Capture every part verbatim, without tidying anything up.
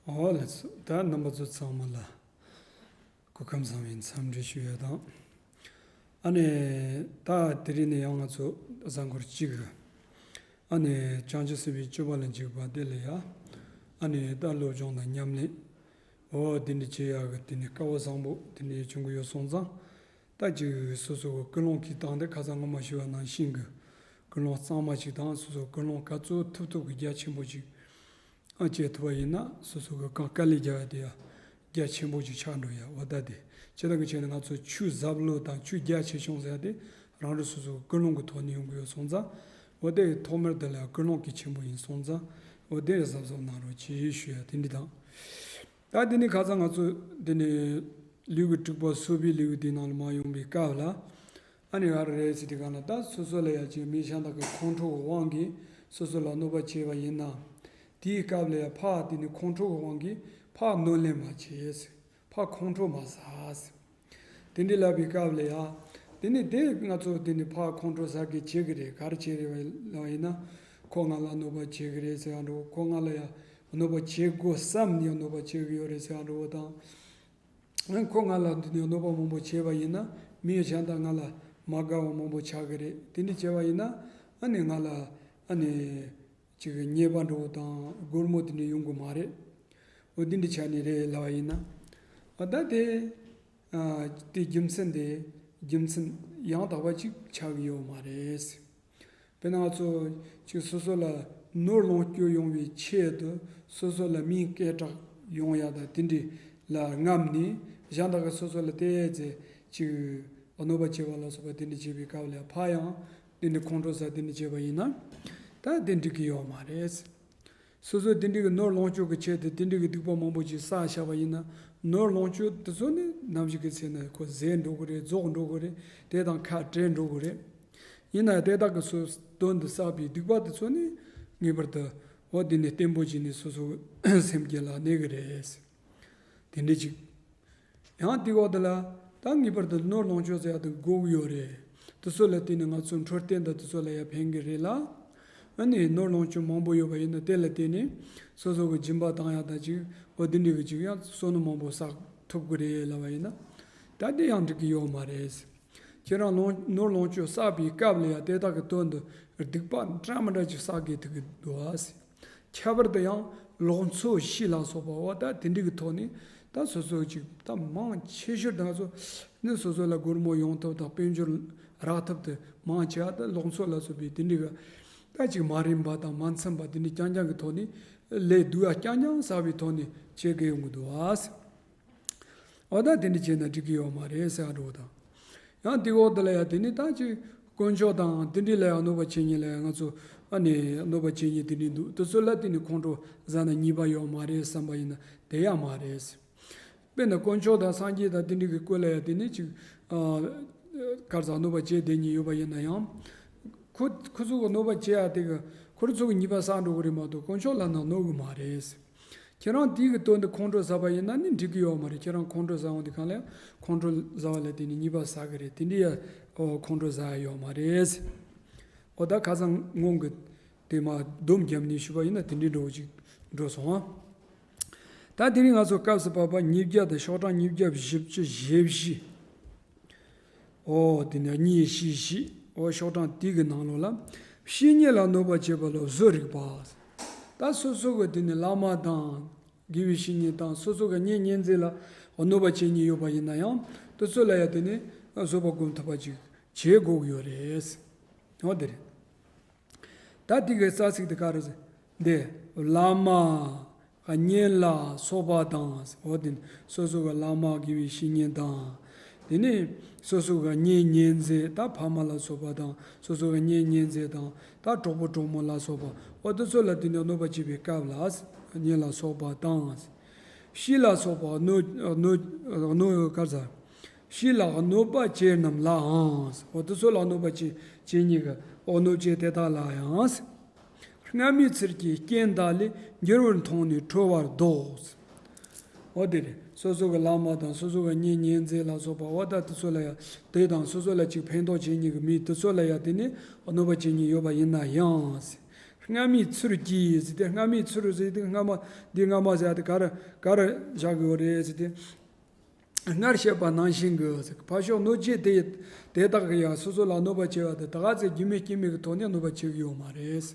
ཨོ་ལགས་སོ། ད་རྣམ་པ་ཚོ་ཚང་མ་ལ་སྐུ་ཁམས་བཟང་བའི་འཚམས་འདྲི་ཞུ་ཡ་དང་། ཨ་ནི་ད་དེ་རིང་ནས་ཡང་ང་ཚོ་གཟའ་འཁོར་གཅིག་གི་ཨ་ནི་བྱང་ཆུབ་སེམས་དཔའི་སྤྱོད་པ་ལ་འཇུག་པ་དེ་ལ་ཡ། ཨ་ནི་ད་སློབ་སྦྱོང་དང་ཉམས་ལེན། ཨོ་དེ་འདྲ་བྱེད་ཡག་གི་དེ་ནི་སྐལ་བ་བཟང་པོ་དེ་འདྲ་བྱུང་གི་ཡོད་སོང་ཙང་། ད་ཅིག་སོ་སོ་གི་ཀུན་སློང་གི་སྟེང་དེ་ཁ་སང་སྔོན་མ་ཞུས་པ་ནང་བཞིན་གི་ཀུན་སློང་གཙང་མ་ཅིག་དང་སོ་སོ་ཀུན་སློང་ག་ཚོད་ཐུབ་ཐུབ་གི་རྒྱ་ཆེན་པོ་ཅིག་ཨ་བྱེད་ཐུབ་པ་ཡིན་ན་སོ་སོ་གི་གང་དཀའ་ལས་རྒྱག་ཡ་དེ་ཡ་རྒྱ་ཆེན་པོ་ཅིག་ཆགས་འགྲོ་ཡ། འོ་ད་དེ་ཇི་ལྟར་གི་བྱས་ན་ང་ཚོ་ཆུ་ཟབ་ལོ་དང་ཆུ་རྒྱ་ཆེ་ཆུང་ཟེར་ཡ་དེ་རང་རང་སོ་སོ་གི་ཀུན་སློང་གི་ཐོག་ནས་ཡོང་གི་ཡོད་སོང་ཙང་། འོ་དེ་ཐོག་མར་དེ་ལ་ཀུན་སློང་གི་ཆེན་པོ་ཡིན་སོང་ཙང་། འོ་དེ་གཟབ་གཟབ་གནང་རོགས་གྱིས་ཞུ་ཡ་དེ་འདྲ་དང་། ད་དེ་ནི་ཁ་སང་ང་ཚོ་དེ་ནི་ལེའུ་གི་དྲུག་པ་གསོ་བའི་ལེའུ་དེའི་ནང་ལ་མ་ཡོང་པའི་སྐབས་ལ། ཨ་ནི་ག་རེ་རེད་ཟེར་དུས་ག་ལ་ད་སོ་སོ་ལ་ཡ་ཅིག་མི་གཞན་དག་གི་ཁོང་ཁྲོ་གི་དབང་གིས་སོ་སོ་ལ་གནོད་པ་བྱས་པ་ཡིན་ན། དེའི་སྐབས་ལ་ཡ་ཕར་དེ་ནི་ཁོང་ཁྲོ་གི་དབང་གིས་ཕར་གནོད་ལན་མ་བྱེད། ཕར་ཁོང་ཁྲོ་མ་ཟ། དེ་འདྲའི་ལབ་པའི་སྐབས་ལ་ཡ། དེ་ནི་དེ་ང་ཚོ་དེ་ནི་ཕར་ཁོང་ཁྲོ་ཟ་གི་བྱེད་གི་རེད། ག་རེ་བྱེད་རེད་ལབ་པ་ཡིན་ན། ཁོ་ང་ལ་གནོད་པ་བྱེད་གི་རེད་ཟེར་བ་འདྲ་བོ། ཁོ་ང་ལ་ཡ་གནོད་པ་བྱེད་དགོས་བསམ་ནས་གནོད་པ་བྱེད་གི་ཡོད་རེད་ཟེར་བ་འདྲ་བོ་དང་། ཁོ་ང་ལ་འདི་ནས་གནོད་པ་མང་པོ་བྱས་པ་ཡིན་ན་མི་གཞན་དག་ང་ལ་མ་དགའ་བ་མང་པོ་ཆགས་གི་རེད། དེ་འདྲ་བྱས་པ་ཡིན་ན་ཨ་ནི་ང་ལ་ཨ་ནི་ཅིག་ཉེས་པ་འདྲ་བོ་དང་སྒོར་མོ་དེ་འདྲ་ཡོང་གི་མ་རེད། འོ་འདི་འདྲ་ཆགས་ནི་རེད་ལབ་པ་ཡིན་ན། ཨ་ད་དེ་ཨ་དེ་རྒྱུ་མཚན་དེ་རྒྱུ་མཚན་ཡང་དག་པ་ཅིག་ཆགས་ཀྱི་ཡོད་མ་རེད། དཔེར་ན་ང་ཚོ་ཅིག་སོ་སོ་ལ་ནོར་ལོངས་སྤྱོད་ཡོང་བའི་ཆེད་དུ་སོ་སོ་ལ་མིའི་སྐད་གྲགས་ཡོང་ཡ་དང་དེ་འདྲ་ལ་རྔམ་ནས་གཞན་དག་གིས་སོ་སོ་ལ་བལྟས་ཚེ་ཅིག་གནོད་པ་བྱེད་པ་ལ་སོགས་པ་དེ་འདྲ་བྱེད་པའི་སྐབས་ལ་ཕར་ཡང་དེ་འདྲ་ཁོང་ཁྲོ་ཟ་དེ་འདྲ་བྱས་པ་ཡིན་ན་ད་དེ་འགྲིག་གི་ཡོད་མ་རེད། སོ་སོ་དེ་འདྲ་གི་ནོར་ལོངས་སྤྱོད་ཀྱི་ཆེད་དུ་དེ་འདྲ་གི་སྡིག་པ་མང་པོ་ཅིག་བསགས་བཞག་པ་ཡིན་ན་ནོར་ལོངས་སྤྱོད་དེ་ཚོ་ནི་ནམ་ཞིག་གི་ཚེ་ན་ཁོ་ཟད་འགྲོ་གི་རེད། རྫོགས་འགྲོ་གི་རེད། དེ་དང་ཁ་བྲལ་འགྲོ་གི་རེད། ཡིན་ན་དེ་དག་གི་སོ་དོན་དུ་བསགས་པའི་སྡིག་པ་དེ་ཚོ་ནི་ངེས་པར་དུ་འོ་དེ་ནི་བརྟན་པོ་བྱས་ནས་སོ་སོ་སེམས་རྒྱུད་ལ་གནས་གི་རེད། དེ་འདྲ་ཅིག་ཡང་དེ་འོག་དེ་ལ་ད་ངེས་པར་དུ་ནོར་ལོངས་སྤྱོད་ཟེར་ཡ་དེ་དགོས་ཀྱི་ཡོད་རེད། དེ་ཚོ་ལ་བརྟེན་ནས་ང་ཚོ་འཕྲོད་བསྟེན་དང་དེ་ཚོ་ལ་ཡ་ཕན་གི་རེད་ལ། ཨ་ནི་ནོར་ལོངས་སྤྱོད་མང་པོ་ཡོད་པ་ཡིན་ན་དེ་ལ་བརྟེན་ནས་སོ་སོ་གི་སྦྱིན་པ་བཏང་ཡ་དང་ཅིག་འོ་དེ་འདྲ་གི་ཅིག་ཡང་བསོད་ནམས་མང་པོ་བསགས་ཐུབ་གི་རེད་ལབ་པ་ཡིན་ན། ད་དེ་ཡང་འགྲིག་གི་ཡོད་མ་རེད། ཁྱེད་རང་ལོངས་ནོར་ལོངས་སྤྱོད་བསགས་པའི་སྐབས་ལ་ཡང་དེ་དག་གི་དོན་དུ་སྡིག་པ་འདྲ་མི་འདྲ་ཅིག་བསགས་དགོས་ཐུག་གི་འདུག་ཨ། ཁྱད་པར་དུ་ཡང་ལོག་འཚོ་བཞི་ལ་སོགས་པ་འོ་ད་དེ་འདྲ་གི་ཐོག་ནས་ད་སོ་སོ་ཅིག་ད་མང་ཆེ་ཤོས་ད་ང་ཚོ་ནི་སོ་སོ་ལ་སྒོར་མོ་ཡོང་ཐབས་དང་དཔལ་འབྱོར་རག་ཐབས་དེ་མང་ཆེ་བ་ད་ལོག་འཚོ་ལ་སོགས་པའི་དེ་འདྲ་གི་ད་ཅིག་མ་རན་པ་དང་མ་འཚམས་པ་དེ་འདྲ་རྐྱང་རྐྱང་གི་ཐོག་ནས་ལས་སྡུག་ཡ་རྐྱང་རྐྱང་བསགས་པའི་ཐོག་ནས་བྱེད་དགོས་ཡོང་གི་འདུག་ཨ། འོ་ད་དེ་འདྲ་བྱས་ན་འགྲིག་གི་ཡོད་མ་རེད་ཟེར་བ་འདྲ་བོ་དང་། ཡང་དེ་འོག་དེ་ལ་ཡང་དེ་ནི་ད་ཅིག་དཀོན་མཆོག་དང་དེ་འདྲ་ལ་ཡང་གནོད་པ་བྱེད་མཁན་ལ་ཡང་ང་ཚོ་ཨ་ནི་གནོད་པ་བྱེད་མཁན་དེ་འདྲ་འདུག་དེ་ཚོ་ལ་དེ་ནི་ཁོང་ཁྲོ་ཟ་ན་ཉེས་པ་ཡོད་མ་རེད་བསམ་པ་ཡིན་ན་དེ་ཡང་མ་རེད། དཔེར་ན་དཀོན་མཆོག་དང་སངས་རྒྱས་དང་དེ་འདྲ་གི་སྐོར་ལ་ཡང་དེ་ནི་ཅིག་ཨ་གར་ཟ་གནོད་པ་བྱེད་བསྡད་མཁན་ཡོད་པ་ཡིན་ན་ཡང་། ཁོ་ཁོ་ཚོ་གི་གནོད་པ་བྱེད་ཡ་དེ་གི་ཁོ་རང་ཚོ་གི་ཉེས་པ་བསགས་འགྲོ་གི་རེད་མ་གཏོགས་དཀོན་མཆོག་ལ་ན་གནོད་གི་མ་རེད། ཁྱེད་རང་དེའི་གི་དོན་དུ་ཁོང་ཁྲོ་ཟ་བ་ཡིན་ན་ནི་འགྲིག་གི་ཡོད་མ་རེད། ཁྱེད་རང་ཁོང་ཁྲོ་ཟ་འོང་དུས་གང་ལ་ཡང་ཁོང་ཁྲོ་ཟ་བ་ལ་བརྟེན་ནས་ཉེས་པ་བསགས་གི་རེད། དེ་འདྲ་ཡ་ཨོ་ཁོང་ཁྲོ་ཟ་ཡ་ཡོད་མ་རེད། ཨོ་ད་ཁ་སང་སྔོན་གི་དེ་མ་སྡོམ་བརྒྱབ་ནས་ཞུས་པ་ཡིན་ན་དེ་འདྲའི་འགྲོ་ཅིག་འགྲོ་སོང་ཨ། ད་དེ་རིང་ང་ཚོ་སྐབས་སུ་བབས་པ་ཉིས་བརྒྱ་དང་ཤོག་གྲངས་ཉིས་བརྒྱ་བཞི་བཅུ་ཞེ་བཞི། ཨོ་དེ་ནས་གཉིས་བཞི་བཞི། ཨོ་ཤོག་གྲངས་དེ་གི་ནང་ལོགས་ལ། བཤེས་གཉེན་ལ་གནོད་པ་བྱེད་པ་ལ་བཟོད་རིགས་པ། ད་སོ་སོ་གི་དེ་ནས་བླ་མ་དང་། དགེ་བའི་བཤེས་གཉེན་དང་སོ་སོ་གི་གཉེན་ཉེ་ཚན་ལ་གནོད་པ་བྱེད་མཁན་ཡོད་པ་ཡིན་ན་ཡང་དེ་ཚོ་ལ་ཡང་དེ་ནས་བཟོད་པ་སྒོམ་ཐུབ་པ་ཅིག་བྱེད་དགོས་ཀྱི་ཡོད་རེད། ཨོ་དེ་རེད། ད་དེ་གའི་རྩ་ཚིག་དེ་ག་རེ་ཟེར། འདི་བླ་མ་གཉེན་ལ་སོགས་པ་དང་། འོ་དེ་ནི་སོ་སོ་གི་བླ་མ་དགེ་བའི་བཤེས་གཉེན་དང་། དེ་ནས་སོ་སོ་གི་གཉེན་ཉེ་ཚན་ད་ཕ་མ་ལ་སོགས་པ་དང་སོ་སོ་གི་གཉེན་ཉེ་ཚན་དང་ད་གྲོགས་པོ་གྲོགས་མོ་ལ་སོགས་པ་འོ་དེ་ཚོ་ལ་དེ་ནས་གནོད་པ་བྱེད་པའི་སྐབས་ལ་གཉེན་ལ་སོགས་པ་དང་། བཤེས་ལ་སོགས་པ་གནོད་གནོད་གནོད་ག་རེ་ཟེར། བཤེས་ལ་གནོད་པ་བྱེད་རྣམས་ལའང་། འོ་དེ་ཚོ་ལ་གནོད་པ་བྱེད་བྱེད་མཁན་གྱི་འོ་གནོད་བྱེད་དེ་དག་ལ་ཡང་། སྔ་མའི་ཚུལ་གྱིས་རྐྱེན་དག་ལས་འགྱུར་བར་མཐོང་ནས་ཁྲོ་བར་འདོགས། འོ་དེ་རེད། སོ་སོ་གི་བླ་མ་དང་སོ་སོ་གི་གཉེན་ཉེ་ཚན་ལ་སོགས་པ་འོ་ད་དེ་ཚོ་ལ་ཡང་དེ་དང་སོ་སོ་ལ་ཅིག་ཕན་ཐོགས་བྱེད་མཁན་གྱི་མི་དེ་ཚོ་ལ་ཡང་དེ་ནས་གནོད་པ་བྱེད་མཁན་ཡོད་པ་ཡིན་ན་ཡང་། སྔ་མའི་ཚུལ་གྱིས་ཟེར་ཏེ། སྔ་མའི་ཚུལ་ཟེར་ཏེ། སྔ་མ་འདི་སྔ་མ་ཟེར་ཏེ་ག་རེ་ག་རེ་བཞག་གི་ཡོད་རེད་ཟེར་ཏེ། སྔར་བཤད་པ་ནང་བཞིན་གྱི་ཕར་ཕྱོགས་གནོད་བྱེད་དེ་དེ་དག་གིས་ཡང་སོ་སོ་ལ་གནོད་པ་བྱེད་པ་དེ་ད་ག་ཚོད་རྒྱུ་མེད་རྐྱེན་མེད་ཀྱི་ཐོག་ནས་གནོད་པ་བྱེད་ཀྱི་ཡོད་མ་རེད།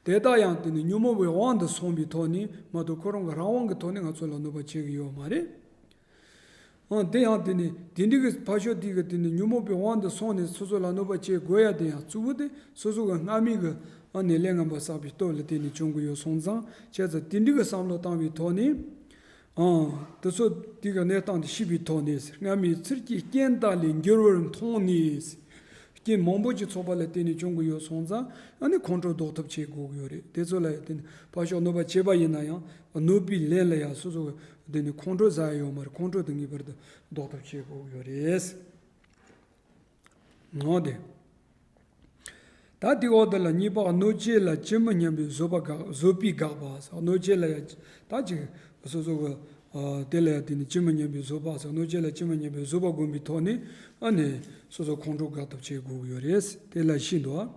དེ་དག་ཡང་དེ་ནི་ཉོན་མོངས་པའི་དབང་དུ་སོང་བའི་ཐོག་ནས་མ་གཏོགས་ཁོ་རང་གི་རང་དབང་གི་ཐོག་ནས་ང་ཚོ་ལ་གནོད་པ་བྱེད་ཀྱི་ཡོད་མ་རེད། ཨང་། དེ་ཡང་དེ་ནི་དེ་འདྲ་གི་ཕར་ཕྱོགས་དེ་གི་དེ་ནི་ཉོན་མོངས་པའི་དབང་དུ་སོང་ནས་སོ་སོ་ལ་གནོད་པ་བྱེད་དགོས་ཡ་དེ་ཡང་གཙོ་བོ་དེ་སོ་སོ་གི་སྔ་མའི་གི་ཨ་ནི་ལས་ངན་པ་བསགས་པའི་སྟོབས་ལ་བརྟེན་ནས་བྱུང་གི་ཡོད་སོང་ཙང་། བྱས་ཙང་དེ་འདྲ་གི་བསམ་བློ་བཏང་བའི་ཐོག་ནས། ཨང་། དེ་ཚོ་དེ་གི་གནས་སྟངས་དེ་ཤེས་པའི་ཐོག་ནས། སྔ་མའི་ཚུལ་གྱིས་རྐྱེན་དག་ལས་འགྱུར་བར་མཐོང་ནས། རྐྱེན་མང་པོ་ཅིག་ཚོགས་པ་ལ་བརྟེན་ནས་བྱུང་གི་ཡོད་སོང་ཙང་། ཨ་ནི་ཁོང་ཁྲོ་ཟློག་ཐབས་བྱེད་དགོས་ཀྱི་ཡོད་རེད། དེ་ཚོ་ལ་ཡང་བརྟེན་ནས་ཕར་ཕྱོགས་གནོད་པ་བྱས་པ་ཡིན་ན་ཡང་། གནོད་པའི་ལན་ལ་ཡང་སོ་སོ་དེ་ནི་ཁོང་ཁྲོ་ཟ་ཡ་ཡོད་མ་རེད། ཁོང་ཁྲོ་དེ་ངེས་པར་དུ་ཟློག་ཐབས་བྱེད་དགོས་ཀྱི་ཡོད་རེད། འོ་དེ། ད་དེའི་འོག་དེ་ལ་གཉིས་པ། གནོད་བྱེད་ལ་ཅི་མི་སྙམ་པའི་བཟོད་པ་དགག་བཟོད་པས་དགག་པ། གནོད་བྱེད་ལ་ཡང་ད་ཅིག་སོ་སོ་གི་ཨ་དེ་ལ་ཡང་དེ་ནི་ཅི་མི་སྙམ་པའི་བཟོད་པ་ཟེར། གནོད་བྱེད་ལ་ཅི་མི་སྙམ་པའི་བཟོད་པ་བསྒོམ་པའི་ཐོག་ནས། ཨ་ནི་སོ་སོ་ཁོང་ཁྲོ་དགག་ཐབས་བྱེད་དགོས་ཀྱི་ཡོད་རེད། དེ་ལ་བཤད་འདུག།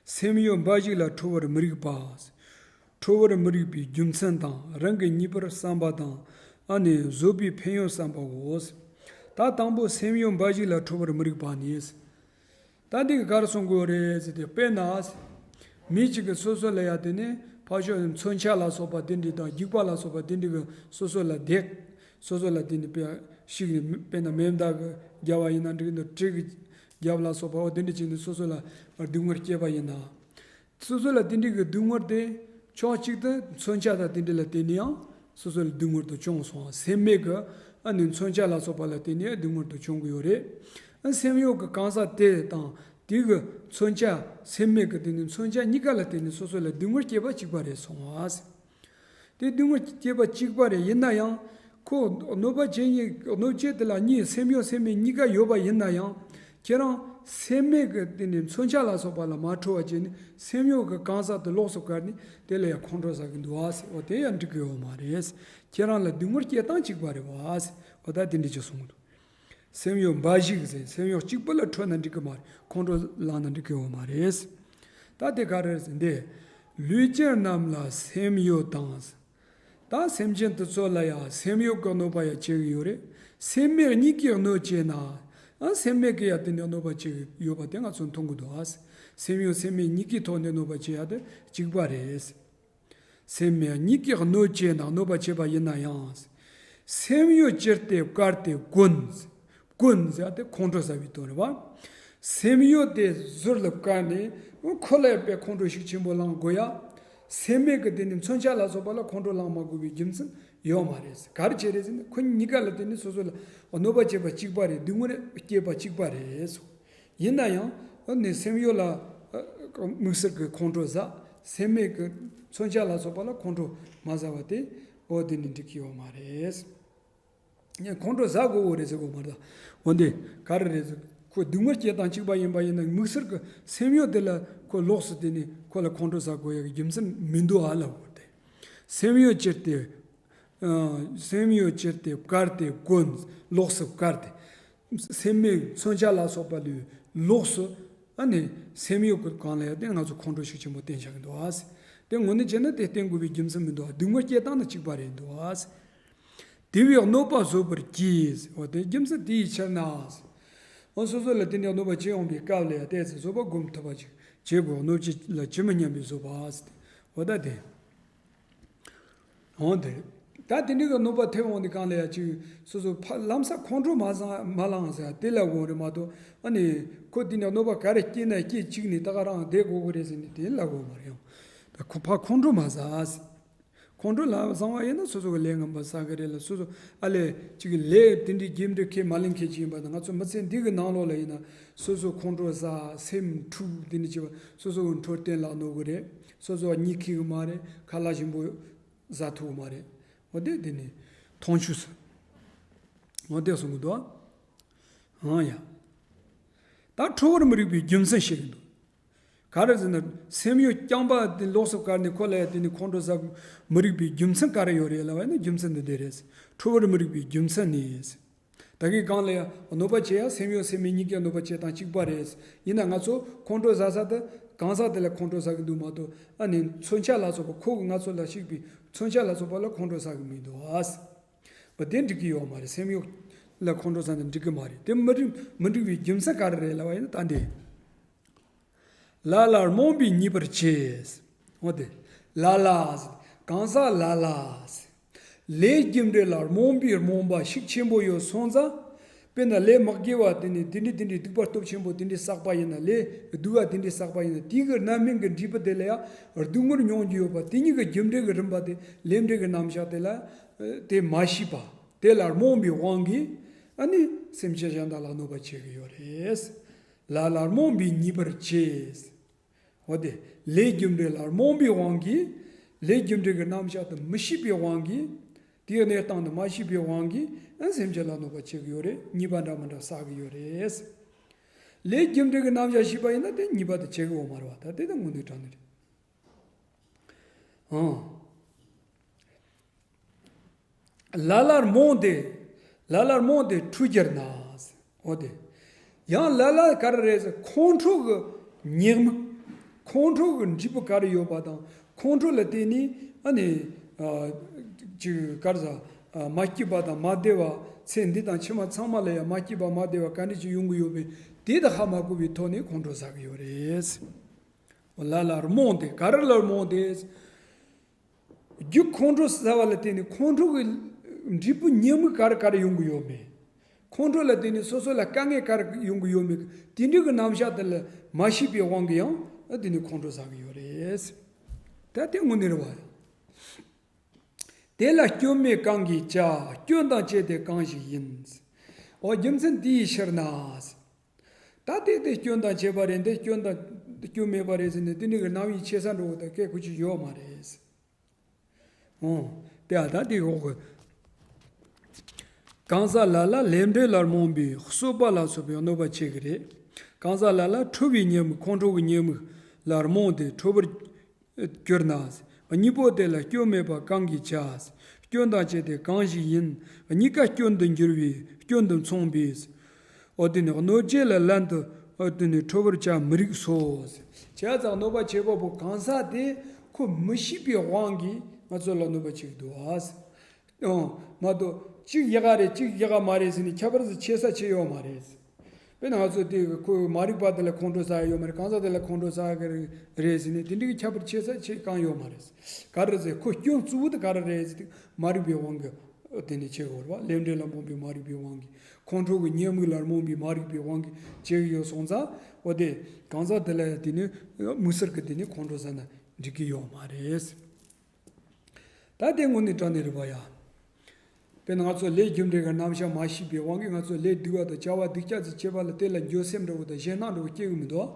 སེམས་ཡུལ་འབའ་ཞིག་ལ་ཁྲོ་བར་མི་རིགས་པ། ཁྲོ་བར་མི་རིགས་པའི་རྒྱུ་མཚན་དང་། རང་གི་ཉེས་པར་བསམ་པ་དང་། ཨ་ནི་བཟོད་པའི་ཕན་ཡོན་བསམ་པའོ། ད་དང་པོ་སེམས་ཡུལ་འབའ་ཞིག་ལ་ཁྲོ་བར་མི་རིགས་པ་ནི། ད་འདི་གི་ག་རེ་གསུང་དགོས་རེད་ཟེར་ཏེ། དཔེར་ན། མི་གཅིག་གིས་སོ་སོ་ལ་ཡ་དེ་ནི་ཕར་ཕྱོགས་མཚོན་ཆ་ལ་སོགས་པ་དེ་འདྲ་དང་། སྒྱུག་པ་ལ་སོགས་པ་དེ་འདྲ་གིས་སོ་སོ་ལ་བརྡེག་སོ་སོ་ལ་དེ་ནི་དཔེ་ཞིག་ནི་དཔེར་ན་མེ་མདའ་གིས་བརྒྱབ་པ་ཡིན་ན་འགྲིག་གི་འདུག། གྲི་གིས་བརྒྱབ་ལ་སོགས་པ། འོ་དེ་འདྲ་བྱས་ནས་སོ་སོ་ལ་སྡུག་བསྔལ་སྐྱེས་པ་ཡིན་ན། སོ་སོ་ལ་དེ་འདྲའི་གི་སྡུག་བསྔལ་དེ་ཕྱོགས་གཅིག་ཏུ་མཚོན་ཆ་དང་དེ་འདྲ་ལ་བརྟེན་ནས་ཡང་སོ་སོ་ལ་སྡུག་བསྔལ་དུ་བྱུང་སོང་། སེམས་མེད་ཀྱི་ཨ་ནི་མཚོན་ཆ་ལ་སོགས་པ་ལ་བརྟེན་ནས་སྡུག་བསྔལ་དུ་བྱུང་གི་ཡོད་རེད། ཨ་སེམས་གཡོ་གི་གང་ཟག་དེ་དང་དེ་གི་མཚོན་ཆ། སེམས་མེད་ཀྱི་དེ་ནི་མཚོན་ཆ་གཉིས་ཀ་ལ་བརྟེན་ནས་སོ་སོ་ལ་སྡུག་བསྔལ་སྐྱེས་པ་གཅིག་པ་རེད་སོང་བ། དེ་སྡུག་བསྔལ་སྐྱེས་པ་གཅིག་པ་རེད། ཡིན་ན་ཡང་ཁོ་གནོད་པ་བྱེད་ཉེས། གནོད་བྱེད་དེ་ལ་གཉིས། སེམས་གཡོ་སེམས་མེད་གཉིས་ཀ་ཡོད་པ་ཡིན་ན་ཡང་། ཁྱེད་རང་སེམས་མེད་ཀྱི་དེ་ནི་མཚོན་ཆ་ལ་སོགས་པ་ལ་མ་ཁྲོ་བ་བྱས་ནས་སེམས་གཡོ་གི་གང་ཟག་དེ་ལོགས་སུ་བཀར་ནས་དེ་ལ་ཡང་ཁོང་ཁྲོ་ཟ་གི་འདུག་ཨ་ཟེར། འོ་དེ་ཡང་འགྲིག་གི་ཡོད་མ་རེད། ཁྱེད་རང་ལ་སྡུག་བསྔལ་སྐྱེ་སྟངས་གཅིག་པ་རེད་བ་ཟེར། འོ་ད་དེ་འདྲ་ཅིག་གསུངས་འདུག། སེམས་གཡོ་འབའ་ཞིག་ཟེར། སེམས་གཡོ་གཅིག་པུ་ལ་ཁྲོས་ན་འགྲིག་གི་མ་རེད། ཁོང་ཁྲོ་ལངས་ན་འགྲིག་གི་ཡོད་མ་རེད། ད་དེ་ག་རེ་རེད་ཟེར། འདི། ལུས་ཅན་རྣམས་ལ་སེམས་གཡོ་དང་། ད་སེམས་ཅན་དེ་ཚོ་ལ་ཡང་སེམས་གཡོ་གི་གནོད་པ་ཡང་བྱེད་ཀྱི་ཡོད་རེད། སེམས་མེད་གཉིས་ཀྱིས་གནོད་བྱེད་ན། ཨ་སེམས་མེད་ཀྱིས་ཡང་དེ་ནས་གནོད་པ་བྱེད་ཀྱི་ཡོད་པ་དེ་ང་ཚོ་མཐོང་གི་འདུག་ཨ། སེམས་གཡོ་སེམས་མེད་གཉིས་ཀྱི་ཐོག་ནས་གནོད་པ་བྱེད་ཡ་དེ་གཅིག་པ་རེད། སེམས་མེད་གཉིས་ཀྱིས་གནོད་བྱེད་ན། གནོད་པ་བྱེད་པ་ཡིན་ན་ཡང་། སེམས་གཡོ་ཅི་སྟེ་བཀར་ཏེ་བཀོན། བཀོན་ཟེར་ཏེ་ཁོང་ཁྲོ་ཟ་བའི་དོན་རེད་བ། སེམས་གཡོ་དེ་ཟུར་ལ་བཀར་ནས་ཁོ་ལ་ཡང་དཔེ་ཁོང་ཁྲོ་ཤུགས་ཆེན་པོ་ལངས་དགོས་ཡ། སེམས་མེད་ཀྱི་དེ་ནི་མཚོན་ཆ་ལ་སོགས་པ་ལ་ཁོང་ཁྲོ་ལངས་མ་དགོས་པའི་རྒྱུ་མཚན་ཡོད་མ་རེད། ག་རེ་བྱས་རེད་ཟེར་ན། ཁོ་གཉིས་ཀ་ལ་དེ་ནི་སོ་སོ་ལ་གནོད་པ་བྱེད་པ་གཅིག་པ་རེད། སྡུག་བསྔལ་སྐྱེད་པ་གཅིག་པ་རེད་སོ། ཡིན་ན་ཡང་ཨ་ནི་སེམས་གཡོ་ལ་ཨ་དམིགས་བསལ་གྱི་ཁོང་ཁྲོ་ཟ། སེམས་མེད་ཀྱི་མཚོན་ཆ་ལ་སོགས་པ་ལ་ཁོང་ཁྲོ་མ་ཟ་བ་དེ། འོ་དེ་ནི་འགྲིག་གི་ཡོད་མ་རེད། ཁོང་ཁྲོ་ཟ་དགོས་འོ་རེད་ཟེར་དགོས་མ་རེད། འོ་འདི་ག་རེ་རེད་ཟེར། ཁོ་སྡུག་བསྔལ་སྐྱེ་སྟངས་གཅིག་པ་ཡིན་པ་ཡིན་ན། དམིགས་བསལ་གྱི་སེམས་གཡོ་དེ་ལ་ཁོ་ལོགས་སུ་དེ་ནི་ཁོ་ལ་ཁོང་ཁྲོ་ཟ་དགོས་ཡ་གི་རྒྱུ་མཚན་མི་འདུག་ཨ་ལབ་དགོས་ཏེ། སེམས་གཡོ་ཅི་སྟེ། ཨ་སེམས་གཡོ་ཅི་སྟེ་བཀར་ཏེ་བཀོན། ལོགས་སུ་བཀར་ཏེ། སེམས་མེད་མཚོན་ཆ་ལ་སོགས་པ་ལས་ལོགས་སུ། ཨ་ནི་སེམས་གཡོ་གི་སྒང་ལ་ཡང་དེ་ང་ཚོ་ཁོང་ཁྲོ་ཤུགས་ཆེན་པོ་བསྟེན་བཞག་གི་འདུག་ཨ། དེ་དངོས་གནས་བྱས་ན་དེ་བསྟེན་དགོས་པའི་རྒྱུ་མཚན་མི་འདུག་ཨ། སྡུག་བསྔལ་སྐྱེ་སྟངས་ནི་གཅིག་པ་རེད་འདུག་ཨ། དེ་བས་གནོད་པ་བཟོད་པར་གྱིས། འོ་དེ་རྒྱུ་མཚན་དེའི་ཕྱིར་ན། འོ་སོ་སོ་ལ་དེ་འདྲའི་གནོད་པ་བྱེད་འོང་པའི་སྐབས་ལ་ཡང་ཏོག་ཙམ་བཟོད་པ་སྒོམ་ཐུབ་པ་ཅིག་བྱེད་དགོས། གནོད་བྱེད་ལ་ཇི་མི་སྙམ་པའི་བཟོད་པ་ཟེར་ཏེ། འོ་ད་དེ། འོང་དེ། ད་དེ་འདྲའི་གི་གནོད་པ་ཐེབས་འོང་དུས་སྒང་ལ་ཡང་ཅིག་སོ་སོ་ཕ་ལམ་སང་ཁོང་ཁྲོ་མ་ཟ་མ་ལངས་ཟེར་དེ་ལབ་དགོས་རེད་མ་གཏོགས། ཨ་ནི་ཁོ་དེ་ནས་གནོད་པ་ག་རེ་སྐྱེས་ན་སྐྱེས་གཅིག་ནས་ད་ག་རང་བསྡད་དགོས་ཀྱི་རེད་ཟེར་ནས་དེ་ལབ་དགོས་མ་རེད་ཡང་། ད་ཁོ་ཕ་ཁོང་ཁྲོ་མ་ཟ་ཟེར། ཁོང་ཁྲོ་ལ་བཟང་བ་ཡིན་ན་སོ་སོ་གི་ལས་ངན་པ་བསགས་གི་རེད་ལ། སོ་སོ་ཨ་ལས་ཅིག་གི་ལས་དེ་འདྲའི་རྒྱས་འབྲིང་ཁས་མ་ལེན་མཁན་ཅིག་ཡིན་པ་ན། ང་ཚོ་མི་ཚེ་འདི་གི་ནང་ལོགས་ལ་ཡིན་ན་སོ་སོ་ཁོང་ཁྲོ་ཟ། སེམས་འཁྲུག། དེ་འདྲ་བྱས་པ་སོ་སོ་གི་འཕྲོད་བསྟེན་ལ་གནོད་གི་རེད། སོ་སོ་གཉིད་ཁུག་གི་མ་རེད། ཁ་ལག་ཞིམ་པོ་ཟ་ཐུབ་གི་མ་རེད། འོ་དེ་དེ་ནི་མཐོང་ཆོས་སུ། འོ་དེ་གསུང་གི་འདུག་ཨ། ཨང་ཡ། ད་ཁྲོ་བར་མི་རིགས་པའི་རྒྱུ་མཚན་བཤད་གི་འདུག། ག་རེ་ཟེར་ན། སེམས་གཡོ་རྐྱང་པ་དེ་ལོགས་སུ་བཀར་ནས་ཁོ་ལ་ཡ་དེ་ནི་ཁོང་ཁྲོ་ཟ་མི་རིགས་པའི་རྒྱུ་མཚན་ག་རེ་ཡོད་རེད་ལབ་པ་ཡིན་ན། རྒྱུ་མཚན་འདི་འདི་རེད། ཁྲོ་བར་མི་རིགས་པའི་རྒྱུ་མཚན་ནི། ད་གིན་གང་ལ་ཡ་གནོད་པ་བྱེད་ཡ་སེམས་གཡོ་སེམས་མེད་གཉིས་ཀའི་གནོད་པ་བྱེད་སྟངས་གཅིག་པ་རེད། ཡིན་ན་ང་ཚོ་ཁོང་ཁྲོ་ཟ་ས་དེ་ གང་ཟག་དེ་ལ་ཁོང་ཁྲོ་ཟ་གི་འདུག་མ་གཏོགས། ཨ་ནི་མཚོན་ཆ་ལ་སོགས་པ་ཁོ་གི་ང་ཚོ་ལ་ཞིག་པའི་མཚོན་ཆ་ལ་སོགས་པ་ལ་ཁོང་ཁྲོ་ཟ་གི་མི་འདུག་ཨ། བ་དེ་འགྲིག་གི་ཡོད་མ་རེད། སེམས་གཡོ་ལ་ཁོང་ཁྲོ་ཟ་ན་འགྲིག་གི་མ་རེད། དེ་མི་འགྲིག་མི་འགྲིག་པའི་རྒྱུ་མཚན་ག་རེ་རེད་ལབ་པ་ཡིན་ན། ད་འདི། ལ་ལར་རྨོངས་པས་ཉེས་པར་བྱེད། འོ་དེ། ལ་ལ། གང་ཟག་ལ་ལ། ལས་རྒྱུ་འབྲས་ལ་རྨོངས་པའི་རྨོངས་པ་ཤུགས་ཆེན་པོ་ཡོད་སོང་ཙང་། དཔེར་ན་ལས་མ་དགེ་བ་དེ་ནི་དེ་འདྲའི་དེ་འདྲའི་སྡིག་པ་སྟོབས་ཆེན་པོ་དེ་འདྲའི་བསགས་པ་ཡིན་ན། ལས་སྡུག་པ་དེ་འདྲའི་བསགས་པ་ཡིན་ན། དེའི་གི་རྣམ་སྨིན་གྱི་འབྲས་བུ་དེ་ལ་ཡང་སྡུག་བསྔལ་མྱོང་རྒྱུ་ཡོད་པ། དེ་གཉིས་ཀྱི་རྒྱུ་འབྲས་ཀྱི་རིམ་པ་དེ། ལས་འབྲས་ཀྱི་རྣམ་གཞག་དེ་ལ་དེ་མ་ཤེས་པ། དེ་ལ་རྨོངས་པའི་དབང་གིས་ཨ་ནི་སེམས་ཅན་གཞན་དག་ལ་གནོད་པ་བྱེད་ཀྱི་ཡོད་རེད། ལ་ལར་རྨོངས་པས་ཉེས་པར་བྱེད། འོ་དེ། ལས་རྒྱུ་འབྲས་ལ་རྨོངས་པའི་དབང་གིས། ལས་རྒྱུ་འབྲས་ཀྱི་རྣམ་གཞག་དེ་མི་ཤེས་པའི་དབང་གིས། དེའི་གནས་སྟངས་དེ་མ་ཤེས་པའི་དབང་གིས་ཨ་སེམས་ཅན་ལ་གནོད་པ་བྱེད་ཀྱི་ཡོད་རེད། ཉེས་པ་འདྲ་མི་འདྲ་བསགས་ཀྱི་ཡོད་རེད། ལས་རྒྱུ་འབྲས་ཀྱི་རྣམ་གཞག་ཤེས་པ་ཡིན་ན་དེ་ཉེས་པ་དེ་བྱེད་ཀྱི་ཡོད་མ་རེད་བ། ད་དེ་ད་དངོས་གནས་དྲང་གནས་རེད། ཨང་། ལ་ལར་རྨོངས་ཏེ། ལ་ལར་རྨོངས་ཏེ་འཁྲུལ་གྱུར་ན། འོ་དེ། ཡང་ལ་ལ་ག་རེ་རེད་ཟེར། ཁོང་ཁྲོ་གི་ཉེས་དམིགས། ཁོང་ཁྲོ་གི་འབྲས་བུ་ག་རེ་ཡོད་པ་དང་། ཁོང་ཁྲོ་ལ་བརྟེན་ནས་ཨ་ནི། ཨ། ཅིག་ག་རེ་ཟ། ཨ། མ་སྐྱིད་པ་དང་མ་བདེ་བ། ཚེ་འདི་དང་ཕྱི་མ་ཚང་མ་ལ་ཡང་མ་སྐྱིད་པ་མ་བདེ་བ་ག་འདྲ་ཅིག་ཡོང་གི་ཡོད་པས། དེ་དང་ཧ་མ་གོ་བའི་ཐོག་ནས་ཁོང་ཁྲོ་ཟ་གི་ཡོད་རེད། ལ་ལར་རྨོངས་ཏེ། ག་རེ་ལ་རྨོངས་ཏེ། རྒྱུ་ཁོང་ཁྲོ་ཟ་བ་ལ་བརྟེན་ནས་ཁོང་ཁྲོ་གི་འབྲས་བུ་ཉེས་དམིགས་ག་རེ་ག་རེ་ཡོང་གི་ཡོད་མེད། ཁོང་ཁྲོ་ལ་བརྟེན་ནས་སོ་སོ་ལ་དཀའ་ངལ་ག་རེ་ཡོང་གི་ཡོད་མེད། དེ་འདྲ་གི་རྣམ་གཞག་དེ་ལ་མ་ཤེས་པའི་དབང་གིས་ཡང་དེ་ནས་ཁོང་ཁྲོ་ཟ་གི་ཡོད་རེད། ད་དེ་དངོས་གནས་རེད་བ། དེ་ལ་སྐྱོན་མེད་གང་གིས་བྱ། སྐྱོན་དང་བཅས་ཏེ་གང་ཞིག་ཡིན། འོ་རྒྱུ་མཚན་དེའི་ཕྱིར་ན། ད་དེ་དེ་སྐྱོན་དང་བཅས་པ་རེད། འདི་སྐྱོན་དང་སྐྱོན་མེད་པ་རེད་ཟེར་ནས་དེ་འདྲ་གི་རྣམ་དབྱེ་ཕྱེ་ས་འདྲ་བོ་དང་སྐད་ཁུ་ཅིག་ཡོད་མ་རེད། འོ། དེ་ཨ་ད་དེ་འོག་གི། གང་ཟག་ལ་ལ་ལས་འབྲས་ལ་རྨོངས་པས་གསོད་པ་ལ་སོགས་པའི་གནོད་པ་བྱེད་ཀྱི་རེད། གང་ཟག་ལ་ལ་ཁྲོ་བའི་ཉེས་དམིགས། ཁོང་ཁྲོ་གི་ཉེས་དམིགས་ལ་རྨོངས་ཏེ་ཁྲོ་བར་གྱུར་ན། གཉིས་པོ་དེ་ལ་སྐྱོན་མེད་པ་གང་གིས་བྱ། སྐྱོན་དང་བཅས་ཏེ་གང་ཞིག་ཡིན། གཉིས་ཀ་སྐྱོན་དུ་འགྱུར་བའི་སྐྱོན་དུ་མཚུངས་པས། འོ་དེ་ནི་གནོད་བྱེད་ལ་ལན་དུ། འོ་དེ་ནི་ཁྲོ་བར་བྱ་མི་རིགས་སོ། བྱས་ཙང་གནོད་པ་བྱེད་པ་པོ་གང་ཟག་དེ་ཁོ་མི་ཤེས་པའི་དབང་གིས་ང་ཚོ་ལ་གནོད་པ་བྱེད་ཀྱི་འདུག་ཨ། ཨང་། མ་གཏོགས་གཅིག་ཡག་ག་རེད་གཅིག་ཡག་ག་མ་རེད་ཟེར་ནས་ཁྱད་པར་ཟིག་ཕྱེ་ས་ཕྱེ་ཡོད་མ་རེད། དཔེར་ན་ང་ཚོ་དེ་ཁོ་མ་རིག་པ་དེ་ལ་ཁོང་ཁྲོ་ཟ་ཡ་ཡོད་མ་རེད། གང་ཟག་དེ་ལ་ཁོང་ཁྲོ་ཟ་ཡ་གི་རེད་ཟེར་ནས་དེ་འདྲའི་ཁྱད་པར་ཕྱེ་ས་ཕྱེ་གང་ཡོད་མ་རེད། ག་རེ་ཟེར། ཁོ་སྐྱོན་གཙོ་བོ་དེ་ག་རེ་རེད་ཟེར་དུས་མ་རིག་པའི་དབང་གིས་དེ་ནས་བྱེད་དགོས་རེད་བ། ལས་འབྲས་ལ་རྨོངས་པའི་མ་རིག་པའི་དབང་གིས། ཁོང་ཁྲོ་གི་ཉེས་དམིགས་ལ་རྨོངས་པའི་མ་རིག་པའི་དབང་གིས་བྱེད་ཀྱི་ཡོད་སོང་ཙང་། འོ་དེ་གང་ཟག་དེ་ལ་ཡང་དེ་ནས་དམིགས་བསལ་གྱི་དེ་ནས་ཁོང་ཁྲོ་ཟ་ན་འགྲིག་གི་ཡོད་མ་རེད། ད་དེ་དངོས་གནས་དྲང་གནས་རེད་པ་ཡ། དཔེར་ན་ང་ཚོ་ལས་རྒྱུ་འབྲས་ཀྱི་རྣམ་གཞག་མ་ཤེས་པའི་དབང་གིས་ང་ཚོ་ལས་སྡིག་པ་དང་བྱ་བ་སྡུག་ཅག་ཅིག་བྱེད་པ་ལ་དེ་ལ་འགྱོད་སེམས་འདྲ་བོ་དང་ཞེད་སྣང་འདྲ་བོ་སྐྱེ་གི་མི་འདུག་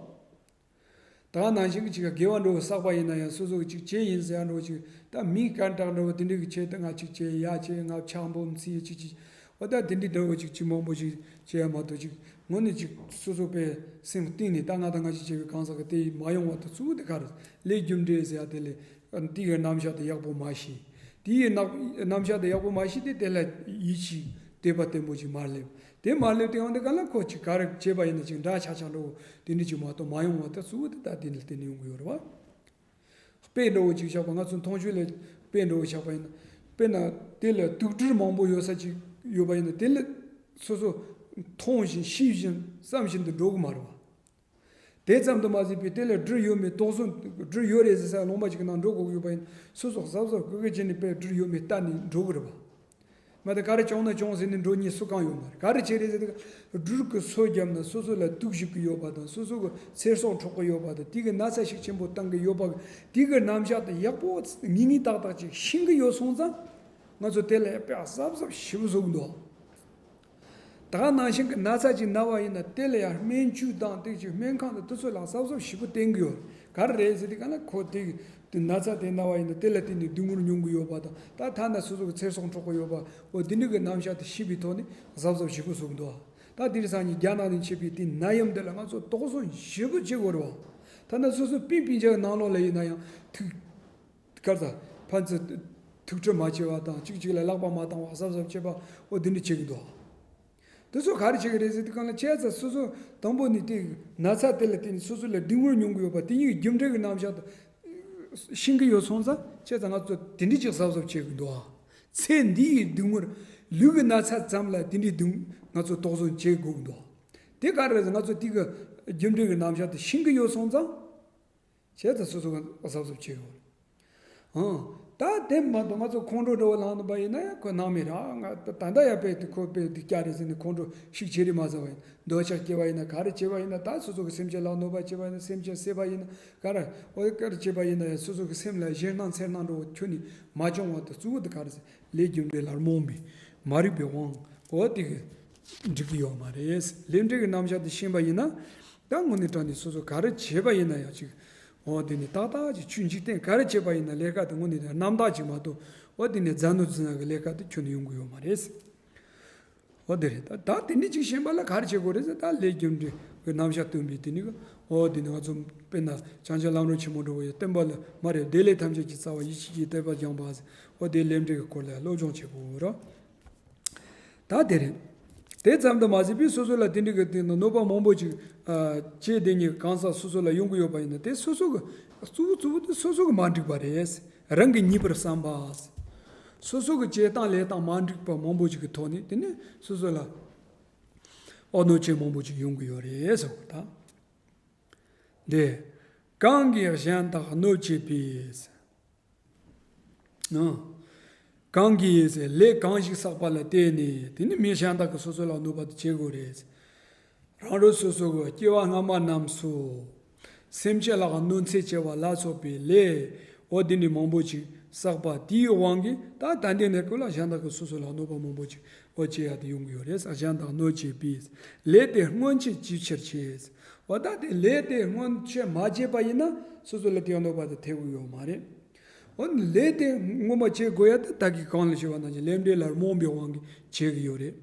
ད་ག་ནང་བཞིན་གྱི་ཅིག་དགེ་བ་འདྲ་བོ་བསགས་པ་ཡིན་ན་ཡང་སོ་སོ་གི་ཅིག་བྱས་ཡིན་ཟེར་ཡ་འདྲ་བོ་ཅིག་ད་མིང་ག་འདྲ་འདྲ་བོ་དེ་འདྲ་གི་བྱས། ད་ང་ཅིག་བྱས་ཡ་བྱས། ང་ཕྱག་འབུམ་ཚིག་ཅིག་ཅིག་འོ་ད་དེ་འདྲའི་འདྲ་བོ་ཅིག་ཅིག་མང་པོ་ཅིག་བྱས་ཡ་མ་གཏོགས། ཅིག་དངོས་གནས་ཅིག་སོ་སོ་པའི་སེམས་གཏིང་ནས་ད་ང་དང་ང་ཅིག་བྱས་པའི་གང་ཟག་གི་དེ་མ་ཡོང་བ་དང་། གཙོ་བོ་དེ་ག་རེ། ལས་རྒྱུ་འབྲས་ཟེར་ཡ་དེ་ལས། དེའི་རྣམ་གཞག་དེ་ཡག་པོ་མ་ཤེས། དེའི་རྣམ་གཞག་དེ་ཡག་པོ་མ་ཤེས་ཏེ་དེ་ལ་ཡིད་ཆེས་དད་པ་བརྟན་པོ་ཅིག་མ་སླེབས། དེ་མ་སླེབས་དེ་ཡང་དེ་ག་ལ་ཁོ་ཅིག་ག་རེ་བྱས་པ་ཡིན་ན་ཅིག་འདྲ་ཆགས་ཆགས་འདྲ་བོ་དེ་འདྲ་ཅིག་མ་གཏོགས་མ་ཡོང་བ་དེ་གཙོ་བོ་དེ་ད་དེ་ནས་དེ་ནས་ཡོང་གི་ཡོད་རེད་བ། དཔེ་འདྲ་བོ་ཅིག་བཞག་པ། ང་ཚོ་མཐོང་ཆོས་ལ་དཔེ་འདྲ་བོ་བཞག་པ་ཡིན་ན། དཔེར་ན་དེ་ལ་དུག་སྦྲུལ་མང་པོ་ཡོད་ས་ཅིག་ཡོད་པ་ཡིན་ན་དེ་ལ་སོ་སོ་མཐོང་བཞིན་ཤེས་བཞིན་བསམ་བཞིན་དུ་འགྲོ་གི་མ་རེད་བ། དེ་ཙམ་དུ་མ་ཟད་པའི་དེ་ལ་སྦྲུལ་ཡོད་མེད་དོགས་ཟོན། སྦྲུལ་ཡོད་རེད་ཟེར་ས་ལུང་པ་ཅིག་གི་ནང་འགྲོ་དགོས་ཀྱི་ཡོད་པ་ཡིན། སོ་སོ་གཟབ་གཟབ་ཀུ་ཀུ་བྱས་ནས་དཔེ་སྦྲུལ་ཡོད་མེད་ལྟ་ནས་འགྲོ་གི་རེད་པ། མ་གཏོགས་ག་རེ་བྱུང་ན་བྱུང་ཟེར་ནས་འགྲོ་མཁན་སུ་གང་ཡོད་མ་རེད། ག་རེ་བྱས་རེད་ཟེར་དུས། སྦྲུལ་གྱིས་སོ་བརྒྱབ་ན་སོ་སོ་ལ་དུག་ཞུགས་ཀྱི་ཡོད་པ་དང་། སོ་སོ་གི་ཚེ་སྲོག་འཕྲོག་གི་ཡོད་པ་དང་། དེ་གི་ན་ཚ་ཤུགས་ཆེན་པོ་བཏང་གི་ཡོད་པ། དེ་གི་རྣམ་གཞག་དེ་ཡག་པོ་ངེས་ངེས་ཏག་ཏག་ཅིག་ཤེས་ཀྱི་ཡོད་སོང་ཙང་། ང་ཚོ་དེ་ལ་དཔེ་གཟབ་གཟབ་ཞེ་པོ་བཟོ་གི་འདུག་ད་ག་ནང་བཞིན་གྱི་ན་ཚ་ཅིག་ན་བ་ཡིན་ན་དེ་ལ་ཡང་སྨན་བཅོས་དང་དེ་ཅིག་སྨན་ཁང་དང་དེ་ཚོ་ལ་གཟབ་གཟབ་ཞེ་པོ་བསྟེན་གྱི་ཡོད། ག་རེ་རེད་ཟེར་དུས་ག་ལ་ཁོ་དེ་དེ་ན་ཚ་དེ་ན་བ་ཡིན་ན་དེ་ལ་བརྟེན་ནས་སྡུག་བསྔལ་མྱོང་གི་ཡོད་པ་དང་། ད་ཐ་ན་སོ་སོ་གི་ཚེ་སྲོག་འཕྲོག་གི་ཡོད་པ། འོ་དེ་འདྲ་གི་རྣམ་གཞག་དེ་ཤེས་པའི་ཐོག་ནས་གཟབ་གཟབ་ཞེ་པོ་བཟོ་གི་འདུག་ད་དེ་རིང་སང་ཉིན་རྒྱ་ནག་ནས་མཆེད་པའི་དེ་ནད་ཡམས་འདི་ལ་ང་ཚོ་དོགས་ཟོན་ཞེ་པོ་བྱེད་དགོས་རེད་བ། ཐ་ན་སོ་སོ་སྤུན་སྤུན་ཀྱག་ནང་ལོགས་ལ་ཡིན་ན་ཡང་ཐུག་ག་རེ་ཟ། ཕན་ཚུན་ཐུག་འཕྲད་མ་བྱེད་པ་དང་། གཅིག་གཅིག་ལ་ལག་པ་མ་བཏང་བ་གཟབ་གཟབ་བྱེད་པ། འོ་དེ་འདྲ་བྱེད་ཀྱི་འདུག་འདི་ཚོ་ག་རེ་བྱེད་ཀྱི་རེད་ཟེར་དུས་གང་ལ་བྱས་ཙང་སོ་སོ་དང་པོ་ནས་དེ་ན་ཚ་དེ་ལ་བརྟེན་ནས་སོ་སོ་ལ་སྡུག་བསྔལ་མྱོང་གི་ཡོད་པ་དེ་གཉིས་ཀྱི་རྒྱུ་འབྲས་ཀྱི་རྣམ་གཞག་དེ་ཤེས་ཀྱི་ཡོད་སོང་ཙང་བྱས་ཙང་ང་ཚོ་དེ་འདྲ་ཅིག་གཟབ་གཟབ་བྱེད་ཀྱི་འདུག་ཚེ་འདི་ཡི་སྡུག་བསྔལ་ལུས་ཀྱི་ན་ཚ་ཙམ་ལ་དེ་འདྲའི་སྡུག་ང་ཚོ་དོགས་ཟོན་བྱེད་དགོས་ཀྱི་འདུག་དེ་ག་རེ་རེད་ཟེར་ང་ཚོ་དེ་གི་རྒྱུ་འབྲས་ཀྱི་རྣམ་གཞག་དེ་ཤེས་ཀྱི་ཡོད་སོང་ཙང་། བྱས་ཙང་སོ་སོ་ག་གཟབ་གཟབ་བྱེད་དགོས། ཨང་། ད་དེ་མ་གཏོགས་ང་ཚོ་ཁོང་ཁྲོ་འདྲ་བོ་ལངས་ནུས་པ་ཡིན་ན་ཡང་ཁོ་ནང་མི་ར་ང་ད་ད་ལྟ་ཡང་དཔེ་དེ་ཁོ་དཔེ་སྡུག་ཅག་རེད་ཟེར་ནས་ཁོང་ཁྲོ་ཤུགས་ཆེ་རེ་མ་ཟ་བ་ཡིན་འདོད་ཆགས་སྐྱེ་བ་ཡིན་ན་ག་རེ་བྱེད་པ་ཡིན་ན་ད་སོ་སོ་གི་སེམས་ཅན་ལ་གནོད་པ་བྱེད་པ་ཡིན་ན་སེམས་ཅན་བསད་པ་ཡིན་ན་ག་རེ་འོ་ག་རེ་བྱེད་པ་ཡིན་ན་ཡང་སོ་སོ་གི་སེམས་ལ་ཞེད་སྣང་འཚེར་སྣང་འདྲ་བོ་ཁྱོན་ནས་མ་བྱུང་བ་དང་གཙོ་བོ་དེ་ག་རེ་ཟེར་ལས་རྒྱུ་འབྲས་ལ་རྨོངས་པའི་མ་རིག་པའི་དབང་འོ་དེ་གི་འགྲིག་གི་ཡོད་མ་རེད། ལས་འབྲས་ཀྱི་རྣམ་གཞག་དེ་ཤེས་པ་ཡིན་ན། ད་དངོས་གནས་དྲང་གནས་སོ་སོ་ག་རེ་བྱས་པ་ཡིན་ན་ཡང་ཅིག་འོ་དེ་ནི་ཏག་ཏག་ཅིག་ཆོས་འཇིག་རྟེན་ག་རེ་བྱས་པ་ཡིན་ན་ལས་ཀ་དེ་དངོས་གནས་དེ་རྣམ་དག་ཅིག་མ་གཏོགས་འོ་དེ་ནི་རྫ་ནུ་རྫུན་ན་གི་ལས་ཀ་དེ་ཁྱོན་ནས་ཡོང་གི་ཡོད་མ་རེད། འོ་དེ་རེད། ད་ད་དེ་ནི་ཅིག་ཤེས་པ་ལ་ག་རེ་བྱེད་དགོས་རེད་ཟེར་ད་ལས་རྒྱུ་འབྲས་ཀྱི་རྣམ་གཞག་སྟོན་པའི་དེ་ནི་གི་འོ་དེ་ནི་ང་ཚོ་དཔེར་ན་བྱང་ཆུབ་ལམ་རིམ་ཆེན་མོ་འགྲོ་བའི་བསྟན་པ་ལ་མ་རེད་བདེ་ལེགས་ཐམས་ཅད་ཀྱི་རྩ་བ་ཡེ་ཤེས་ཀྱི་བསྟོད་པ་སྦྱངས་པ་ཟེར་འོ་དེ་ལས་འབྲས་ཀྱི་སྐོར་ལ་སློབ་སྦྱོང་བྱེད་དགོས་རོགས། ད་དེ་རེད། དེ་ཙམ་དུ་མ་ཟད་པའི་སོ་སོ་ལ་དེ་འདྲ་གི་སྟེང་དུ་གནོད་པ་མང་པོ་ཅིག་ཨ་བྱས་དེ་ཉིད་གང་ཟག་སོ་སོ་ལ་ཡོང་གི་ཡོད་པ་ཡིན་ན་དེ་སོ་སོ་གི་གཙོ་བོ་གཙོ་བོ་དེ་སོ་སོ་གི་མ་འགྲིག་པ་རེད། རང་གི་ཉེས་པར་བསམ་པ། སོ་སོ་གི་བྱེད་སྟངས་ལས་སྟངས་མ་འགྲིག་པ་མང་པོ་ཅིག་གི་ཐོག་ནས་དེ་ནི་སོ་སོ་ལ་ཨོ་གནོད་བྱེད་མང་པོ་ཅིག་ཡོང་གི་ཡོད་རེད་ཟེར་བ་དང་། འདི། གང་གིས་གཞན་དག་གནོད་བྱེད་པའི། ཨང་། གང་གིས་ཟེར་ལས་གང་ཞིག་བསགས་པ་ལ་བརྟེན་ནས་དེ་ནི་མི་གཞན་དག་གིས་སོ་སོ་ལ་གནོད་པ་དེ་བྱེད་དགོས་རེད། རང་རང་སོ་སོ་གི་སྐྱེ་བ་སྔ་མ་རྣམས་སུ་སེམས་ཅན་ལ་གནོད་འཚེ་བྱས་པ་ལ་སོགས་པའི་ལས་འོ་དེ་ནི་མང་པོ་ཅིག་བསགས་པ་དེའི་དབང་གིས་ད་ད་ལྟའི་གནས་སྐབས་ལ་གཞན་དག་གིས་སོ་སོ་ལ་གནོད་པ་མང་པོ་ཅིག་འོ་བྱེད་ཡ་དེ་ཡོང་གི་ཡོད་རེད། གཞན་དག་གནོད་བྱེད་པའི་ལས་དེ་སྔོན་ཆད་ཅིའི་ཕྱིར་བྱས། འོ་ད་དེ་ལས་དེ་སྔོན་ཆད་མ་བྱས་པ་ཡིན་ན་སོ་སོ་ལ་དེའི་གནོད་པ་དེ་ཐེབས་ཀྱི་ཡོད་མ་རེད། འོ་ནི་ལས་དེ་སྔོན་མ་བྱེད་དགོས་ཡ་དེ་ད་གིན་གོང་ལ་ཞུས་པ་ནང་བཞིན་ལས་འབྲས་ལ་རྨོངས་པའི་དབང་གིས་བྱེད་ཀྱི་ཡོད་རེད།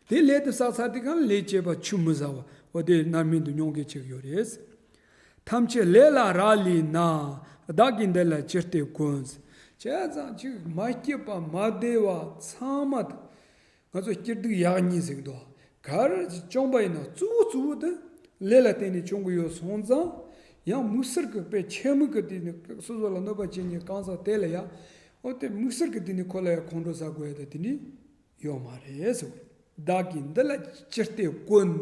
དེ་ལས་དེ་བསགས་ཚར་དུས་གང་ལས་བྱེད་པ་ཆུད་མི་ཟ་བ་འོ་དེ་རྣམ་སྨིན་དུ་མྱོང་གི་བྱེད་ཀྱི་ཡོད་རེད། ཐམས་ཅད་ལས་ལ་རག་ལས་ན། བདག་གིས་འདི་ལ་ཅི་སྟེ་བཀོད། བྱས་ཙང་ཅིག་མ་སྐྱིད་པ་མ་བདེ་བ་ཚང་མ་དེ། ང་ཚོ་སྐྱིད་སྡུག་ཡག་ཉེས་ཟེར་གི་འདུག་ག་རེ་བྱུང་པ་ཡིན་ན་གཙོ་བོ་གཙོ་བོ་དེ་ལས་ལ་བརྟེན་ནས་བྱུང་གི་ཡོད་སོང་ཙང་ཡང་དམིགས་བསལ་གྱི་དཔེ་ཆེན་མོ་གི་དེ་ནི་སོ་སོ་ལ་གནོད་པ་བྱེད་མཁན་གང་ཟག་དེ་ལ་ཡང་འོ་དེ་དམིགས་བསལ་གྱི་དེ་ནི་ཁོ་ལ་ཡང་ཁོང་ཁྲོ་ཟ་དགོས་ཡ་དེ་དེ་ནི་ཡོད་མ་རེད་ཟེར། བདག་གིས་འདི་ལ་ཅི་སྟེ་བཀོད།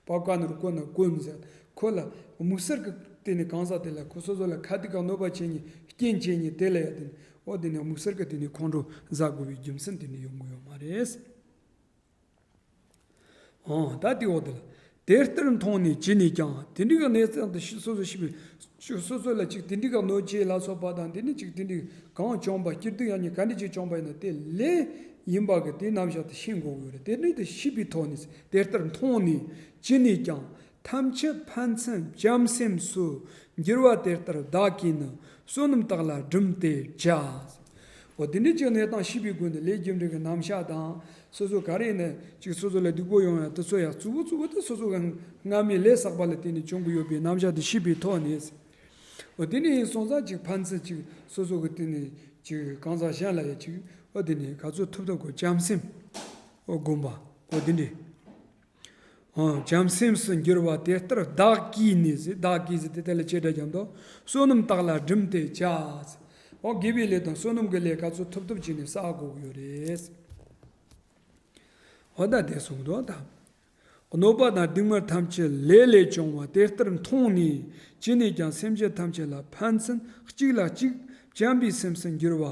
པ་བཀའ་ནོར་བཀོད་ན་བཀོད་ཟེར་ཁོ་ལ་དམིགས་བསལ་གྱི་དེ་ནི་གང་ཟག་དེ་ལ་ཁོ་སོ་སོ་ལ་ཁ་ཐུག་ག་གནོད་པ་བྱེད་མཁན་རྐྱེན་བྱེད་མཁན་དེ་ལ་ཡང་དེ་ནི་འོ་དེ་ནི་དམིགས་བསལ་གྱི་དེ་ནི་ཁོང་ཁྲོ་ཟ་དགོས་པའི་རྒྱུ་མཚན་དེ་ནི་ཡོང་གི་ཡོད་མ་རེད། ཨང་། ད་དེ་འོག་དེ་ལ། དེ་ལྟར་མཐོང་ནས་ཅི་ནས་ཀྱང་དེ་འདྲའི་གི་གནས་སྟངས་དེ་ཤི་སོ་སོ་ཤི་བའི་ཤི་སོ་སོ་ལ་ཅིག་དེ་འདྲའི་གི་གནོད་བྱེད་ལ་སོགས་པ་དང་དེ་ནི་ཅིག་དེ་འདྲའི་གང་བྱུང་བ་སྐྱིད་སྡུག་ཡང་ཉེས་ག་འདྲ་ཅིག་བྱུང་བ་ཡིན་ན་དེ་ལས་ཡིན་པ་གི་དེ་རྣམ་གཞག་དེ་ཤེས་དགོས་ཀྱི་ཡོད་རེད། དེ་ནི་དེ་ཤི་བའི་ཐོག་ནས་དེ་ལྟར་མཐོང་ནས་ཅི་ནས་ཀྱང་ཐམས་ཅད་ཕན་ཚུན་བྱམས་སེམས་སུ་འགྱུར་བ་དེ་ལྟར་བདག་གིས་ནི་བསོད་ནམས་དག་ལ་སྒྲིམ་སྟེ་བྱ། འོ་དེ་འདྲའི་ཅིག་གནས་སྟངས་ཤེས་པའི་སྒོ་ནས་ལས་རྒྱུ་འབྲས་ཀྱི་རྣམ་གཞག་དང་སོ་སོ་ག་རེ་ཡིན་ན་ཅིག་སོ་སོ་ལ་སྡུག་པོ་ཡོང་ཡ་དེ་ཚོ་ཡང་གཙོ་བོ་གཙོ་བོ་དེ་སོ་སོ་གི་སྔ་མའི་ལས་བསགས་པ་ལ་བརྟེན་ནས་བྱུང་གི་ཡོད་པའི་རྣམ་གཞག་དེ་ཤེས་པའི་ཐོག་ནས། འོ་དེ་འདྲ་ཡིན་སོང་ཙང་ཅིག་ཕན་ཚུན་ཅིག་སོ་སོ་གི་སྟེང་ནས་ཅིག་གང་ཟག་གཞན་ལ་ཡང་ཅིག་འོ་དེ་ནས་ག་ཚོད་ཐུབ་ཐུབ་གི་བྱམས་སེམས་འོ་སྒོམ་པ་འོ་དེ་འདྲ། ཨང་། བྱམས་སེམས་སུ་འགྱུར་བ་དེ་ལྟར་བདག་གིས་ནི་ཟེར། བདག་གིས་ཟེར་དེ་དེ་ལ་ཆེ་སྒྲ་རྒྱབ་འདུག་བསོད་ནམས་དག་ལ་སྒྲིམ་སྟེ་བྱ། འོ་དགེ་བའི་ལས་དང་བསོད་ནམས་ཀྱི་ལས་ག་ཚོད་ཐུབ་ཐུབ་བྱས་ནས་བསགས་དགོས་ཀྱི་ཡོད་རེད། འོ་ད་དེ་གསུངས་འདུག་ད། གནོད་པ་དང་སྡུག་བསྔལ་ཐམས་ཅད་ལས་ལས་བྱུང་བ་དེ་ལྟར་མཐོང་ནས་ཅི་ནས་ཀྱང་སེམས་ཅན་ཐམས་ཅད་ལ་ཕན་ཚུན་གཅིག་ལ་གཅིག་བྱམས་པའི་སེམས་སུ་འགྱུར་བ།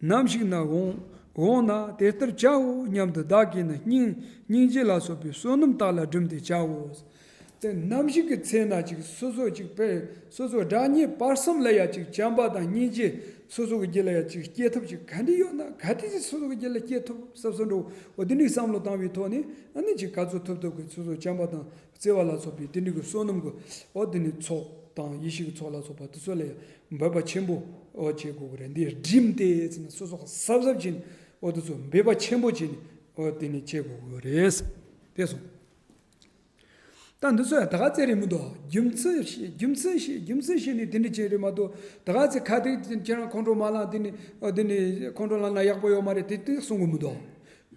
ནམ་ཞིག་ན་འོང་འོང་ན་དེ་ལྟར་བྱའོ་སྙམ་དུ་བདག་གིས་ནི་སྙིང་སྙིང་རྗེ་ལ་སོགས་པའི་བསོད་ནམས་དག་ལ་སྒྲིམ་སྟེ་བྱའོ། དེ་ནམ་ཞིག་གི་ཚེ་ན་ཅིག་སོ་སོ་ཅིག་དཔེ་སོ་སོ་དགྲ་གཉེན་བར་གསུམ་ལ་ཡ་ཅིག་བྱམས་པ་དང་སྙིང་རྗེ་སོ་སོ་གི་རྒྱུད་ལ་ཡ་ཅིག་སྐྱེ་ཐུབ་ཅིག་ག་འདྲ་ཡོད་ན་ག་དེ་ཅིག་སོ་སོ་གི་རྒྱུད་ལ་སྐྱེ་ཐུབ་བསམ་བསམ་འགྲོ་འོ་དེ་འདྲའི་བསམ་བློ་བཏང་བའི་ཐོག་ནས་ཨ་ནི་ཅིག་ག་ཚོད་ཐུབ་ཐུབ་ཀྱི་སོ་སོ་བྱམས་པ་དང་། བརྩེ་བ་ལ་སོགས་པའི་དེ་འདྲ་གི་བསོད་ནམས་ཀྱི་འོ་དེ་ནི་ཚོགས་དང་ཡེ་ཤེས་ཀྱི་ཚོགས་ལ་སོགས་པ་དེ་ཚོ་ལ་ཡང་འབད་པ་ཆེན་པོ་འོ་བྱེད་དགོས་ཀྱི་རེད། འདི་སྒྲིམ་སྟེ་ཟེར་ན་སོ་སོ་གཟབ་གཟབ་བྱས་ནས་འོ་དེ་ཚོ་འབད་པ་ཆེན་པོ་བྱས་ནས་འོ་དེ་ནི་བྱེད་དགོས་ཀྱི་རེད། དེ་སོང་། ད་འདི་ཚོ་ཡང་ད་ག་ཚད་རེད་མི་འདུག་རྒྱུ་མཚན་ཤེས་རྒྱུ་མཚན་ཤེས་རྒྱུ་མཚན་ཤེས་ནས་དེ་འདྲ་བྱས་རེད་མ་གཏོགས་ད་ག་ཚད་ཁ་ཐུག་ཁྱེད་རང་ཁོང་ཁྲོ་མ་ལངས་དེ་ནི་འོ་དེ་ནི་ཁོང་ཁྲོ་ལངས་ན་ཡག་པོ་ཡོད་མ་རེད་དེ་དེ་གསུང་གི་མི་འདུག་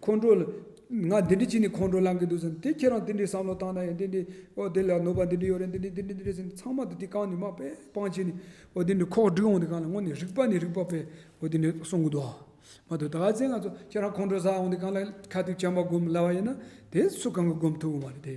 ཁོང་ཁྲོ་ལ་ ང་འདི་འདྲ་བྱས་ནས་ཁོང་ཁྲོ་ལངས་ཀྱི་འདུག་ཟེར་ནས། དེ་ཁྱེད་རང་དེ་འདྲའི་བསམ་བློ་བཏང་ན་ཡང་དེ་འདྲའི། ཨོ་དེ་ལ་གནོད་པ་འདི་འདྲ་ཡོད་རེད། འདི་འདྲ་འདི་འདྲ་འདི་འདྲ་ཟེར་ནས། ཚང་མ་དེ་དེ་གང་ནས་མ་དཔེ་སྤང་བྱས་ནས། ཨོ་དེ་འདྲ་ཁོག་སྒྲིག་འོང་དུས་སྒང་ལ་དངོས་གནས་རིག་པ་ནས་རིག་པ་དཔེ། ཨོ་དེ་འདྲ་གསུང་གི་འདུག་ཨ། མ་གཏོགས་ད་ག་ཚོད་ང་ཚོ་ཁྱེད་རང་ཁོང་ཁྲོ་ཟ་འོང་དུས་སྒང་ལ་ཁ་ཐུག་བྱམས་པ་སྒོམ་ལབ་པ་ཡིན་ན། དེ་སུ་གང་གིས་སྒོམ་ཐུབ་ཀྱི་མ་རེད་དེ།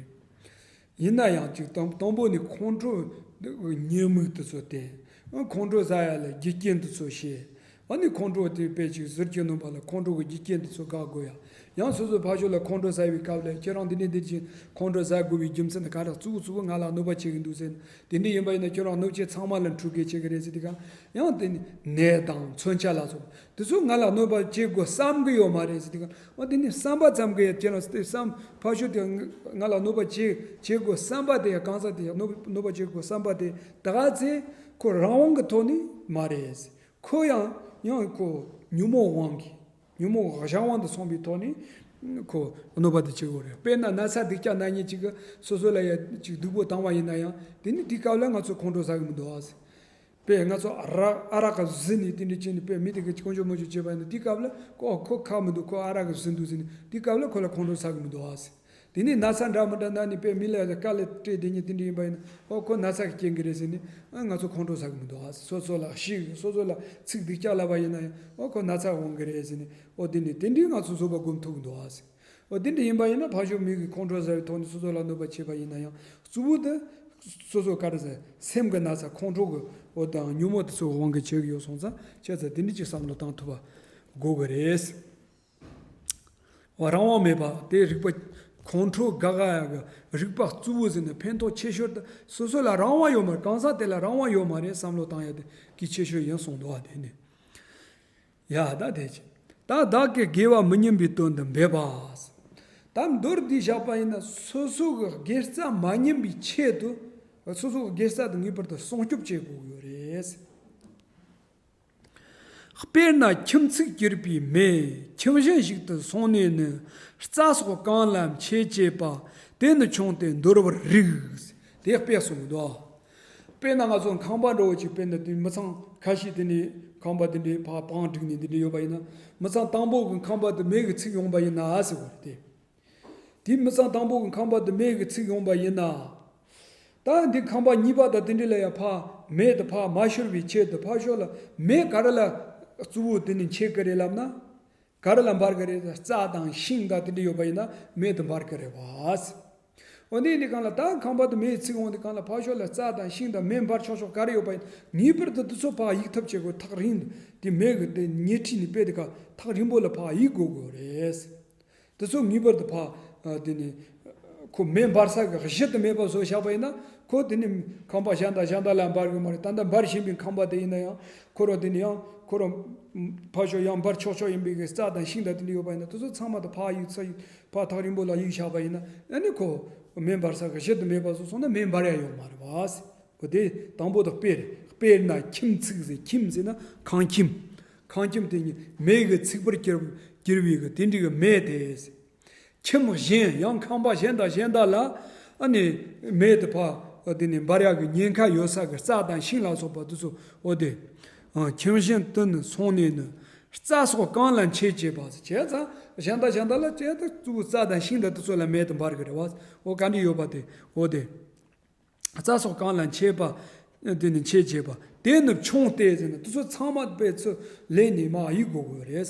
ཡིན་ན་ཡང་ཅིག་དང་དང་པོ་ནས་ཁོང་ཁྲོ་ཉེས་དམིགས་དེ་ཚོ་བསྟན། ཁོང་ཁྲོ་ཟ་ཡ་ལ་རྒྱུ་རྐྱེན་དེ་ཚོ་བཤད། ཨ་ནི་ཁོང་ཁྲོ་དེ་དཔེ་ཅིག་ཟུར་གྱི་ནང་པ་ལ་ཁོང་ཁྲོ་གི་རྒྱུ་རྐྱེན་དེ་ཚོ་བཀག་དགོས་ཡ། ཡང་སོ་སོའི་ཕ་ཤོ་ལ་ཁོང་ཁྲོ་ཟ་བའི་སྐབས་ལ། ཁྱེད་རང་འདི་ནས་འདིར་ཕྱིན་ཁོང་ཁྲོ་ཟ་དགོས་པའི་རྒྱུ་མཚན་དེ་ག་རེ། གཙོ་བོ་གཙོ་བོ་ང་ལ་གནོད་པ་བྱེད་ཀྱི་འདུག་ཟེར། དེ་འདྲ་ཡིན་པ་ཡིན་ན་ཁྱོད་རང་གནོད་བྱེད་ཚང་མ་ལ་འཁྲུག་གེ་བྱེད་ཀྱི་རེད་ཟེར་དུས་སྒང་། ཡང་དེ་ནི་ནད་དང་མཚོན་ཆ་ལ་སོགས་པ་དེ་ཚོ་ང་ལ་གནོད་པ་བྱེད་དགོས་བསམ་གྱི་ཡོད་མ་རེད་ཟེར་དུས་སྒང་། འོ་དེ་ནི་བསམ་པ་ཙམ་གྱིས་ཡང་ཁྱེད་རང་དེ་བསམ། ཕ་ཤོ་དེ་ང་ལ་གནོད་པ་བྱེད་བྱེད་དགོས་བསམ་པ་དེ་ཡང་གང་ཟག་དེ་ཡང་གནོད་གནོད་པ་བྱེད་དགོས་བསམ་པ་དེ་ད་ག་ཚོད་ཁོ་རང་དབང་གི་ཐོག་ནས་མ་རེད། ཁོ་ཡང་ཡང་ཁོ་ཉོན་མོངས་དབང་གིས། ཉོན་མོངས་གཞན་དབང་དུ་སོང་བའི་ཐོག་ནས་ཁོ་གནོད་པ་དེ་བྱེད་དགོས་རེད། དཔེར་ན་ན་ཚ་སྡུག་ཅག་ན་མཁན་ཅིག་གིས་སོ་སོ་ལ་ཡ་ཅིག་སྡུག་པོ་བཏང་བ་ཡིན་ན་ཡང་། དེ་ནི་དེའི་སྐབས་ལ་ང་ཚོ་ཁོང་ཁྲོ་ཟ་གི་མི་འདུག་ཨ། དཔེ་ང་ཚོ་ཨ་རག་ཨ་རག་གིས་བཟི་ནས་དེ་འདྲ་བྱས་ནས། དཔེ་མི་དེ་གིས་དཀོན་མཆོག་མོ་ཆོས་བྱས་པ་ཡིན་ན། དེའི་སྐབས་ལ་ཁོ་ཁོ་ཁ་མི་འདུག་ཁོ་ཨ་རག་གིས་བཟི་འདུག་ཟེར་ནས། དེའི་སྐབས་ལ་ཁོ་ལ་ཁོང་ཁྲོ་ཟ་གི་མི་འདུག་ཨ། དེ་ནས་ན་ཚ་འདྲ་མི་འདྲ་ན་ནི་དཔེ་མི་ལ་དཀའ་ལས་སྤྲད་བསྡད་མཁན་དེ་འདྲ་ཡིན་པ་ཡིན་ན། ཨོ་ཁོ་ན་ཚ་གི་རྐྱེན་གྱིས་རེད་ཟེར་ནས། ཨ་ང་ཚོ་ཁོང་ཁྲོ་ཟ་གི་མི་འདུག་ཨ། སོ་སོ་ལ་ཤིག་སོ་སོ་ལ་ཚིག་སྡུག་ཅག་ལབ་པ་ཡིན་ན་ཡང་། ཨོ་ཁོ་ན་ཚ་འོང་གི་རེད་ཟེར་ནས། ཨོ་དེ་ནི་དེ་འདྲའི་ང་ཚོ་བཟོད་པ་སྒོམ་ཐུབ་གི་འདུག་ཨ། ཨོ་དེ་འདྲ་ཡིན་པ་ཡིན་ན། ཕ་ཤོ་མི་གིས་ཁོང་ཁྲོ་ཟ་བའི་ཐོག་ནས་སོ་སོ་ལ་གནོད་པ་བྱས་པ་ཡིན་ན་ཡང་། གཙོ་བོ་དེ་སོ་སོ་ག་རེ་ཟེར། སེམས་ཀྱི་ན་ཚ་ཁོང་ཁྲོ་གི། ཨོ་དང་ཉོན་མོངས་དེ་ཚོའི་དབང་གིས་བྱེད་ཀྱི་ཡོད་སོང་ཙང་། བྱས་ཙང་དེ་འདྲ་ཅིག་བསམ་བློ་བཏང་ཐུབ་པ་དགོས་ཀྱི་རེད། འོ་རང་དབང་མེད་པ་དེ་རིག་པ། ཁོང་ཁྲོ་དགག་ཡག་གི་རིག་པ་གཙོ་བོ་ཟེར་ན་ཕན་ཐོགས་ཆེ་ཤོས་དེ། སོ་སོ་ལ་རང་དབང་ཡོད་མ་རེད། གང་ཟག་དེ་ལ་རང་དབང་ཡོད་མ་རེད། བསམ་བློ་བཏང་ཡ་དེ་གལ་ཆེ་ཤོས་ཡིན་གསུངས་འདུག་བ། དེ་ནི་ཡ་ད་དེ་ཅི། ད་བདག་གིས་དགེ་བ་མི་ཉམས་པའི་དོན་དུ་འབད་པ། ད་མདོར་བསྡུས་བཞག་པ་ཡིན་ན། སོ་སོ་གི་དགེ་རྩ་མ་ཉམས་པའི་ཆེད་དུ། སོ་སོ་གི་དགེ་རྩ་དེ་ངེས་པར་དུ་སྲུང་སྐྱོབ་བྱེད་དགོས་ཀྱི་ཡོད་རེད། དཔེར་ན་ཁྱིམ་ཚིག་གྱུར་པའི་མེ། ཁྱིམ་གཞན་ཞིག་ཏུ་སོང་ནས་ནི། རྩྭ་སོགས་གང་ལ་མཆེད་བྱེད་པ། དེ་ནི་ཆུང་སྟེ་འདོར་བར་རིགས། དེ་དཔེ་གསུངས་འདུག་དཔེར་ན་ང་ཚོ་ཁང་པ་འདྲ་བོ་ཅིག། དཔེར་ན་དེ་མི་ཚང་ཁ་ཤས་དེ་ནས་ཁང་པ་དེ་འདྲའི་ཕར་བང་བསྒྲིགས་ནས་འདི་འདྲ་ཡོད་པ་ཡིན་ན། མི་ཚང་དང་པོ་གི་ཁང་པ་དེ་མེ་གིས་ཚིག་ཡོང་པ་ཡིན་ན་ཟེར་བ་རེད་དེ། དེ་མི་ཚང་དང་པོ་གི་ཁང་པ་དེ་མེ་གིས་ཚིག་ཡོང་པ་ཡིན་ན། ད་འདི་ཁང་པ་གཉིས་པ་དང་དེ་འདྲ་ལ་ཡང་ཕར་མེ་དེ་ཕར་མ་ཤོར་བའི་ཆེད་དུ། ཕར་ཤོར་ལ་མེ་ག་རེ་ལ་གཙོ་བོ་དེ་ནི་མཆེད་ཀྱི་རེད་ལབ་ན། ག་རེ་ལ་འབར་གི་རེད། རྩྭ་དང་ཤིང་དང་དེ་འདྲ་ཡོད་པ་ཡིན་ན་མེ་དེ་འབར་གི་རེད་བ། འོ་འདི་ནི་གང་ལ་ད་ཁང་པ་དེ་མེ་ཚིག་འོང་དུས་གང་ལ་ཕར་ཕྱོགས་ལ་རྩྭ་དང་ཤིང་དང་མེ་འབར་ཆོག་ཆོག་ག་རེ་ཡོད་པ་ཡིན། ངེས་པར་དུ་དེ་ཚོ་ཕར་གཡུག་ཐབས་བྱེད་དགོས། ཐག་རིང་དུ་དེ་མེ་གི་དེ་ཉལ་ཁྲི་ནས་དཔེ་དེ་ག་ཐག་རིང་པོ་ལ་ཕར་གཡུག་དགོས་དགོས་རེད། དེ་ཚོ་ངེས་པར་དུ་ཕར་དེ་ནི་ཁོ་མེ་འབར་ས་གི་གཞི་དེ་མེད་པ་བཟོ་བཞག་པ་ཡིན་ན། ཁོ་དེ་ནི་ཁང་པ་གཞན་དང་གཞན་དག་ལ་འབར་གི་མ་རེད། ད་ལྟ་འབར་བཞིན་པའི་ཁང་པ་དེ་ཡིན་ན་ཡང་། ཁོ་རང་དེ་ནི་ཡང་ཁོ་རང་ཕར་ཕྱོགས་ཡང་འབར་ཆོག་ཆོག་ཡིན་པའི་གི་རྩྭ་དང་ཤིང་དང་དེ་འདྲ་ཡོད་པ་ཡིན་ན། དེ་ཚོ་ཚང་མ་དེ་ཕར་གཡུག་ས་ཡིན། ཕར་ཐག་རིང་པོ་ལ་གཡུག་བཞག་པ་ཡིན་ན། ཨ་ནི་ཁོ་མེ་འབར་ས་གི་གཞི་དེ་མེད་པ་བཟོ་སོང་ན་མེ་འབར་ཡ་ཡོད་མ་རེད་བ། འོ་དེ་དང་པོ་དེ་དཔེ་རེད། དཔེར་ན་ཁྱིམ་ཚིག་ཟེར། ཁྱིམ་ཟེར་ན་ཁང་ཁྱིམ། ཁང་ཁྱིམ་དེ་ཉིད་མེ་གི་ཚིག་པར་གྱུར་གྱུར་བའི་གི་དེ་འདྲའི་གི་མེ་དེ། ཁྱིམ་གཞན་ཡང་ཁང་པ་གཞན་དང་གཞན་དག་ལ་ཨ་ནི་མེ་དེ་ཕར་དེ་ནི་འབར་ཡག་གི་ཉེན་ཁ་ཡོད་ས་གི་རྩྭ་དང་ཤིང་ལ་སོགས་པ་དེ་ཚོ། འོ་དེ་ཁྱིམ་གཞན་དུ་ནི་སོང་ནས་ནི། རྩྭ་སོགས་གང་ལ་མཆེད་བྱེད་པ་ཟེར། བྱས་ཙང་གཞན་དང་གཞན་དག་ལ་བྱས་ཙང་གཙོ་བོ་རྩྭ་དང་ཤིང་དང་དེ་ཚོ་ལ་མེ་དེ་འབར་གི་རེད་བ། འོ་ག་འདྲ་ཡོད་པ་དེ། འོ་དེ། རྩྭ་སོགས་གང་ལ་མཆེད་པ། དེ་ནི་མཆེད་བྱེད་པ། དེ་ནི་མཆོང་སྟེ་ཟེར་ན། དེ་ཚོ་ཚང་མ་དཔེ་ཚོ་ལས་ནི་མ་གཡུག་དགོས་དགོས་རེད།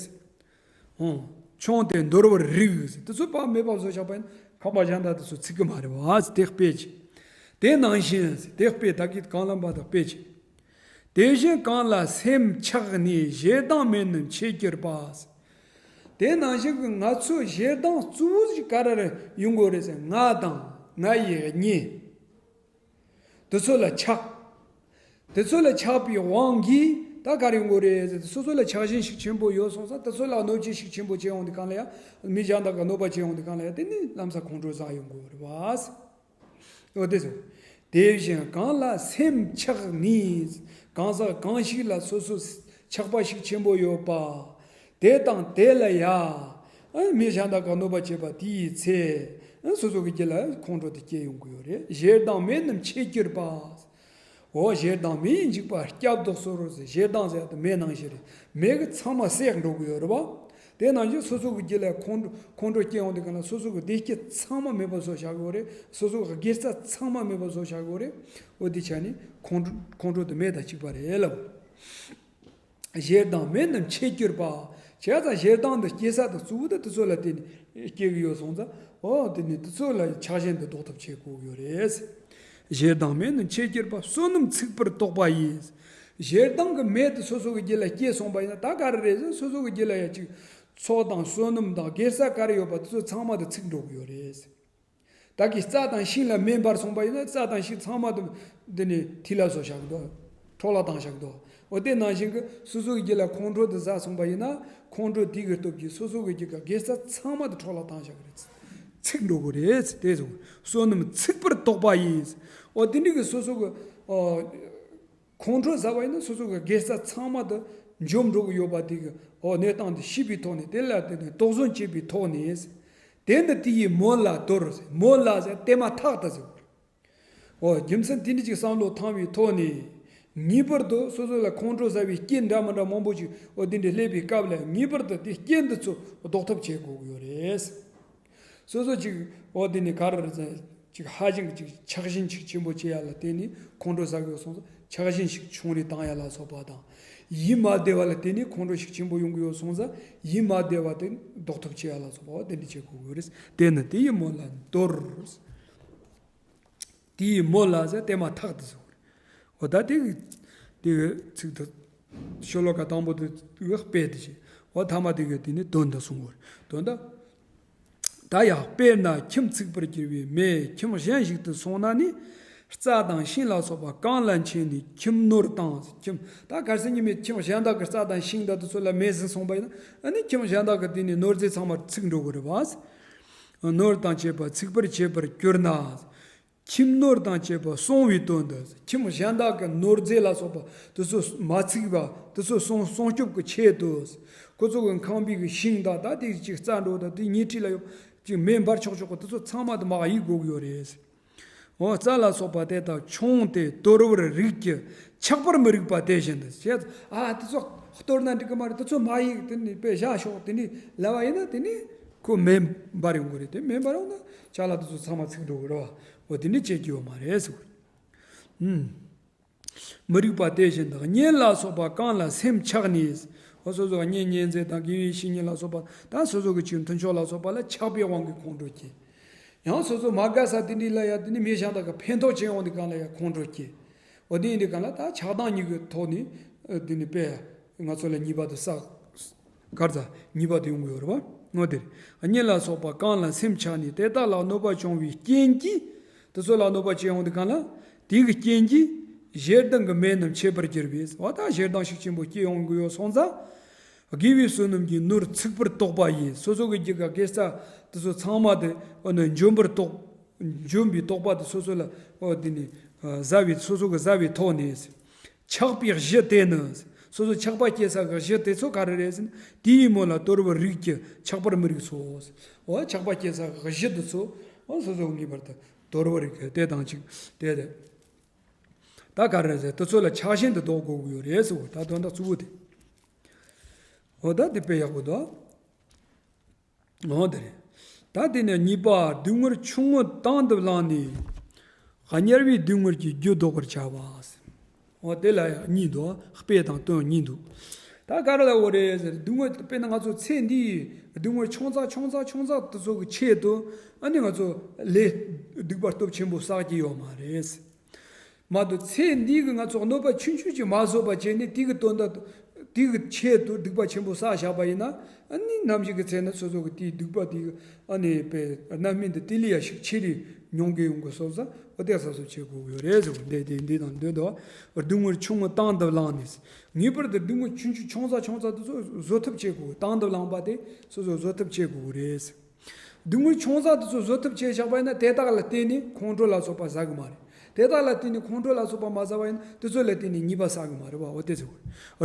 ཨོ། མཆོང་སྟེ་འདོར་བར་རིགས་ཟེར། དེ་ཚོ་ཕར་མེད་པ་བཟོ་བཞག་པ་ཡིན་ན་ཁང་པ་གཞན་དག་དེ་ཚོ་ཚིག་གི་མ་རེད་བ། དེ་དཔེ་ཅིག། དེ་ནང་བཞིན་ཟེར། དེ་དཔེ་ད་གི་གང་ལ་འབའ་དེ་དཔེ་ཅིག། དེ་བཞིན་གང་ལ་སེམས་ཆགས་ནས་ཞེ་སྡང་མེད་ནི་མཆེད་གྱུར་པ་ཟེར། དེ་ནང་བཞིན་གྱི་ང་ཚོའི་ཞེ་སྡང་གཙོ་བོ་ཞིག་ག་རེ་རེ་ཡོང་དགོས་རེད་ཟེར། ང་དང་ང་ཡི་གཉེན། དེ་ཚོ་ལ་ཆགས། དེ་ཚོ་ལ་ཆགས་པའི་དབང་གིས་ད་ག་རེ་ཡོང་གི་རེད་ཟེར་ན། སོ་སོ་ལ་ཆགས་ཞེན་ཤུགས་ཆེན་པོ་ཡོད་སོང་ཙང་། དེ་ཚོ་ལ་གནོད་བྱེད་ཤུགས་ཆེན་པོ་བྱེད་ཡོང་དུས་གང་ལ་ཡང་། མི་གཞན་དག་གི་གནོད་པ་བྱེད་ཡོང་དུས་གང་ལ་ཡང་། དེ་ནི་ལམ་སང་ཁོང་ཁྲོ་ཟ་ཡོང་གི་རེད་བ། འོ་དེ་ཚོ། དེ་བཞིན་གང་ལ་སེམས་ཆགས་ནས། གང་ཟག་གང་ཞིག་ལ་སོ་སོ་ཆགས་པ་ཤུགས་ཆེན་པོ་ཡོད་པ། དེ་དང་དེ་ལ་ཡ། ཨ། མི་གཞན་དག་ག་གནོད་པ་བྱེད་པ་དེའི་ཚེ། ཨ། སོ་སོ་གི་རྒྱུད་ལ་ཁོང་ཁྲོ་དེ་སྐྱེ་ཡོང་གི་ཡོད་རེད། ཞེ་སྡང་མེད་ནི་མཆེད་གྱུར་པ། འོ། ཞེ་སྡང་མེའི་འཇིགས་པ་བསྐྱབ་དུ་གསོལ་ཟེར། ཞེ་སྡང་ཟེར་ཡ་དེ་མེ་ནང་བཞིན་རེད། མེ་གིས་ཚང་མ་བསྲེགས་འགྲོ་གི་ཡོད་རེད་བ། དེ་ནང་བཞིན་སོ་སོ་གི་རྒྱུད་ལ་ཁོང་ཁྲོ་ཁོང་ཁྲོ་སྐྱེ་ཡོང་དུས་གང་ལ་སོ་སོ་གི་བདེ་སྐྱིད་ཚང་མ་མེད་པ་བཟོ་བྱ་དགོས་རེད། སོ་སོ་གི་དགེ་རྩ་ཚང་མ་མེད་པ་བཟོ་བྱ་དགོས་རེད། འོ་དེ་ཆ་ནས་ཁོང་ཁྲོ་ཁོང་ཁྲོ་དེ་མེ་དང་གཅིག་པ་རེད་ལབ། ཞེ་སྡང་མེ་རྣམས་མཆེད་གྱུར་པ། བྱས་ཙང་ཞེ་སྡང་འདི་སྐྱེ་ས་དང་གཙོ་བོ་དེ་དེ་ཚོ་ལ་བརྟེན་ནས་སྐྱེ་གི་ཡོད་སོང་ཙང་། འོ་དེ་ནི་དེ་ཚོ་ལ་ཆགས་ཞེན་དེ་ཟློག་ཐབས་བྱེད་དགོས་ཀྱི་ཡོད་རེད། ཞེ་སྡང་མེ་རྣམས་མཆེད་གྱུར་པ། བསོད་ནམས་ཚིག་པར་དོགས་པ་ཡིས། ཞེ་སྡང་གི་མེ་དེ་སོ་སོ་གི་རྒྱུད་ལ་སྐྱེས་སོང་པ་ཡིན་ན། ད་ག་རེ་རེད་ཟེར། སོ་སོ་གི་རྒྱུད་ལ་ཡ་ཅིག་ཚོགས་དང་བསོད་ནམས་དང་དགེ་རྩ་ག་རེ་ཡོད་པ་དེ་ཚོ་ཚང་མ་དེ་ཚིག་འགྲོ་གི་ཡོད་རེད། ད་གི་རྩྭ་དང་ཤིང་ལ་མེ་འབར་སོང་པ་ཡིན་ན། རྩྭ་དང་ཤིང་ཚང་མ་དེ་འདི་ནི་ཐིག་ལ་བཟོ་བཞག་འདུག་འཕྲོ་བརླག་བཏང་བཞག་འདུག་འོ་དེ་ནང་བཞིན་གི་སོ་སོ་གི་རྒྱུད་ལ་ཁོང་ཁྲོ་དེ་ཟ་སོང་པ་ཡིན་ན། ཁོང་ཁྲོ་དེ་གི་སྟོབས་ཀྱིས་སོ་སོ་གི་རྒྱུད་ཀ་དགེ་རྩ་ཚང་མ་དེ་འཕྲོ་བརླག་བཏང་བཞག་གི་རེད། ཚིག་འགྲོ་གི་རེད། དེ་ཚོ་བསོད་ནམས་ཚིག་པར་དོགས་པ་ཡིས། འོ་དེ་འདྲ་གི་སོ་སོ་གི་ཨོ། ཁོང་ཁྲོ་ཟ་བ་ཡིན་ན་སོ་སོ་གི་དགེ་རྩ་ཚང་མ་དེ་འཇོམས་འགྲོ་གི་ཡོད་པ་དེ་གི་འོ་གནས་སྟངས་དེ་ཤེས་པའི་ཐོག་ནས། དེ་ལ་དེ་ནས་དོགས་ཟོན་བྱེད་པའི་ཐོག་ནས། དེ་ནི་དེ་ཡི་མོད་ལ་དོར། མོད་ལ་ཟེར་དེ་མ་ཐག་ཏུ་ཟེར། འོ་རྒྱུ་མཚན་དེ་འདྲ་ཅིག་བསམ་བློ་བཏང་བའི་ཐོག་ནས། ངེས་པར་དུ་སོ་སོ་ལ་ཁོང་ཁྲོ་ཟ་བའི་རྐྱེན་འདྲ་མི་འདྲ་མང་པོ་ཅིག་འོ་དེ་འདྲ་སླེབས་པའི་སྐབས་ལ། ངེས་པར་དུ་དེ་རྐྱེན་དེ་ཚོ་ཟློག་ཐབས་བྱེད་དགོས་ཀྱི་ཡོད་རེད། སོ་སོ་ཅིག་འོ་དེ་ནི་ག་རེ་ཟེར། ཅིག་ཧ་ཅང་གི་ཅིག་ཆགས་ཞེན་ཅིག་ཆེན་པོ་བྱེད་ཡ་ལ་བརྟེན་ནས་ཁོང་ཁྲོ་ཟ་གི་ཡོད་སོང་ཙང་། ཆགས་ཞེན་ཞིག་ཆུང་རུ་བཏང་ཡ་ལ་སོགས་པ་དང་། ཡིད་མ་བདེ་བ་ལ་བརྟེན་ནས་ཁོང་ཁྲོ་ཞིག་ཆེན་པོ་ཡོང་གི་ཡོད་སོང་ཙང་། ཡིད་མ་བདེ་བ་དེ་ཟློག་ཐབས་བྱེད་ཡ་ལ་སོགས་པ་དེ་འདྲ་བྱེད་དགོས་ཀྱི་རེད། དེ་ནི་དེ་ཡི་མོད་ལ་དོར། དེ་ཡི་མོད་ལ་ཟེར་དེ་མ་ཐག་ཏུ་ཟེར། འོ་ད་དེ་གི་དེ་གི་ཚིག་དེ་ཤོ་ལོ་ཀ་དང་པོ་དེ་གི་དཔེ་དེ་བྱས། འོ་ཐ་མ་དེ་གི་དེ་ནི་དོན་དེ་གསུང་བར། དོན་དུ། ད་ཡང་དཔེར་ན་ཁྱིམ་ཚིག་པར་གྱུར་པའི་མེ་ཁྱིམ་གཞན་ཞིག་ཏུ་སོང་ན་ནི། རྩྭ་དང་ཤིང་ལ་སོགས་པ་གང་ལ་མཆེད་ནས་ཁྱིམ་ནོར་དང་། ཁྱིམ་ད་གལ་སྲིད་ཉི་མའི་ཁྱིམ་གཞན་དག་གི་རྩྭ་དང་ཤིང་དང་དེ་ཚོ་ལ་མེ་ཟིན་སོང་པ་ཡིན་ན། ཨ་ནི་ཁྱིམ་གཞན་དག་གི་དེ་ནི་ནོར་རྫས་ཚང་མ་ཚིག་འགྲོ་གི་རེད་བ། ནོར་དང་བཅས་པ་ཚིག་པར་བྱེད་པར་གྱུར་ན། ཁྱིམ་ནོར་དང་བཅས་པ་སྲུང་བའི་དོན་དུ། ཁྱིམ་གཞན་དག་གི་ནོར་རྫས་ལ་སོགས་པ་དེ་ཚོ་མ་ཚིག་པ་དེ་ཚོ་སྲུང་སྲུང་སྐྱོབ་ཀྱི་ཆེད་དུ། ཁོ་ཚོ་གི་ཁང་པའི་གི་ཤིང་དང་། ད་དེ་ཅིག་རྩྭ་འགྲོ་དང་། དེ་ཉེ་འཁྲིས་ལ་ཡོད་ཅིག་མེ་འབར་ཆོག་ཆོག་གི་དེ་ཚོ་ཚང་མ་དེ་མ་གཡུག་དགོས་ཀྱི་ཡོད་རེད། འོ་རྩྭ་ལ་སོགས་པ་དེ་དག་མཆོངས་ཏེ་དོར་བར་རིགས་ཀྱི་ཆགས་པར་མི་རིགས་པ་དེ་བཞིན་དུ། བྱས་ཙང་ཨ་དེ་ཚོ་གཏོར་ན་འགྲིག་གི་མ་རེད། དེ་ཚོ་མ་གཡུག་དེ་ནི་དཔེ་བཞག་ཤོག་དེ་ནི་ལབ་པ་ཡིན་ན། དེ་ནི་ཁོ་མེ་འབར་ཡོང་གི་རེད། དེ་མེ་འབར་ཡོང་ན་ཅ་ལག་དེ་ཚོ་ཚང་མ་ཚིག་འགྲོ་གི་རེད་བ། འོ་དེ་འདྲ་བྱེད་ཀྱི་ཡོད་མ་རེད་ཟེར། ཨུམ། མི་རིགས་པ་དེ་བཞིན་དུ་གཉེན་ལ་སོགས་པ་གང་ལ་སེམས་ཆགས་ནས། འོ་སོ་སོ་གཉེན་ཉེ་ཚན་དང་དགེ་བའི་བཤེས་གཉེན་ལ་སོགས་པ་དང་། སོ་སོ་གི་ཅིག་མཐུན་ཕྱོགས་ལ་སོགས་པ་ལ་ཆགས་པའི་དབང་གིས་ཁོང་ཁྲོ་སྐྱེ། ཡང་སོ་སོ་མ་དགའ་ས་དེ་འདྲ་ལ་ཡ་དེ་ནི་མི་གཞན་དག་གི་ཕན་ཐོགས་བྱེད་ཡོང་དུས་གང་ལ་ཡ་ཁོང་ཁྲོ་སྐྱེ། འོ་དེ་ཡིན་དུས་གང་ལ་ད་ཆགས་སྡང་གཉིས་ཀྱི་ཐོག་ནས་དེ་ནི་དཔེ་ང་ཚོ་ལ་ཉེས་པ་དེ་བསགས། གར་ཚ་ཉེས་པ་དེ་ཡོང་གི་ཡོད་རེད་བ། འོ་དེ་རེད། གཉེན་ལ་སོགས་པ་གང་ལ་སེམས་ཆགས་ནས་དེ་དག་ལ་གནོད་པ་བྱུང་བའི་རྐྱེན་གྱིས། དེ་ཚོ་ལ་གནོད་པ་བྱེད་ཡོང་དུས་གང་ལ་དེ་གི་རྐྱེན་གྱིས་ཞེ་སྡང་གི་མེ་རྣམས་མཆེད་པར་གྱུར་པས། འོ་ད་ཞེ་སྡང་ཤུགས་ཆེན་པོ་སྐྱེ་ཡོང་གི་ཡོད་སོང་ཙང་། དགེ་བའི་བསོད་ནམས་ཀྱི་ནོར་ཚིག་པར་དོགས་པ་ཡིས། སོ་སོ་གི་རྒྱུད་ཀ་དགེ་རྩ་དེ་ཚོ་ཚང་མ་དེ་འོ་ན་འཇོམས་པར་དོགས། འཇོམས་པའི་དོགས་པ་དེ་སོ་སོ་ལ་འོ་དེ་ནི་ཟ་བའི། སོ་སོ་གི་ཟ་བའི་ཐོག་ནས། ཆགས་པའི་གཞི་དེ་ནི། སོ་སོ་ཆགས་པ་སྐྱེ་ས་གི་གཞི་དེ་ཚོ་ག་རེ་རེད་ཟེར་ན། དེ་ཡི་མོད་ལ་དོར་བར་རིགས་ཀྱི་ཆགས་པར་མི་རིགས་སོ། འོ་ཆགས་པ་སྐྱེ་ས་གི་གཞི་དེ་ཚོ་འོ་སོ་སོ་ངེས་པར་དུ་དོར་བར་རིགས་ཀྱི་དེ་དང་གཅིག་དེ་རེད། ད་ག་རེ་ཟེར། དེ་ཚོ་ལ་ཆགས་ཞེན་དུ་ལྡོག་དགོས་ཀྱི་ཡོད་རེད་ཟེར། ད་དོན་དག་གཙོ་བོ་དེ། འོ་ད་དེ་དཔེ་ཡག་པོ་འདུག་འོ་དེ་རེད། ད་དེ་ནས་གཉིས་པ། སྡུག་བསྔལ་ཆུང་ངུ་དང་དུ་བླངས་ནས། དམྱལ་བའི་སྡུག་བསྔལ་གྱི་རྒྱུ་བཟློག་པར་བྱ་བ། འོ་དེ་ལ་ཡང་གཉིས་འདུག་དཔེ་དང་དོན་གཉིས་འདུག་ད་ག་རེ་ལབ་དགོས་རེད་ཟེར། སྡུག་བསྔལ་དཔེར་ན་ང་ཚོ་ཚེ་འདིའི་སྡུག་བསྔལ་ཆུང་ཙག་ཆུང་ཙག་ཆུང་ཙག་དེ་ཚོ་གི་ཆེད་དུ་ཨ་ནི་ང་ཚོ་ལས་སྡིག་པ་སྟོབས་ཆེན་པོ་བསགས་ཀྱི་ཡོད་མ་རེད། མ་གཏོགས་ཚེ་འདི་གི་ང་ཚོ་གནོད་པ་ཆུང་ཆུང་ཅིག་མ་བཟོད་པ་བྱས་ནས། དེ་གི་དོན་དག་དེ་གི་ཆེད་དུ་སྡིག་པ་ཆེན་པོ་བསགས་བཞག་པ་ཡིན་ན། ཨ་ནི་ནམ་ཞིག་གི་ཚེ་ན་སོ་སོ་གི་དེའི་སྡིག་པ་དེ་གི་ཨ་ནི་དཔེ་རྣམ་སྨིན་དེ་དེ་ལས་ཡ་ཞིག་ཆེ་རུ་མྱོང་གི་ཡོང་གི་སོང་ཙང་། འོ་དེ་ག་ཟབ་ཟབ་བྱེད་དགོས་ཀྱི་ཡོད་རེད་ཟེར་བ། འདི་དེ་འདི་དང་འདོད་དོ། སྡུག་བསྔལ་ཆུང་ངུ་དང་དུ་བླངས་ནས། ངེས་པར་དུ་སྡུག་བསྔལ་ཆུང་ཆུང་ཆུང་ཙག་ཆུང་ཙག་དེ་ཚོ་བཟོད་ཐབས་བྱེད་དགོས། དང་དུ་བླངས་པ་དེ་སོ་སོ་བཟོད་ཐབས་བྱེད་དགོས་ཀྱི་རེད། སྡུག་བསྔལ་ཆུང་ཙག་དེ་ཚོ་བཟོད་ཐབས་བྱས་བཞག་པ་ཡིན་ན། དེ་དག་ལ་བརྟེན་ནས་ཁོང་ཁྲོ་ལ་སོགས་པ་ཟ་གི་མ་རེད། དེ་དག་ལ་བརྟེན་ནས་ཁོང་ཁྲོ་ལ་སོགས་པ་མ་ཟ་བ་ཡིན་ན། དེ་ཚོ་ལ་བརྟེན་ནས་ཉེས་པ་བསགས་གི་མ་རེད་བ། འོ་དེ་ཟེར་བ།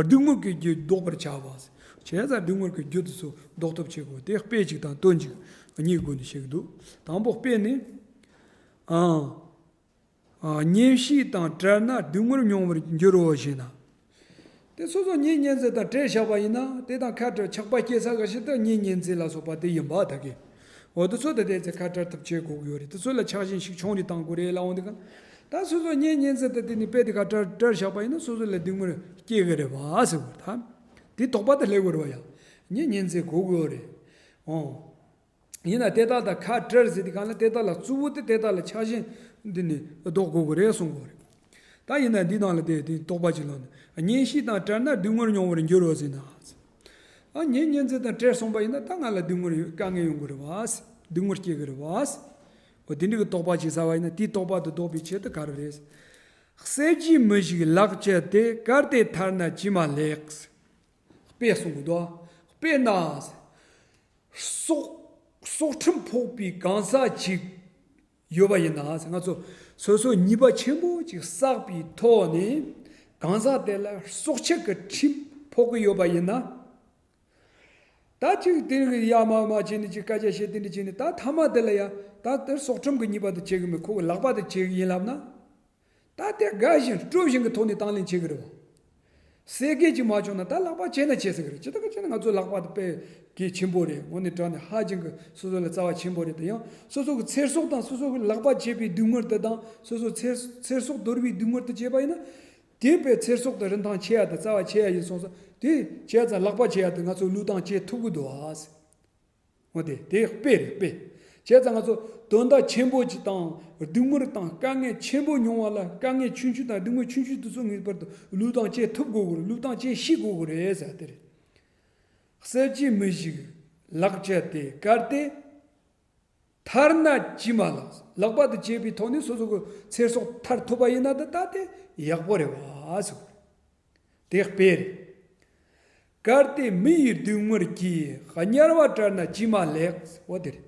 སྡུག་བསྔལ་གྱི་རྒྱུ་བཟློག་པར་བྱ་བ། བྱས་ཙང་སྡུག་བསྔལ་གྱི་རྒྱུ་དེ་ཚོ་བཟློག་ཐབས་བྱེད་དགོས། དེ་དཔེ་གཅིག་དང་དོན་གཅིག་གཉིས་སྒོ་ནས་བཤད་ཀྱི་འདུག་དང་པོ་དཔེ་ནི། ཨང་། ཨ། གཉེན་བཤེས་དང་བྲལ་ན་སྡུག་བསྔལ་མྱོང་བར་འགྱུར་རོ་ཞེ་ན། དེ་སོ་སོ་གཉེན་ཉེ་འཛིན་དང་བྲལ་བཞག་པ་ཡིན་ན་དེ་དང་ཁ་བྲལ་ཆགས་པ་སྐྱེ་ས་ག་ཞིག་ད་གཉེན་ཉེ་འཛིན་ལ་སོགས་པ་དེ་ཡིན་པ་ད་གི། འོ་དེ་ཚོ་ད་དེ་ཚེ་ཁ་བྲལ་ཐབས་བྱེད་དགོས་ཀྱི་ཡོད་རེད། དེ་ཚོ་ལ་ཆགས་ཞེན་ཤུགས་ཆུང་རེ་བཏང་དགོས་རེད་ལ་འོང་དེ་ག། ད་སོ་སོ་གཉེན་ཉེ་འཛིན་དང་དེ་ནི་དཔེ་དེ་ཁ་བྲལ་བྲལ་བཞག་པ་ཡིན་ན་སོ་སོ་ལ་སྡུག་བསྔལ་སྐྱེ་གི་རེད་བ་ཟེར་བ་ད། དེ་དོགས་པ་དེ་སླེབས་དགོས་རེད་བ་ཡ། གཉེན་ཉེ་འཛིན་དགོས་ཀྱི་ཡོད་རེད། འོ། ཡིན་ན་དེ་དག་དང་ཁ་བྲལ་ཟེར་དེ་གང་ལ་དེ་དག་ལ་གཙོ་བོ་དེ་དེ་དག་ལ་ཆགས་ཞེན་འདི་ནི་ལྡོག་དགོས་ཀྱི་རེད་གསུང་དགོས་རེད། ད་ཡིན་ན་འདི་ནང་ལ་དེ་དེ་དོགས་པ་ཅིག་ལངས་ནས་གཉེན་བཤེས་དང་བྲལ་ན་སྡུག་བསྔལ་མྱོང་བར་འགྱུར་རོ་ཟེར་ན། ཨ་གཉེན་ཉེ་འཛིན་དང་བྲལ་སོང་པ་ཡིན་ན་ད་ང་ལ་སྡུག་བསྔལ་དཀའ་ངལ་ཡོང་གི་རེད་བ། སྡུག་བསྔལ་སྐྱེ་གི་རེད་བ། འོ་དེ་འདྲ་གི་དོགས་པ་ཅིག་ཟ་བ་ཡིན་ན་དེའི་དོགས་པ་དེ་ལྡོག་པའི་ཆེད་དུ་ག་རེ་རེད། གསེར་གྱི་མི་ཞིག་ལག་ཅད་དེ། གལ་ཏེ་ཐར་ན་ཅི་མ་ལེགས། དཔེ་གསུང་གི་འདུག་དཔེར་ན། སྲོག་སྲོག་ཁྲིམས་ཕོག་པའི་གང་ཟག་ཅིག་ཡོད་པ་ཡིན་ན། ང་ཚོ་སོ་སོ་ཉེས་པ་ཆེན་པོ་ཅིག་བསགས་པའི་ཐོག་ནས་གང་ཟག་དེ་ལ་སྲོག་ཆད་ཀྱི་ཁྲིམས་ཕོག་གི་ཡོད་པ་ཡིན་ན། ད་ཅིག་དེ་རིང་ཡ་མ་མ་བྱས་ནས་ཅིག་སྐད་ཆ་བཤད་དེ་འདྲ་བྱས་ནས་ད་ཐ་མ་དེ་ལ་ཡ་ད་དེར་སྲོག་ཁྲིམས་ཀྱི་ཉེས་པ་དེ་བྱེད་གི་མེད། ཁོ་གི་ལག་པ་དེ་བྱེད་གི་ཡིན་ལབ་ན། ད་དེ་དགའ་བཞིན་སྤྲོ་བཞིན་གྱི་ཐོག་ནས་དང་ལེན་བྱེད་གི་རེད་བ། སེལ་གེ་ཅིག་མ་བྱུང་ན་ད་ལག་པ་བྱས་ན་བྱས་ཟེར་གི་རེད། ཅི་ལྟར་གི་བྱས་ན་ང་ཚོ་ལག་པ་དེ་དཔེ་གལ་ཆེན་པོ་རེད། དངོས་གནས་དྲང་གནས་ཧ་ཅང་གི་སོ་སོ་ལ་རྩ་བ་ཆེན་པོ་རེད། དེ་ཡང་སོ་སོ་གི་ཚེ་སྲོག་དང་སོ་སོ་གི་ལག་པ་བྱས་པའི་སྡུག་བསྔལ་དེ་དང་སོ་སོ་ཚེ་ཚེ་སྲོག་དོར་བའི་སྡུག་བསྔལ་དེ་བྱས་པ་ཡིན་ན། དེ་དཔེ་ཚེ་སྲོག་དེ་རིན་ཐང་ཆེ་ཡ་དང་རྩ་བ་ཆེ་ཡ་ཡིན་སོང་ཙང་དེ་བྱས་ཙང་ལག་པ་བྱས་ཡ་དེ་ང་ཚོ་ལུས་དང་བཅས་ཐུབ་གི་འདུག་ཨ། འོ་དེ་དེ་དཔེ་རེད་དཔེ། བྱས་ཙང་ང་ཚོ་དོན་དག་ཆེན་པོ་ཅིག་དང་སྡུག་བསྔལ་དང་དཀའ་ངལ་ཆེན་པོ་མྱོང་བ་ལ་དཀའ་ངལ་ཆུང་ཆུང་དང་སྡུག་བསྔལ་ཆུང་ཆུང་དེ་ཚོ་ངེས་པར་དུ་ལུས་དང་བཅས་ཐུབ་དགོས་གི་རེད། ལུས་དང་བཅས་ཤེས་དགོས་གི་རེད་ཟེར་དེ་རེད། གསེར་གྱི་མི་ཞིག་ལག་བཅད་དེ། གལ་ཏེ་ཐར་ན་ཅི་མ་ལེགས། ལག་པ་དེ་བྱས་པའི་ཐོག་ནས་སོ་སོ་གི་ཚེ་སྲོག་ཐར་ཐུབ་པ་ཡིན་ན་ད་ད་དེ་ཡག་པོ་རེད་བ་ཟེར། དེ་དཔེ་རེད། གལ་ཏེ་མི་ཡི་སྡུག་བསྔལ་གྱིས། དམྱལ་བ་བྲལ་ན་ཅི་མ་ལེགས། འོ་དེ་རེད།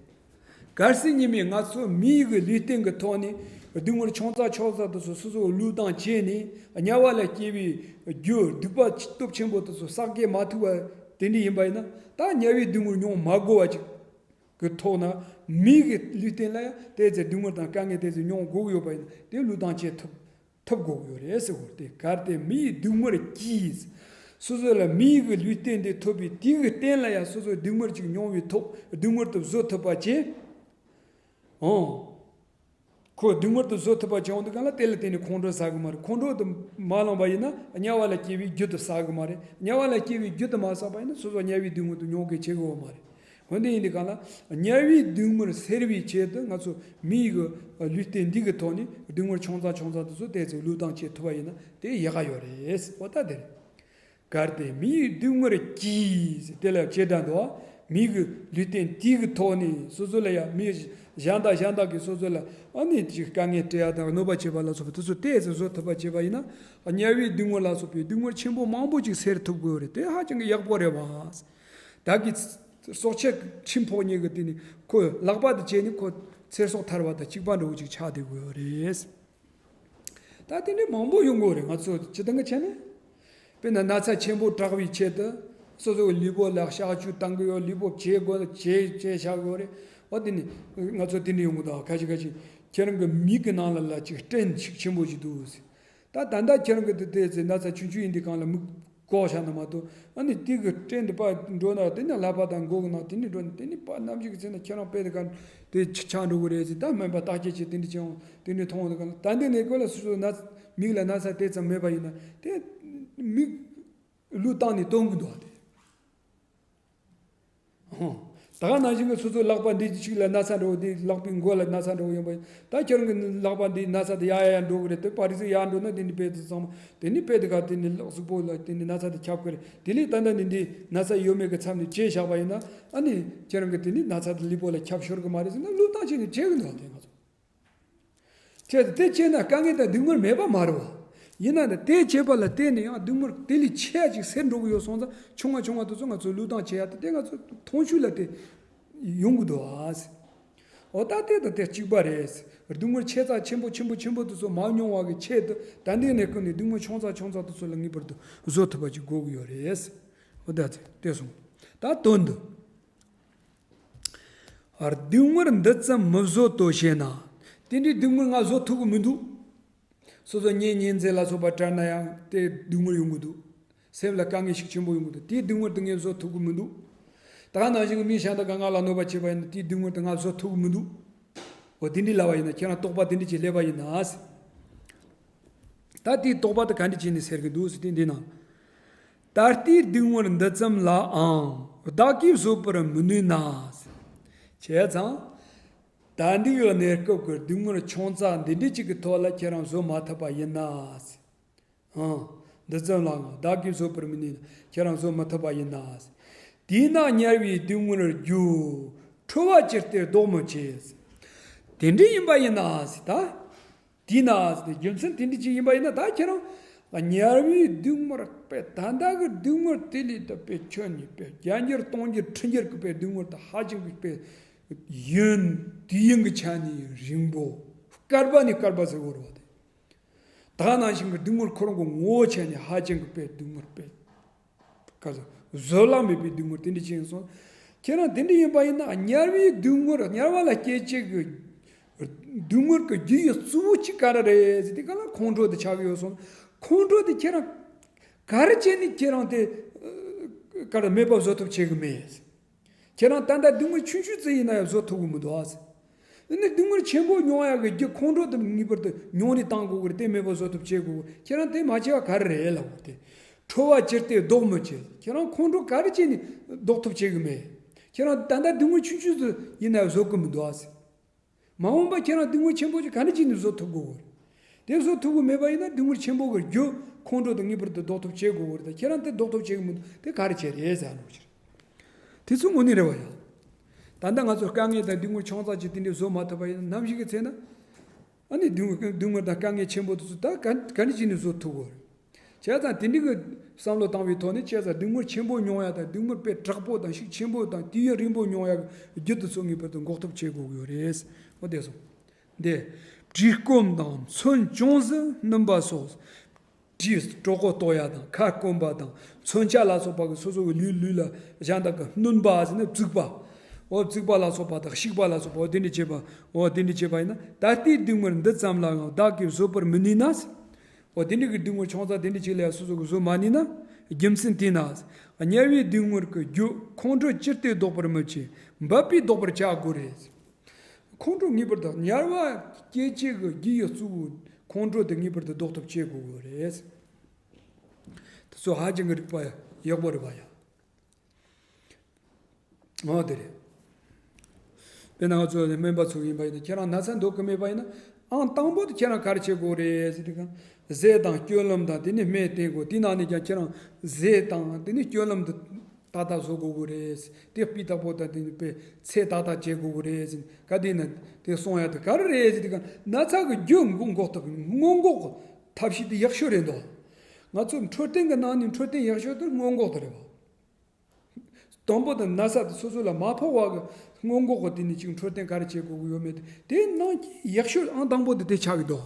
གལ་སྲིད་ཉི་མས་ང་ཚོ་མི་ཡི་གི་ལུས་རྟེན་གྱི་ཐོག་ནས་སྡུག་བསྔལ་ཆུང་ཙག་ཆུང་ཙག་དེ་ཚོ་སོ་སོའི་ལུས་དང་བཅས་ནས་དམྱལ་བ་ལ་སྐྱེ་བའི་རྒྱུ་སྡིག་པ་སྟོབས་ཆེན་པོ་དེ་ཚོ་བསགས་རྒྱུ་མ་ཐུབ་པ་དེ་འདྲ་ཡིན་པ་ཡིན་ན། ད་དམྱལ་བའི་སྡུག་བསྔལ་མྱོང་མ་དགོས་པ་ཅིག་གི་ཐོག་ན་མི་གི་ལུས་རྟེན་ལ་ཡང་དེ་ཚེ་སྡུག་བསྔལ་དང་དཀའ་ངལ་དེ་ཚོ་མྱོང་དགོས་ཀྱི་ཡོད་པ་ཡིན་ན་དེ་ལུས་དང་བཅས་ཐུབ་ཐུབ་དགོས་ཀྱི་ཡོད་རེད་ཟེར་གོ་རེད། གལ་ཏེ་མི་ཡི་སྡུག་བསྔལ་གྱིས། སོ་སོ་ལ་མི་ཡི་གི་ལུས་རྟེན་དེ་ཐོབ་པའི་དེ་གི་རྟེན་ལ་ཡང་སོ་སོའི་སྡུག་བསྔལ་ཅིག་མྱོང་བའི་ཐོག་སྡུག་བསྔལ་དེ་བཟོད་ཐུབ་པ་བྱས། འོང་། ཁོ་སྡུག་བསྔལ་དེ་བཟོད་ཐུབ་པ་བྱུང་དུས་གང་ལ་དེ་ལ་བརྟེན་ནས་ཁོང་ཁྲོ་ཟ་གི་མ་རེད། ཁོང་ཁྲོ་དེ་མ་ལངས་པ་ཡིན་ན་དམྱལ་བ་ལ་སྐྱེ་བའི་རྒྱུ་དེ་ཟ་གི་མ་རེད། དམྱལ་བ་ལ་སྐྱེ་བའི་རྒྱུ་དེ་མ་ཟ་བ་ཡིན་ན་སོ་སོ་དམྱལ་བའི་སྡུག་བསྔལ་དེ་མྱོང་གི་བྱེད་གི་ཡོད་མ་རེད། འོན་ཏེ་ཡིན་དུས་གང་ལ་དམྱལ་བའི་སྡུག་བསྔལ་སེལ་བའི་ཆེད་དུ་ང་ཚོ་མི་ཡི་གི་ལུས་རྟེན་འདི་གི་ཐོག་ནས་སྡུག་བསྔལ་ཆུང་ཙག་ཆུང་ཙག་དེ་ཚོ་དེ་ཚོ་ལུས་དང་བཅས་ཐུབ་པ་ཡིན་ན་དེ་ཡག་ག་ཡོད་རེད། འོ་ད་དེ་རེད། གལ་ཏེ་མི་ཡི་སྡུག་བསྔལ་གྱིས་དེ་ལ་བྱེད་དྲན་དུ། མི་གི་ལུས་རྟེན་དེ་གི་ཐོག་ནས་སོ་སོ་ལ་ཡང་མི་གཞན་དག་གཞན་དག་གིས་སོ་སོ་ལ་ཨ་ནི་ཅིག་དཀའ་ངལ་སྤྲད་ཡ་དང་གནོད་པ་བྱེད་པ་ལ་སོགས་པ་དེ་ཚོ་ཏོག་ཙམ་བཟོད་ཐུབ་པ་བྱས་པ་ཡིན་ན། དམྱལ་བའི་སྡུག་བསྔལ་ལ་སོགས་པའི་སྡུག་བསྔལ་ཆེན་པོ་མང་པོ་ཅིག་སེལ་ཐུབ་དགོས་རེད། དེ་ཧ་ཅང་གི་ཡག་པོ་རེད་བ། བདག་གིས་སྲོག་ཆད་ཁྲིམས་ཕོག་ཉེས་ཀྱི་དེ་ནི་ཁོ་ལག་པ་དེ་བྱས་ནས་ཁོ་ཚེ་སྲོག་ཐར་བ་དང་གཅིག་པ་འདྲ་བོ་ཅིག་ཆགས་བསྡད་དགོས་རེད། ད་དེ་འདྲའི་མང་པོ་ཡོང་གི་རེད། ང་ཚོ་སྤྱི་བཏང་གི་ཆ་ནས། དཔེར་ན་ན་ཚ་ཆེན་པོ་དྲག་པའི་ཆེད་དུ་སོ་སོའི་ལུས་པོ་ལ་གཤག་བཅོས་བཏང་གི་ཡོད། ལུས་པོ་བྱེ་དགོས་བྱེ་བྱེ་བཞག་དགོས་རེད། འོ་དེ་ནི་ང་ཚོ་དེ་འདྲ་ཡོང་གི་འདུག་ཁ་ཤས་ཁ་ཤས་ཁྱེད་རང་གི་མིག་གི་ནང་ལ་ལ་ཅིག་སྐྲན་ཤུགས་ཆེན་པོ་ཞིག་འདུག་ཟེར། ད་ད་ལྟ་ཁྱེད་རང་གི་དེ་དེ་ཚེ་ན་ཚ་ཆུང་ཆུང་ཡིན་དུས་གང་ལ་མིག་བཀོག་བཞག་ན་མ་གཏོགས། ཨ་ནི་དེ་གི་སྐྲན་དེ་ཕར་འགྲོ་ན་དེ་ནི་ལག་པ་དང་མགོ་གི་ནང་དེ་ནི་འགྲོ་ན་དེ་ནི་ཕར་ནམ་ཞིག་གི་ཚེ་ན་ཁྱེད་རང་དཔེ་དེ་ག་དེ་ཆགས་འགྲོ་གི་རེད་ཟེར། ད་སྨན་པ་བརྟག་དཔྱད་བྱས་དེ་འདྲ་བྱས་འོང་དེ་འདྲ་མཐོང་འོང་དེ་ག་ལ་ད་འདི་ནས་ཁོ་ལ་སོ་སོ་ན་མིག་ལ་ན་ཚ་དེ་ཙམ་མེད་པ་ཡིན་ན་དེ་མིག་བློས་བཏང་ནས་སྟོན་གི་འདུག་བ་དེ། ད་ག་ནང་བཞིན་གྱི་སོ་སོའི་ལག་པ་འདི་གཅིག་ལ་ན་ཚ་འདྲ་བོ། འདི་ལག་པའི་མགོ་ལ་ན་ཚ་འདྲ་བོ་ཡོང་པ་ཡིན། ད་ཁྱེད་རང་གི་ལག་པ་འདི་ན་ཚ་དེ་ཡར་ཡར་འགྲོ་གི་རེད། དེ་པ་རི་སི་ཡར་འགྲོ་ན་དེ་ནི་དཔེ་དེ་ཚང་མ་དེ་ནི་དཔེ་དེ་ག་དེ་ནི་ལག་གཟུགས་པོ་ལ་དེ་ནི་ན་ཚ་དེ་ཁྱབ་གི་རེད། དེ་ལས་ད་ལྟ་ནི་འདི་ན་ཚ་ཡོད་མེད་ཀྱི་མཚམས་ནས་བཅད་བཞག་པ་ཡིན་ན། ཨ་ནི་ཁྱེད་རང་གི་དེ་ནི་ན་ཚ་དེ་ལུས་པོ་ལ་ཁྱབ་ཤོར་གི་མ་རེད་ཟེར་ན་བློས་བཏང་བྱས་ནས་བྱེད་གི་འདུག་དེ་ང་ཚོ། བྱས་ཏེ་དེ་བྱས་ན་དཀའ་ངལ་དང་སྡུག་བསྔལ་མེད་པ་མ་རེད་བ། ཡིན་ན་ནི་དེ་བྱས་པ་ལ་བརྟེན་ནས་ཡང་སྡུག་བསྔལ་དེ་ལས་ཆེ་ཡ་ཅིག་སེལ་འགྲོ་གི་ཡོད་སོང་ཙང་། ཆུང་ང་ཆུང་ང་དེ་ཚོ་ང་ཚོས་བློས་བཏང་བྱེད་ཡ་དེ་དེ་ང་ཚོ་མཐོང་ཆོས་ལ་དེ་ཡོང་གི་འདུག་ཨ། འོ་ད་དེ་དང་དེ་གཅིག་པ་རེད། སྡུག་བསྔལ་ཆེ་ཙག་ཆེན་པོ་ཆེན་པོ་ཆེན་པོ་དེ་ཚོ་མ་མྱོང་བ་གི་ཆེད་དུ་ད་འདི་ནས་ཀུན་ནས་སྡུག་བསྔལ་ཆུང་ཙག་ཆུང་ཙག་དེ་ཚོ་ལ་ངེས་པར་དུ་བཟོད་ཐུབ་པ་ཅིག་དགོས་ཀྱི་ཡོད་རེད། འོ་ད་དེ་སོང་། ད་དོན་དུ། སྡུག་བསྔལ་འདི་ཙམ་མི་བཟོད་དོ་ཞེ་ན། དེ་འདྲའི་སྡུག་བསྔལ་ང་བཟོད་ཐུབ་ཀྱི་མི་འདུག་སོ་སོ་གཉེན་ཉེ་འཛིན་ལ་སོགས་པ་བྲལ་ན་ཡང་དེ་སྡུག་བསྔལ་ཡོང་གི་འདུག་སེམས་ལ་དཀའ་ངལ་ཤུགས་ཆེན་པོ་ཡོང་གི་འདུག་དེའི་སྡུག་བསྔལ་དེ་ངས་བཟོད་ཐུབ་ཀྱི་མི་འདུག་ད་ག་ནང་བཞིན་གྱི་མི་གཞན་དག་གིས་ང་ལ་གནོད་པ་བྱས་པ་ཡིན་ན་དེའི་སྡུག་བསྔལ་དེ་ང་བཟོད་ཐུབ་ཀྱི་མི་འདུག་འོ་དེ་འདྲའི་ལབ་པ་ཡིན་ན། ཁྱེད་རང་དོགས་པ་དེ་འདྲ་ཅིག་སླེབས་པ་ཡིན་ན། ད་དེའི་དོགས་པ་དེ་ག་འདྲ་བྱས་ནས་སེལ་གྱི་འདུག་ཟེར་དུས་འདི་ན། ད་ལྟའི་སྡུག་བསྔལ་འདི་ཙམ་ལའང་བདག་གིས་བཟོད་པར་མི་ནུས་ན། བྱས་ཙང་། ད་འདི་གི་གནས་སྐབས་ཀྱི་སྡུག་བསྔལ་ཆུང་ཙག་འདི་འདྲ་ཅིག་གི་ཐོག་ལ་ཁྱེད་རང་བཟོད་མ་ཐུབ་པ་ཡིན་ན། ཨང་། འདི་ཙམ་ལའང་བདག་གིས་བཟོད་པར་མི་ནུས་ན། ཁྱེད་རང་བཟོད་མ་ཐུབ་པ་ཡིན་ན། དེས་ན་དམྱལ་བའི་སྡུག་བསྔལ་རྒྱུ། ཁྲོ་བ་ཅི་སྟེ་བཟློག་མི་བྱེད། དེ་འདྲ་ཡིན་པ་ཡིན་ན་ཟེར་ད། དེས་ན་ཟེར་ཏེ་རྒྱུ་མཚན་དེ་འདྲ་ཅིག་ཡིན་པ་ཡིན་ན། ད་ཁྱེད་རང་དམྱལ་བའི་སྡུག་བསྔལ་པས་ད་ལྟ་གི་སྡུག་བསྔལ་དེ་ལས་ད་དཔེ་ཁྱོན་ནས་དཔེ་བརྒྱ་འགྱུར་སྟོང་འགྱུར་ཁྲི་འགྱུར་གྱི་དཔེ་སྡུག་བསྔལ་ད་ཧ་ཅང་གི་དཔེ་ཡུན་དུས་ཡུན་གྱི་ཆ་ནས་རིང་པོ། བསྐལ་པ་ནས་བསྐལ་པ་ཟེར་བོར་བ་དེ། ད་ནང་བཞིན་གྱི་སྡུག་བསྔལ་ཁོ་རང་གི་ངོ་བོ་ཆ་ནས་ཧ་ཅང་གི་དཔེ་སྡུག་བསྔལ་དཔེ། ག་ཚོད་བཟོད་གླགས་མེད་པའི་སྡུག་བསྔལ་དེ་འདྲ་ཅིག་ཡིན་སོང་། ཁྱེད་རང་དེ་འདྲ་ཡིན་པ་ཡིན་ན་དམྱལ་བའི་སྡུག་བསྔལ། དམྱལ་བ་ལ་སྐྱེ་བྱེད་ཀྱི་སྡུག་བསྔལ་གྱི་རྒྱུ་ཡི་གཙོ་བོ་གཅིག་ག་རེ་རེད་ཟེར་དུས་ག་ལ་ཁོང་ཁྲོ་དེ་ཆགས་ཀྱི་ཡོད་སོང་། ཁོང་ཁྲོ་དེ་ཁྱེད་རང་ག་རེ་བྱས་ནས་ཁྱེད་རང་དེ་ག་རེ་མེད་པ་བཟོ་ཐབས་བྱེད་གི་མེད། ཁྱེད་རང་ད་ལྟ་སྡུག་བསྔལ་ཆུང་ཆུང་ཙམ་ཡིན་ན་ཡང་བཟོད་ཐུབ་ཀྱི་མི་འདུག་ཨ་ཟེར། དེ་ནས་སྡུག་བསྔལ་ཆེན་པོ་མྱོང་ཡག་གི་རྒྱུ་ཁོང་ཁྲོ་དེ་ངེས་པར་དུ་མྱོང་ནས་བཏང་དགོས་ཀྱི་རེད། དེ་མེད་པ་བཟོད་ཐབས་བྱེད་དགོས་ཀྱི། ཁྱེད་རང་དེ་མ་བྱས་པ་ག་རེ་རེད་ལབ་པ་དེ། ཁྲོ་བ་ཅི་སྟེ་བཟློག་མི་བྱེད། ཁྱེད་རང་ཁོང་ཁྲོ་ག་རེ་བྱས་ནས་བཟློག་ཐབས་བྱེད་ཀྱི་མེད། ཁྱེད་རང་ད་ལྟ་སྡུག་བསྔལ་ཆུང་ཆུང་ཙམ་ཡིན་ན་ཡང་བཟོད་ཀྱི་མི་འདུག་ཨ་ཟེར། མ་འོངས་པ་ཁྱེད་རང་སྡུག་བསྔལ་ཆེན་པོ་ཅིག་ག་འདྲ་བྱས་ནས་བཟོད་ཐུབ་དགོས་ཀྱི་རེད། དེ་བཟོད་ཐུབ་ཀྱི་མེད་པ་ཡིན་ན་སྡུག་བསྔལ་ཆེན་པོ་གི་རྒྱུ་ཁོང་ཁྲོ་དེ་ངེས་པར་དུ་བཟློག་ཐབས་བྱེད་དགོས་ཀྱི་རེད། ད་ཁྱེད་རང་དེ་བཟློག་ཐབས་བྱེད་ཀྱི་མི་འདུག་དེ་ག་རེ་བྱས་རེད་ཟེར་ནོ་ཕྱིར། དེ་ཚོ་དངོས་གནས་རེད་བ་ཡ། ད་ལྟ་ང་ཚོ་དཀའ་ངལ་དང་སྡུག་བསྔལ་ཆུང་ཙག་ཅིག་དེ་འདྲ་བཟོད་མ་ཐུབ་པ་ཡིན་ན། ནམ་ཞིག་གི་ཚེ་ན་ཨ་ནི་སྡུག་བསྔལ་སྡུག་བསྔལ་དང་དཀའ་ངལ་ཆེན་པོ་དེ་ཚོ་ད་ག་ག་འདྲ་བྱས་ནས་བཟོད་ཐུབ་དགོས་རེད། བྱས་ཙང་དེ་འདྲ་གི་བསམ་བློ་བཏང་བའི་ཐོག་ནས། བྱས་ཙང་སྡུག་བསྔལ་ཆེན་པོ་མྱོང་ཡ་དང་སྡུག་བསྔལ་དཔེ་དྲག་པོ་དང་ཤུགས་ཆེན་པོ་དང་དུས་ཡུན་རིང་པོ་མྱོང་ཡ་གི་རྒྱུ་དེ་ཚོ་ངེས་པར་དུ་འགོག་ཐབས་བྱེད་དགོས་ཀྱི་ཡོད་རེད། འོ་དེ་སོང་། འདི། བཀྲེས་སྐོམ་དང་མཚོན་ཅུང་ཟད་བསྣུན་པ་སོགས། བཀྲེས་གྲོད་ཁོག་ལྟོགས་ཡ་དང་ཁ་སྐོམ་པ་དང་མཚོན་ཆ་ལ་སོགས་པ་གི་སོ་སོ་གི་ལུས་ལུས་ལ་གཞན་དག་གི་བསྣུན་པ་ཟེར་ན་བཙུགས་པ། འོ་བཙུགས་པ་ལ་སོགས་པ་དང་བཤིག་པ་ལ་སོགས་པ། འོ་དེ་འདྲ་བྱེད་པ། འོ་དེ་འདྲ་བྱེད་པ་ཡིན་ན། ད་ལྟའི་སྡུག་བསྔལ་འདི་ཙམ་ལའང་བདག་གིས་བཟོད་པར་མི་ནུས་ན། འོ་དེ་འདྲ་གི་སྡུག་བསྔལ་ཆུང་ཙག་དེ་འདྲ་ཅིག་ལ་ཡང་སོ་སོ་གིས་བཟོད་མ་ནུས་ན། རྒྱུ་མཚན་དེས་ན། དམྱལ་བའི་སྡུག་བསྔལ་གྱི་རྒྱུ་ཁོང་ཁྲོ་ཅི་སྟེ་བཟློག་པར་མི་བྱེད། འབད་པས་བཟློག་པར་བྱ་དགོས་རེད། ཁོང་ཁྲོ་ངེས་པར་དུ་དམྱལ་བ་སྐྱེ་བྱེད་ཀྱི་རྒྱུ་ཡི་གཙོ་བོ་ཁོང་ཁྲོ་དེ་ངེས་པར་དུ་བཟློག་ཐབས་བྱེད་དགོས་ཀྱི་རེད། དེ་ཚོ་ཧ་ཅང་གི་རིག་པ་ཡག་པོ་རེད་པ་ཡ། འོ་དེ་རེད། དཔེར་ན་ང་ཚོ་སྨན་པ་ཚོ་ཡིན་པ་ཡིན་ན། ཁྱེད་རང་ན་ཚ་འདོད་ཀྱི་མེད་པ་ཡིན་ན། ཨང་དང་པོ་དེ་ཁྱེད་རང་ག་རེ་བྱེད་དགོས་རེད་ཟེར་དུས་གང་། ཟས་དང་སྐྱོན་ལམ་དང་དེ་ནས་སྨན་བསྟེན་དགོས། དེ་ནང་ནས་ཀྱང་ཁྱེད་རང་ཟས་དང་དེ་ནས་སྐྱོན་ལམ་དེ་ཏག་ཏག་བཟོ་དགོས་ཀྱི་རེད། དེ་སྤུས་དག་པོ་དང་དེ་ནས་དཔེ་ཚད་ཏག་ཏག་བྱེད་དགོས་ཀྱི་རེད་ཟེར། ག་དེ་ན་དེ་གསུང་ཡ་དེ་ག་རེ་རེད་ཟེར་དུས་གང་། ན་ཚ་གི་རྒྱུ་འགོག་ཐབས་སྔོན་འགོག་གི་ཐབས་ཤེས་དེ་ཡག་ཤོས་རེད་འདུག་ང་ཚོ་འཕྲོད་བསྟེན་གྱི་ནང་ནས་འཕྲོད་བསྟེན་ཡག་ཤོས་དེ་སྔོན་འགོག་དེ་རེད་བ། དང་པོ་དེ་ན་ཚ་དེ་སོ་སོ་ལ་མ་ཕོག་པ་གི་སྔོན་འགོག་གི་དེ་ནས་ཅིག་འཕྲོད་བསྟེན་ག་རེ་བྱེད་དགོས་ཀྱི་ཡོད་མེད་དེ། དེ་ནང་གི་ཡག་ཤོས་ཨང་དང་པོ་དེ་དེ་ཆགས་ཀྱི་འདུག་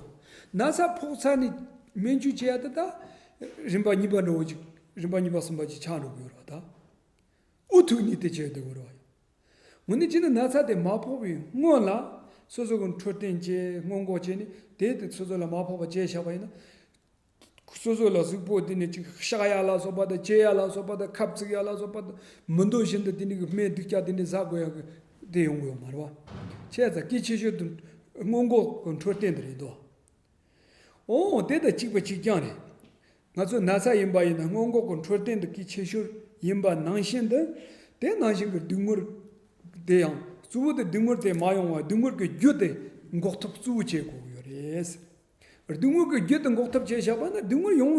ན་ཚ་ཕོག་ཚར་ནས་སྨན་བཅོས་བྱེད་ཡ་དེ་ད་རིམ་པ་གཉིས་པ་འདྲ་བོ་ཅིག་རིམ་པ་གཉིས་པ་གསུམ་པ་ཅིག་ཆགས་འགྲོ་གི་ཡོད་རེད་བ། ད་འུ་ཐུག་ནས་དེ་བྱེད་བསྡད་དགོས་རེད་བ། དངོས་གནས་བྱས་ན་ན་ཚ་དེ་མ་ཕོག་པའི་སྔོན་ལ་སོ་སོ་གི་འཕྲོད་བསྟེན་བྱས། སྔོན་འགོག་བྱས་ནས་དེ་དེ་སོ་སོ་ལ་མ་ཕོག་པ་བྱས་བཞག་པ་ཡིན་ན། སོ་སོ་ལ་གཟུགས་པོ་དེ་ནས་ཅིག་གཤག་ཡ་ལ་སོགས་པ་དང་། བཅད་ཡ་ལ་སོགས་པ་དང་། ཁབ་བཙུགས་ཡ་ལ་སོགས་པ་དང་། མི་འདོད་བཞིན་དུ་དེ་འདྲ་གི་སྨན་སྡུག་ཅག་དེ་འདྲ་ཟ་དགོས་ཡ་གི་དེ་ཡོང་གི་ཡོད་མ་རེད་བ། བྱས་ཙང་གལ་ཆེ་ཤོས་དེ་སྔོན་འགོག་གི་འཕྲོད་བསྟེན་དེ་རེད་འདུག་འོ་དེ་དང་གཅིག་པ་གཅིག་རྐྱང་རེད། ང་ཚོ་ན་ཚ་ཡིན་པ་ཡིན་ན་སྔོན་འགོག་གི་འཕྲོད་བསྟེན་དེ་གལ་ཆེ་ཤོས་ཡིན་པ་ནང་བཞིན་དུ། དེ་ནང་བཞིན་གྱི་སྡུག་བསྔལ་དེ་ཡང་གཙོ་བོ་དེ་སྡུག་བསྔལ་དེ་མ་ཡོང་བ་སྡུག་བསྔལ་གྱི་རྒྱུ་དེ་འགོག་ཐབས་གཙོ་བོ་བྱེད་དགོས་ཀྱི་ཡོད་རེད། སྡུག་བསྔལ་གྱི་རྒྱུ་དེ་འགོག་ཐབས་བྱས་བཞག་པ་ན་སྡུག་བསྔལ་ཡོང་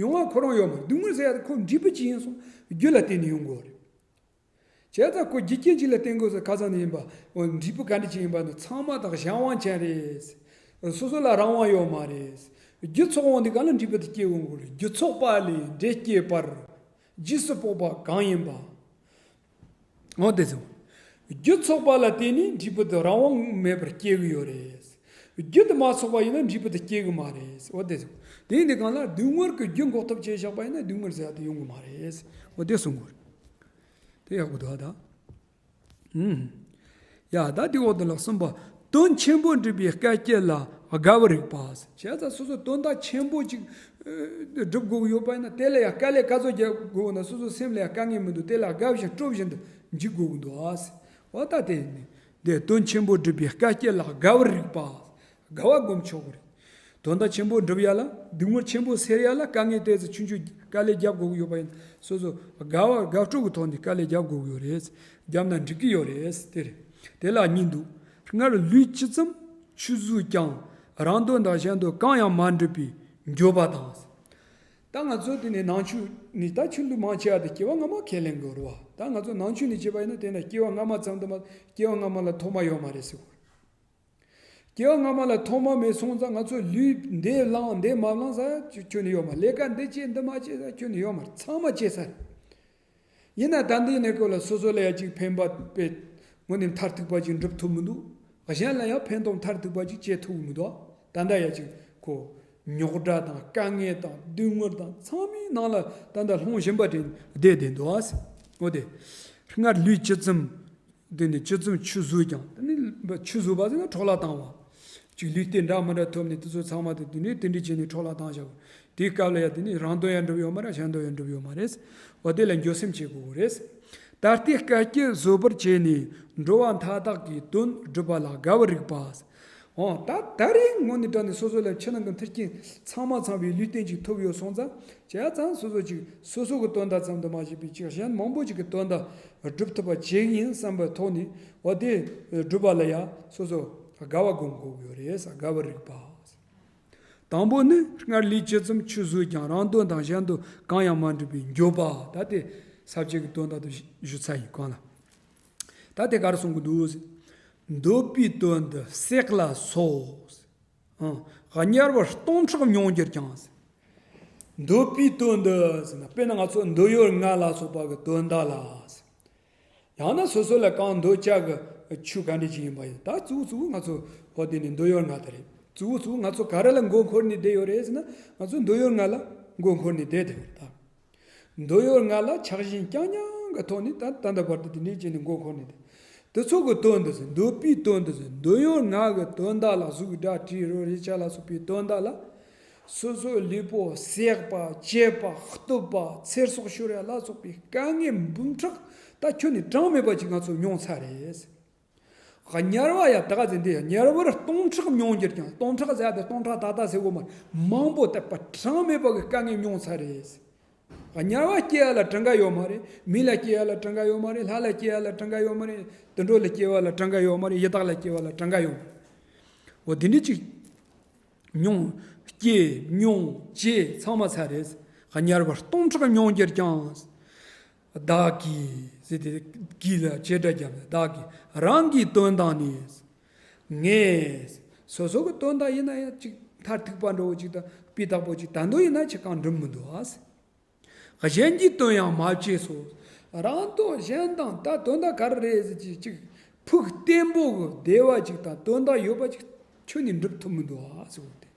ཡོང་བ་ཁོ་རང་ཡོད་མ་རེད། སྡུག་བསྔལ་ཟེར་ཡ་དེ་ཁོ་འབྲས་བུ་ཅིག་ཡིན་སོང་། རྒྱུ་ལ་བརྟེན་ནས་ཡོང་དགོས་རེད། བྱས་ཙང་ཁོ་རྒྱུ་རྐྱེན་གཅིག་ལ་བརྟེན་དགོས་ཟེར། ཁ་སང་ནས་ཡིན་པ། འོ་འབྲས་བུ་ག་འདྲ་ཅིག་ཡིན་པ་ནི་ཚང་མ་དང་གཞན་དབང་ཅན་རེད། སོ་སོ་ལ་རང་དབང་ཡོད་མ་རེད། རྒྱུ་ཚོགས་དབང་དེ་ག་ལ་འབྲས་བུ་དེ་སྐྱེ་འོང་གི་རེད། རྒྱུ་ཚོགས་པ་ལས་འབྲས་སྐྱེ་བར། རྗེས་སུ་དཔོག་པ་གང་ཡིན་པ། འོ་དེ་ཚོ། རྒྱུ་ཚོགས་པ་ལ་བརྟེན་ནས་འབྲས་བུ་དེ་རང་དབང་མེད་པར་སྐྱེ་གི་ཡོད་རེད། རྒྱུ་དེ་མ་ཚོགས་པ་ཡིན་ན་འབྲས་བུ་དེ་སྐྱེ་གི་མ་རེད། འོ་དེ་ཚོ། དེ་ཡིན་དུས་གང་ལ་སྡུག་བསྔལ་གྱི་རྒྱུ་འགོག་ཐབས་བྱས་བཞག་པ་ཡིན་ན་སྡུག་བསྔལ་ཟེར་ཡ་དེ་ཡོང་གི་མ་རེད། འོ་དེ་གསུང་དགོས་རེད། དེ་ཡག་པོ་འདུག་ཨ་ད། ཨུམ། ཡ་ད་དེ་འོ་དེ་ལ་གསུམ་པ། དོན་ཆེན་པོ་འགྲུབ་པའི་སྐད་ཅིག་ལ་དགའ་བར་རིགས་པ། བྱས་ཙང་སོ་སོ་དོན་དག་ཆེན་པོ་ཅིག་ཨ་སྒྲུབ་དགོས་ཀྱི་ཡོད་པ་ཡིན་ན། དེ་ལ་ཡང་དཀའ་ལས་ག་ཚོད་རྒྱག་དགོས་ན། སོ་སོ་སེམས་ལ་ཡང་དཀའ་ངལ་མི་འདུག་དེ་ལ་དགའ་བཞིན་སྤྲོ་བཞིན་དུ་འཇུག་དགོས་ཀྱི་འདུག་ཨ། འོ་ད་དེ་ནི་དེ་དོན་ཆེན་པོ་འགྲུབ་པའི་སྐད་ཅིག་ལ་དགའ་བར་རིགས་པ། དགའ་བ་སྒོམ་ཆོག་གི་རེད། དོན་དག་ཆེན་པོ་འགྲུབ་ཡ་ལ། སྡུག་བསྔལ་ཆེན་པོ་སེལ་ཡ་ལ་དཀའ་ངལ་དེ་ཚོ་ཆུང་ཆུང་དཀའ་ལས་རྒྱབ་དགོས་ཀྱི་ཡོད་པ་ཡིན། སོ་སོ་དགའ་བ་དགའ་སྤྲོ་གི་ཐོག་ནས་དཀའ་ལས་རྒྱབ་དགོས་ཀྱི་ཡོད་རེད། རྒྱབ་ན་འགྲིག་གི་ཡོད་རེད། དེ་རེད། དེ་ལ་གཉིས་འདུག་སྔར་ལུས་ཇི་ཙམ་ཆུད་ཟོས་ཀྱང་། རང་དོན་དང་གཞན་དོན་གང་ཡང་མ་འགྲུབ་པའི་འགྱོད་པ་དང་། ད་ང་ཚོ་དེ་ནས་ནང་ཆོས་ནས་ད་ཆོས་ལུགས་མང་ཆེ་བ་དེ་སྐྱེ་བ་སྔ་མ་ཁས་ལེན་དགོས་རེད་བ། ད་ང་ཚོ་ནང་ཆོས་ནས་བྱས་པ་ཡིན་ན། དེ་ན་སྐྱེ་བ་སྔ་མ་ཙམ་དུ་མ། སྐྱེ་བ་སྔ་མ་ལ་ཐོག་མ་ཡོད་མ་རེད་ཟེར་གོ། སྐྱེ་བ་སྔ་མ་ལ་ཐོག་མ་མེད་སོང་ཙང་། ང་ཚོ་ལུས་འདི་བླངས་འདི་མ་བླངས་ཟེར་ཁྱོན་ནས་ཡོད་མ། ལས་ཀ་འདི་བྱེད་འདི་མ་བྱེད་ཟེར་ཁྱོན་ནས་ཡོད་མ། ཚང་མ་བྱེད་ས་རེད། ཡིན་ན་ད་འདི་གནས་སྐབས་ལ་སོ་སོ་ལ་ཡ་གཅིག་ཕན་པ་དཔེ་དངོས་གནས་མཐར་ཐུག་པ་ཅིག་འགྲུབ་ཐུབ་མི་འདུག་གཞན་ལ་ཡང་ཕན་ཐོགས་མཐར་ཐུག་པ་ཅིག་བྱེད་ཐུབ་མི་འདུག་ད་ལྟ་ཡ་གཅིག་ཁོ་རྙོག་དྲ་དང་དཀའ་ངལ་དང་སྡུག་བསྔལ་དང་ཚང་མའི་ནང་ལ་ད་ལྟ་ལྷུང་བཞིན་པ་དེ་བསྡད་བསྡད་འདུག་ཨ། འོ་དེ། སྔར་ལུས་ཇི་ཙམ། དེ་ནི་ཇི་ཙམ་ཆུད་ཟོས་ཀྱང་། དེ་ནི་ཆུད་ཟོས་པ་ཟེར་ན་འཕྲོ་བརླག་བཏང་བ། ཅིག་ལུས་རྟེན་འདྲ་མི་འདྲ་ཐོབ་ནས་དེ་ཚོ་ཚང་མ་དེ་དེ་ནས་དེ་འདྲ་བྱས་ནས་འཕྲོ་བརླག་བཏང་བཞག་དེའི་སྐབས་ལ་ཡ་དེ་ནི་རང་དོན་ཡང་འགྲུབ་ཡོད་མ་རེད། གཞན་དོན་ཡང་འགྲུབ་ཡོད་མ་རེད། འོ་དེ་ལ་འགྱོད་སེམས་བྱེད་དགོས་རེད། ད་ལྟའི་སྐད་ཅིག་བཟོད་པར་བྱས་ནས། འགྲོ་བ་མཐའ་དག་གི་དོན་སྒྲུབ་པ་ལ་དགའ་བར་རིགས་པ། འོ་ད་ད་རེས་དངོས་གནས་དྲང་གནས་སོ་སོ་ལ་ཕྱི་ནང་གི་མཐུན་རྐྱེན་ཚང་མ་ཚང་བའི་ལུས་རྟེན་ཅིག་ཐོབ་ཡོད་སོང་ཙང་། བྱས་ཙང་སོ་སོ་ཅིག་སོ་སོ་གི་དོན་དག་ཙམ་དུ་མ་བྱས་པའི་ཅིག་གཞན་མང་པོ་ཅིག་གི་དོན་དག་སྒྲུབ་ཐུབ་པ་བྱེད་ཀྱི་ཡིན་བསམ་པའི་ཐོག་ནས། འོ་དེ་སྒྲུབ་པ་ལ་ཡ་སོ་སོ་དགའ་བ་སྒོམ་དགོས་ཀྱི་ཡོད་རེད། དགའ་བར་རིགས་པ། དང་པོ་ནི། སྔར་ལུས་ཇི་ཙམ་ཆུད་ཟོས་ཀྱང་། རང་དོན་དང་གཞན་དོན་གང་ཡང་མ་འགྲུབ་པའི་འགྱོད་པ། ད་དེ་ས་བཅད་ཀྱི་དོན་དག་དེ་ཞུ་ཚར་ཡིན་གང་ལ། ད་དེ་ག་རེ་གསུང་གི་འདུག་ཟེར། འདོད་པའི་དོན་འདི་བསྲེགས་ལ་སོགས། ཨང་། དམྱལ་བར་སྟོང་ཕྲག་མྱོང་གྱུར་ཀྱང་། འདོད་པའི་དོན་འདི་ཟེར་ན། དཔེར་ན་ང་ཚོ་འདོད་ཡོན་ལྔ་ལ་སོགས་པ་གི་དོན་དག་ལ། ཡང་ན་སོ་སོ་ལ་གང་འདོད་ཆགས་ཀྱི་ཆོས་ག་འདྲ་ཅིག་ཡིན་པ་ཡིན། ད་གཙོ་བོ་གཙོ་བོ་ང་ཚོ་འོ་དེ་ནི་འདོད་ཡོན་ལྔ་དེ་རེད། གཙོ་བོ་གཙོ་བོ་ང་ཚོ་ག་རེ་ལ་མགོ་འཁོར་ནས་བསྡད་ཡོད་རེད་ཟེར་ན། ང་ཚོ་འདོད་ཡོན་ལྔ་ལ་མགོ་འཁོར་ནས་བསྡད་དེ་རེད་ད། འདོད་ཡོན་ལྔ་ལ་ཆགས་ཞེན་རྐྱང་རྐྱང་གི་ཐོག་ནས་ད་ད་ལྟ་བར་དུ་དེ་འདྲའི་བྱས་ནས་མགོ་འཁོར་ནས་བསྡད། དེ་ཚོ་གི་དོན་དུ་ཟེར། འདོད་པའི་དོན་དུ་ཟེར། འདོད་ཡོན་ལྔ་གི་དོན་དག་ལ། གཟུགས་སྒྲ་དྲི་རོ་རེག་བྱ་ལ་སོགས་པའི་དོན་དག་ལ། སོ་སོའི་ལུས་པོ་བསྲེགས་པ་བཅད་པ་གཏུབ་པ་ཚེར་སོགས་ཤོར་ཡ་ལ་སོགས་པའི་དཀའ་ངལ་འབུམ་ཕྲག་ད་ཁྱོན་ནས་གྲངས་མེད་པ་ཅིག་ང་ཚོ་མྱོང་ཚར་རེད། དམྱལ་བ་ཡ་ད་ག་ཚོད་འདི་དམྱལ་བར་སྟོང་ཕྲག་མྱོང་གྱུར་ཀྱང་། སྟོང་ཕྲག་ཟེར་ཡ་དེ་སྟོང་ཕྲག་ཏག་ཏག་ཟེར་གོ་མ་རེད། མང་པོ་དག་པ་གྲངས་མེད་པ་གི་དཀའ་ངལ་མྱོང་ཚར་རེད། དམྱལ་བ་སྐྱེ་ཡ་ལ་གྲངས་ཀ་ཡོད་མ་རེད། མི་ལ་སྐྱེ་ཡ་ལ་གྲངས་ཀ་ཡོད་མ་རེད། ལྷ་ལ་སྐྱེ་ཡ་ལ་གྲངས་ཀ་ཡོད་མ་རེད། དུད་འགྲོ་ལ་སྐྱེ་བ་ལ་གྲངས་ཀ་ཡོད་མ་རེད། ཡི་དྭགས་ལ་སྐྱེ་བ་ལ་གྲངས་ཀ་ཡོད་མ་རེད། འོ་དེ་འདྲ་ཅིག་མྱོང་། སྐྱེ་མྱོང་བྱས་ཚང་མ་ཚར་རེད། དམྱལ་བར་སྟོང་ཕྲག་མྱོང་གྱུར་ཀྱང་། བདག་གིས་ཟེར་ཏེ། གིས་ལ་བྱེད་སྒྲ་བརྒྱབ་ནས། བདག་གིས་རང་གི་དོན་དག་ནི། ངས། སོ་སོ་གི་དོན་དག་ཡིན་ན་ཡང་ཅིག་མཐར་ཐུག་པ་འདྲ་བོ་ཅིག་དང་སྤུས་དག་པོ་ཅིག་ད་དུང་ཡིན་ན་ཅིག་གང་འགྲུབ་མི་འདུག་ཨ། གཞན་གྱི་དོན་ཡང་མ་བྱས་སོ། རང་དོན་གཞན་དང་ད་དོན་དག་ག་རེ་རེད་ཟེར་ཅིག་ཅིག་ཕུགས་བརྟན་པོ་གི་བདེ་བ་ཅིག་དང་དོན་དག་ཡོད་པ་ཅིག་ཁྱོན་ནས་འགྲུབ་ཐུབ་མི་འདུག་ཨ་ཟེར་བ་དེ།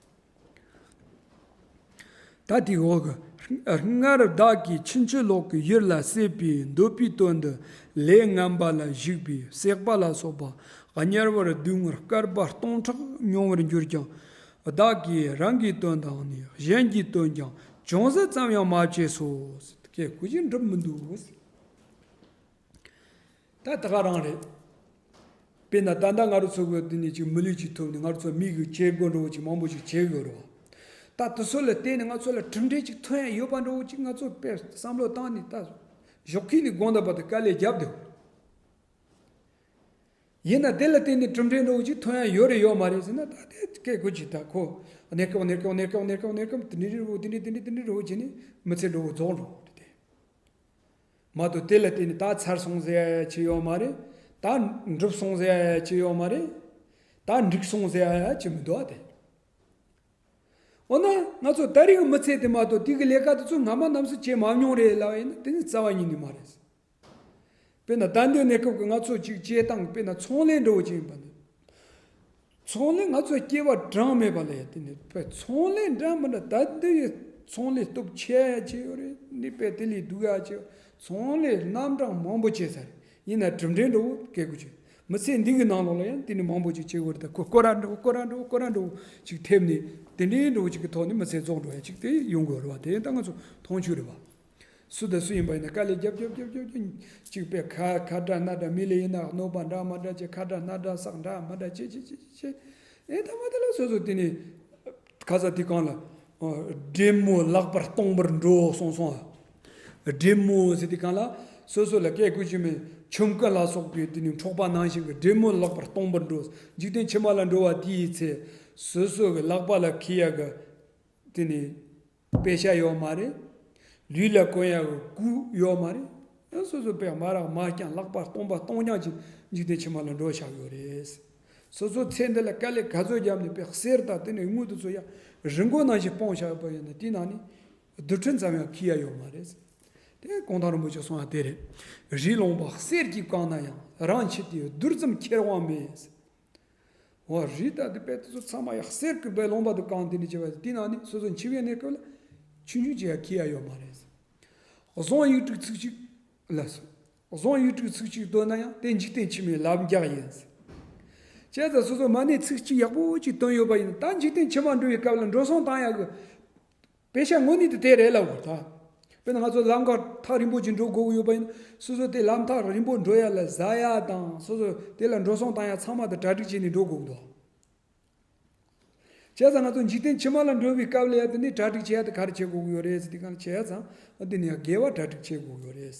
ད་དེའི་འོག་གི། སྔར་བདག་གིས་ཕྱིན་ཅི་ལོག་གི་ཡུལ་ལ་སྲེད་པའི་འདོད་པའི་དོན་དུ་ལས་ངན་པ་ལ་ཞུགས་པའི་བསྲེགས་པ་ལ་སོགས་པ་དམྱལ་བར་སྡུག་བསྔལ་བསྐལ་པ་སྟོང་ཕྲག་མྱོང་བར་འགྱུར་ཀྱང་། བདག་གིས་རང་གི་དོན་དང་ནི་གཞན་གྱི་དོན་ཀྱང་ཅུང་ཟད་ཙམ་ཡང་མ་བྱས་སོ། སྐད་གོ་ཅིག་འགྲུབ་མི་འདུག། ད་ད་ག་རང་རེད། དཔེར་ན་ད་ལྟ་ང་རང་ཚོ་གི་འདི་ནས་ཅིག་མི་ལུས་ཅིག་ཐོབ་ནས་ང་ཚོ་མི་གི་བྱེད་སྒོ་འདྲ་བོ་ཅིག་མང་པོ་ཅིག་བྱེད་ཡོད་རེད་བ། ད་དེ་ཚོ་ལ་བརྟེན་ནས་ང་ཚོ་ལ་གྲུབ་འབྲས་ཅིག་ཐོན་ཡ་ཡོད་པ་འདྲ་བོ་ཅིག་ང་ཚོ་དཔེ་བསམ་བློ་བཏང་ནས། ད་ཞོགས་ཀས་ནས་དགོང་དག་བར་དུ་དཀའ་ལས་བརྒྱབ་བསྡད། ཡིན་ན་དེ་ལ་བརྟེན་ནས་གྲུབ་འབྲས་འདྲ་བོ་ཅིག་ཐོན་ཡ་ཡོད་རེད་ཡོད་མ་རེད་ཟེར་ན། ད་དེ་སྐད་གོ་ཅིག་ད་ཁོ་གནས་སྐབས་གནས་སྐབས་གནས་སྐབས་གནས་སྐབས་གནས་སྐབས་དེ་འདྲ་རེད་བོ། དེ་འདྲ་དེ་འདྲ་དེ་འདྲ་རེད་བོ་བྱས་ནས་མི་ཚེ་འདྲ་བོ་རྫོགས་འགྲོ་གི་རེད་དེ། མ་གཏོགས་དེ་ལ་བརྟེན་ནས་ད་ཚར་སོང་ཟེར་ཡ་ཡ་ཅི་ཡོད་མ་རེད། ད་འགྲུབ་སོང་ཟེར་ཡ་ཡ་ཅི་ཡོད་མ་རེད། ད་འགྲིག་སོང་ཟེར་ཡ་ཡ་ཅི་མི་འདུག་ཨ་དེ། འོ་ན་ང་ཚོ་ད་རེས་ཀྱི་མི་ཚེ་དེ་མ་གཏོགས་དེ་གི་ལས་ཀ་དེ་ཚོ་སྔ་མ་ནམ་སུ་བྱས་མ་མྱོང་རེད་ལབ་ཡིན་ན། དེ་ནི་རྩ་བ་ཉིད་ནས་མ་རེད། དཔེར་ན་ད་འདི་གནས་སྐབས་ཀྱི་ང་ཚོ་ཅིག་བྱེད་སྟངས། དཔེར་ན་ཚོང་ལས་འདྲ་བོ་ཅིག་ཡིན་པ་ནི། ཚོང་ལས་ང་ཚོ་སྐྱེ་བ་གྲངས་མེད་པ་ལ་ཡ་དེ་ནི་དཔེ་ཚོང་ལས་འདྲ་མི་འདྲ། ད་འདི་ཡི་ཚོང་ལས་སྟོབས་ཆེ་ཡ་ཅིག་ཡོད་རེད། ནི་དཔེ་དེ་ལས་སྡུག་ཡ་ཅིག་ཚོང་ལས་རྣམ་གྲངས་མང་པོ་བྱས་ཚར་རེད། ཡིན་ན་གྲུབ་འབྲས་འདྲ་བོ་སྐད་གོ་ཅིག་མི་ཚེ་འདི་གི་ནང་ལོགས་ལ་ཡང་དེ་ནི་མང་པོ་ཅིག་བྱེད་དགོས་རེད། ད་ཁོ་སྐོར་ར་འགྲོ་སྐོར་ར་འགྲོ་སྐོར་ར་འགྲོ་ཅིག་ཐེབས་ནས་དེ་འདྲའི་འགྲོ་ཅིག་གི་ཐོག་ནས་མི་ཚེ་རྫོགས་འགྲོ་ཡ་ཅིག་དེ་ཡོང་དགོས་རེད་བ། དེ་ད་ང་ཚོ་མཐོང་ཆོས་རེད་བ། སུ་དང་སུ་ཡིན་པ་ཡིན་ན་དཀའ་ལས་རྒྱབ་རྒྱབ་རྒྱབ་རྒྱབ་རྒྱབ་ཅིག་པས་ཁ་ཁ་བྲལ་སྣ་བྲལ། མི་ལ་ཡིན་ན་གནོད་པ་འདྲ་མ་འདྲ་བྱས། ཁ་བྲལ་སྣ་བྲལ་བསགས་འདྲ་མ་འདྲ་བྱས་བྱས་བྱས་བྱས། ཨེ་ད་མ་དེ་ལ་སོ་སོ་དེ་ནི་ཁ་ས་དེ་གང་ལ་ཨ་བགྲེས་མོ་ལག་པར་སྟོང་པར་འགྲོ་གསུངས་སོང་ཨ། བགྲེས་མོ་ཟེར་དེ་གང་ལ་སོ་སོ་ལ་སྐད་དགོས་ཀྱི་མེད། ཆོམ་རྐུན་ལ་སོགས་པའི་དེ་ནི་འཕྲོག་པ་ནང་བཞིན་གྱི་བགྲེས་མོ་ལག་པར་སྟོང་པར་འགྲོ། འཇིག་རྟེན་ཕྱི་མ་ལ་འགྲོ་བ་དེའི་ཚེ་སོ་སོ་གི་ལག་པ་ལ་འཁྱེར་ཡ་གི་དེ་ནི་པེ་ཤ་ཡོད་མ་རེད། ལུས་ལ་གོན་ཡག་གི་གོས་ཡོད་མ་རེད། ཡང་སོ་སོ་པས་མ་རག་མ་རྐྱང་ལག་པ་སྟོང་པ་སྟོང་རྐྱང་ཅིག་འཇིག་རྟེན་ཕྱི་མ་ལ་འགྲོ་བཞག་ཡོད་རེད། སོ་སོ་ཚེ་འདི་ལ་དཀའ་ལས་ག་ཚོད་བརྒྱབ་ནས་པས་གསེར་དང་དེ་ནས་དངུལ་དེ་ཚོ་ཡང་རི་མགོ་ནང་བཞིན་སྤུངས་བཞག་པ་ཡིན་ན་དེའི་ནང་ནས་རྡུལ་ཕྲན་ཙམ་ཡང་འཁྱེར་ཡ་ཡོད་མ་རེད། དེ་གུང་ཐང་རིན་པོ་ཆེ་གསུངས་པ་དེ་རེད། རི་ལོངས་པ་གསེར་གྱིས་བཀང་ན་ཡང་། རང་འཆི་དུས་རྡུལ་ཙམ་ཁྱེར་དབང་མེད། འོ་རི་དང་དེ་དཔེ་དེ་ཚོ་ཚང་མ་ཡང་གསེར་གྱི་དཔེ་ལོངས་པ་དུ་གང་དེ་འདྲ་བྱས་པ་དེ་ནང་ནས་སོ་སོ་འཆི་བའི་གནས་སྐབས་ལ་ཆུང་ཆུང་ཅིག་ཡང་འཁྱེར་ཡ་ཡོད་མ་རེད། བཟང་ཡིག་དྲུག་ཚིག་གཅིག་ལ་སོ། བཟང་ཡིག་དྲུག་ཚིག་གཅིག་བཏོན་ན་ཡང་དེ་འཇིག་རྟེན་ཕྱི་མའི་ལབ་རྒྱག་ཡིན། བྱས་ཙང་སོ་སོ་མ་ཎི་ཚིག་གཅིག་ཡག་པོ་ཅིག་བཏོན་ཡོད་པ་ཡིན་ན་ད་འཇིག་རྟེན་ཕྱི་མ་འགྲོ་བའི་སྐབས་ལ་འགྲོ་སོང་བཏང་ཡག་གི་དཔེ་ཆ་དངོས་གནས་དེ་དེ་རེད་ལབ་དགོས་ད། དཔེར་ན་ང་ཚོ་ལམ་ཁ་ཐག་རིང་པོ་ཅིག་འགྲོ་དགོས་ཀྱི་ཡོད་པ་ཡིན་ན་སོ་སོ་དེ་ལམ་ཐག་རིང་པོ་འགྲོ་ཡ་ལ་ཟ་ཡ་དང་སོ་སོ་དེ་ལ་འགྲོ་སོང་བཏང་ཡ་ཚང་མ་དེ་གྲ་སྒྲིག་བྱས་ནས་འགྲོ་དགོས་ཀྱི་འདུག་བྱས་ཙང་ང་ཚོ་འཇིག་རྟེན་ཕྱི་མ་ལ་འགྲོ་བའི་སྐབས་ལ་ཡ་དེ་ནི་གྲ་སྒྲིག་བྱེད་ཡ་དེ་ག་རེ་བྱེད་དགོས་ཀྱི་ཡོད་རེད་ཟེར་དེ་ག་རེ་བྱེད་ཡ་ཙང་དེ་ནི་ཡ་དགེ་བ་གྲ་སྒྲིག་བྱེད་དགོས་ཀྱི་ཡོད་རེད།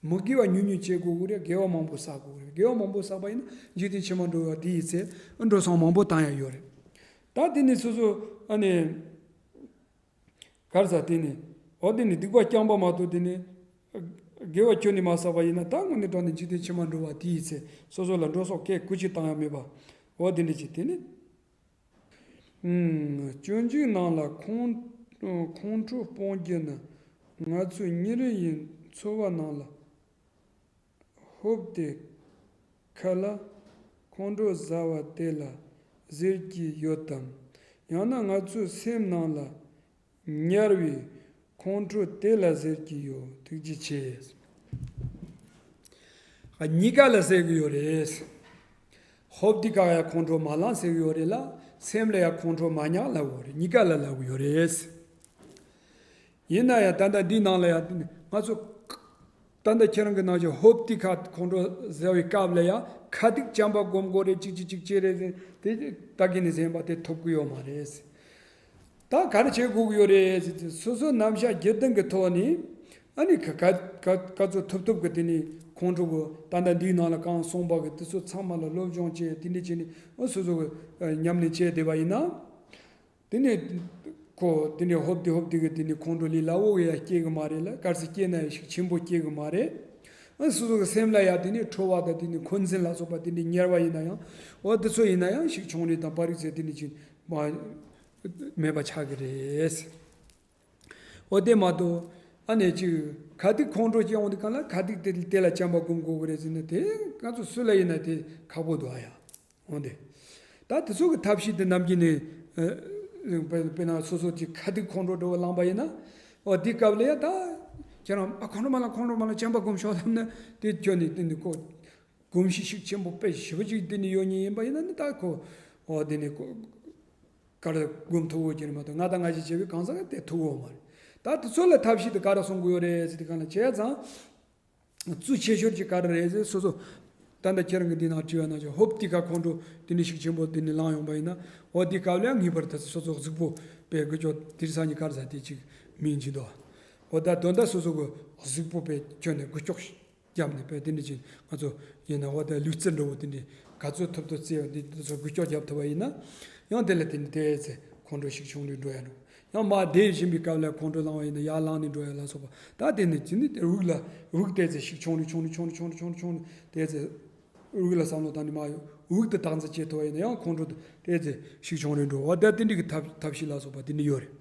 མི་དགེ་བ་ཉུང་ཉུང་བྱེད་དགོས་ཀྱི་རེད། དགེ་བ་མང་པོ་བསགས་དགོས་ཀྱི་རེད། དགེ་བ་མང་པོ་བསགས་པ་ཡིན་ན་འཇིག་རྟེན་ཕྱི་མ་འགྲོ་བ་དེ་ཡི་ཚེ་འགྲོ་སོང་མང་པོ་བཏང་ཡ་ཡོད་རེད། ད་དེ་ནི་སོ་སོ་ཨ་ནི། གར་ཟ་དེ་ནི། འོ་དེ་ནི་སྡིག་པ་རྐྱང་པ་མ་གཏོགས་དེ་ནི། དགེ་བ་ཁྱོན་ནས་མ་བསགས་པ་ཡིན་ན་ད་དངོས་གནས་དྲང་ནས་འཇིག་རྟེན་ཕྱི་མ་འགྲོ་བ་དེའི་ཚེ་སོ་སོ་ལ་འགྲོ་སོང་སྐད་དགུ་ཅིག་བཏང་ཡ་མེད་པ། འོ་དེ་འདྲ་ཅིག་དེ་ནི། ཨུམ། སྤྱོད་འཇུག་ནང་ལ་ཁོང་ཁོང་ཁྲོ་སྤོང་རྒྱུ་ནི་ང་ཚོས་ཉིན་རེ་ཡི་འཚོ་བ་ནང་ལ། ཧོབ་སྟེ་ཁ་ལ་ཁོང་ཁྲོ་ཟ་བ་དེ་ལ་ཟེར་གྱི་ཡོད་དམ། ཡང་ན་ང་ཚོའི་སེམས་ནང་ལ་ཉར་བའི་ཁོང་ཁྲོ་དེ་ལ་ཟེར་གྱི་ཡོད། ཐུགས་རྗེ་ཆེ། ཨ། གཉིས་ཀ་ལ་ཟེར་གྱི་ཡོད་རེད། ཧོབ་སྟེ་ཁ་ཡ་ཁོང་ཁྲོ་མ་ལངས་ཟེར་གྱི་ཡོད་རེད་ལ། སེམས་ལ་ཡ་ཁོང་ཁྲོ་མ་ཉར་ལབ་ཡོད་རེད། གཉིས་ཀ་ལ་ལབ་ཀྱི་ཡོད་རེད། ཡིན་ན་ཡང་ད་ལྟ་འདིའི་ནང་ལ་ཡང་ང་ཚོ་ད་ལྟ་ཁྱེད་རང་གི་ནང་བཞིན་ཧོབ་སྟེ་ཁ་ཁོང་ཁྲོ་ཟ་བའི་སྐབས་ལ་ཡང་ཁ་ཐུག་བྱམས་པ་སྒོམ་དགོས་རེད། ཅིག་ཅིག་ཅིག་ཅེ་རེད་ཟེར་དེ་ད་གིན་ནས་ཟེར་བ་དེ་ཐོབ་ཀྱི་ཡོད་མ་རེད། ད་ག་རེ་བྱེད་དགོས་ཀྱི་ཡོད་རེད་ཟེར་དུས་སོ་སོའི་རྣམ་གཞག་བརྒྱུད་ལྡན་གྱི་ཐོག་ནས་ཨ་ནི་ག་ག་ག་ག་ཚོད་ཐུབ་ཐུབ་ཀྱི་དེ་ནས་ཁོང་ཁྲོ་གི་ད་ལྟ་འདིའི་ནང་ལ་གང་གསུངས་པ་གི་དེ་ཚོ་ཚང་མ་ལ་སློབ་སྦྱོང་བྱས་དེ་འདྲ་བྱས་ནས་ཨ་སོ་སོ་གི་ཨ་ཉམས་ལེན་བྱས་བསྡད་པ་ཡིན་ན། དེ་ནས་ཁོ་དེ་ནས་ཧོབ་སྟེ་ཧོབ་སྟེ་གི་དེ་ནས་ཁོང་ཁྲོ་ལས་སླ་བོ་གི་ཡང་སྐྱེ་གི་མ་རེད་ལ། གལ་སྲིད་སྐྱེས་ན་ཡང་ཤུགས་ཆེན་པོ་སྐྱེ་གི་མ་རེད། ཨ་སོ་སོ་གི་སེམས་ལ་ཡང་དེ་ནས་ཁྲོ་བ་དང་དེ་ནས་འཁོན་འཛིན་ལ་སོགས་པ་དེ་འདྲ་ཉར་བ་ཡིན་ན་ཡང་འོ་དེ་ཚོ་ཡིན་ན་ཡང་ཤུགས་ཆུང་རེ་དང་པ་རིག་ཚེ་དེ་འདྲ་ཅིག་མ་མེད་པ་ཆགས་ཀྱི་རེད། འོ་དེ་མ་གཏོགས་ཨ་ནེ་ཅིག་ཁ་ཐུག་ཁོང་ཁྲོ་སྐྱེ་འོང་དུས་གང་ལ་ཁ་ཐུག་དེ་དེ་ལ་བྱམས་པ་སྒོམ་དགོས་ཀྱི་རེད་ཟེར་ན་དེ་ང་ཚོ་སུ་ལ་ཡིན་ན་དེ་ཁག་པོ་འདུག་ཨ་ཡ། འོ་དེ། ད་དེ་ཚོ་གི་ཐབས་ཤེས་དེ་ནམ་རྒྱུན་ནས་ཨ་དཔེ་དཔེར་ན་སོ་སོ་ཅིག་ཁ་ཐུག་ཁོང་ཁྲོ་འདྲ་བོ་ལངས་པ་ཡིན་ན། འོ་དེ་སྐབས་ལ་ཡ་ད་ཁྱེད་རང་ཨ་ཁོང་ཁྲོ་མ་ལངས་ཁོང་ཁྲོ་མ་ལངས་བྱམས་པ་སྒོམ་ཤོག་ལབ་ན་དེ་ཁྱོད་ནས་དེ་ནས་ཁོ་གོམས་གཤིས་ཤུགས་ཆེན་པོ་དཔེ་ཞེ་པོ་ཅིག་དེ་ནས་ཡོད་ཉེན་ཡིན་པ་ཡིན་ན་ནི་ད་ཁོ་འོ་དེ་ནས་ཁོ་ག་རེ་སྒོམ་ཐུབ་བོ་ཀྱི་རེད་མ་གཏོགས་ང་དང་ང་ཞིག་བྱས་པའི་གང་ཟག་ག་དེ་ཐུབ་བོ་མ་རེད། ད་དེ་ཚོ་ལ་ཐབས་ཤེས་དེ་ག་རེ་གསུང་གི་ཡོད་རེད་ཟེར་དུས་གང་ལ་བྱས་ཙང་། གཙོ་ཆེ་ཤོས་ཀྱི་ག་རེ་རེད་ཟེར་སོ་སོ། ད་ལྟ་ཁྱེད་རང་གི་འདི་ནང་དྲི་བ་ནང་བཞིན་ཧོབ་སྟེ་ཁ་ཁོང་ཁྲོ་དེ་འདྲ་ཤུགས་ཆེན་པོ་དེ་འདྲ་ལངས་ཡོང་པ་ཡིན་ན། འོ་དེ་སྐབས་ལ་ངེས་པར་དུ་སོ་སོ་གཟུགས་པོ་དཔེ་འགུལ་སྐྱོད་དེ་རིང་སང་ཉིན་ག་རེ་ཟེར་དེ་ཅིག་མིང་ཅིག་འདུག་འོ་ད་དོན་དག་སོ་སོ་གི་གཟུགས་པོ་དཔེ་ཁྱོན་ནས་འགུལ་སྐྱོད་བརྒྱབ་ནས་དཔེ་དེ་འདྲ་ཅིག་ང་ཚོ་ཡིན་ན་འོ་ད་ལུས་རྩལ་འདྲ་བོ་དེ་འདྲ་ག་ཚོད་ཐུབ་ཐུབ་རྩེ་བ་འདི་དེ་ཚོ་འགུལ་སྐྱོད་རྒྱབ་ཐུབ་པ་ཡིན་ན། ཡང་དེ་ལ་དེ་འདྲ་དེ་ཚེ་ཁོང་ཁྲོ་ཤུགས་ཆུང་རུ་འགྲོ་ཡ་འགྲོ། ཡང་མར་བསྡད་བཞིན་པའི་སྐབས་ལ་ཁོང་ཁྲོ་ལངས་པ་ཡིན་ན་ཡར་ལངས་ནས་འགྲོ་ཡ་ལ་སོགས་པ། ད་དེ་ནི་ཅི་ནི་དེ་དབུགས་ལ་དབུགས་དེ་ཚེ་ཤུགས་ཆུང་རུ་ཆུང་རུ་ཆུང་རུ་ཆུང་རུ་ཆུང་རུ་དེ་ཚེ་དབུགས་ལ་བསམ་བློ་བཏང་ནས་མར་དབུགས་དེ་སྟངས་འཛིན་བྱེད་ཐུབ་པ་ཡིན་ན་ཡང་ཁོང་ཁྲོ་དེ་ཚེ་ཤུགས་ཆུང་རུ་འགྲོ་བ། ད་དེ་འདྲ་གི་ཐབས་ཐབས་ཤེས་ལ་སོགས་པ་དེ་འདྲ་ཡོད་རེད།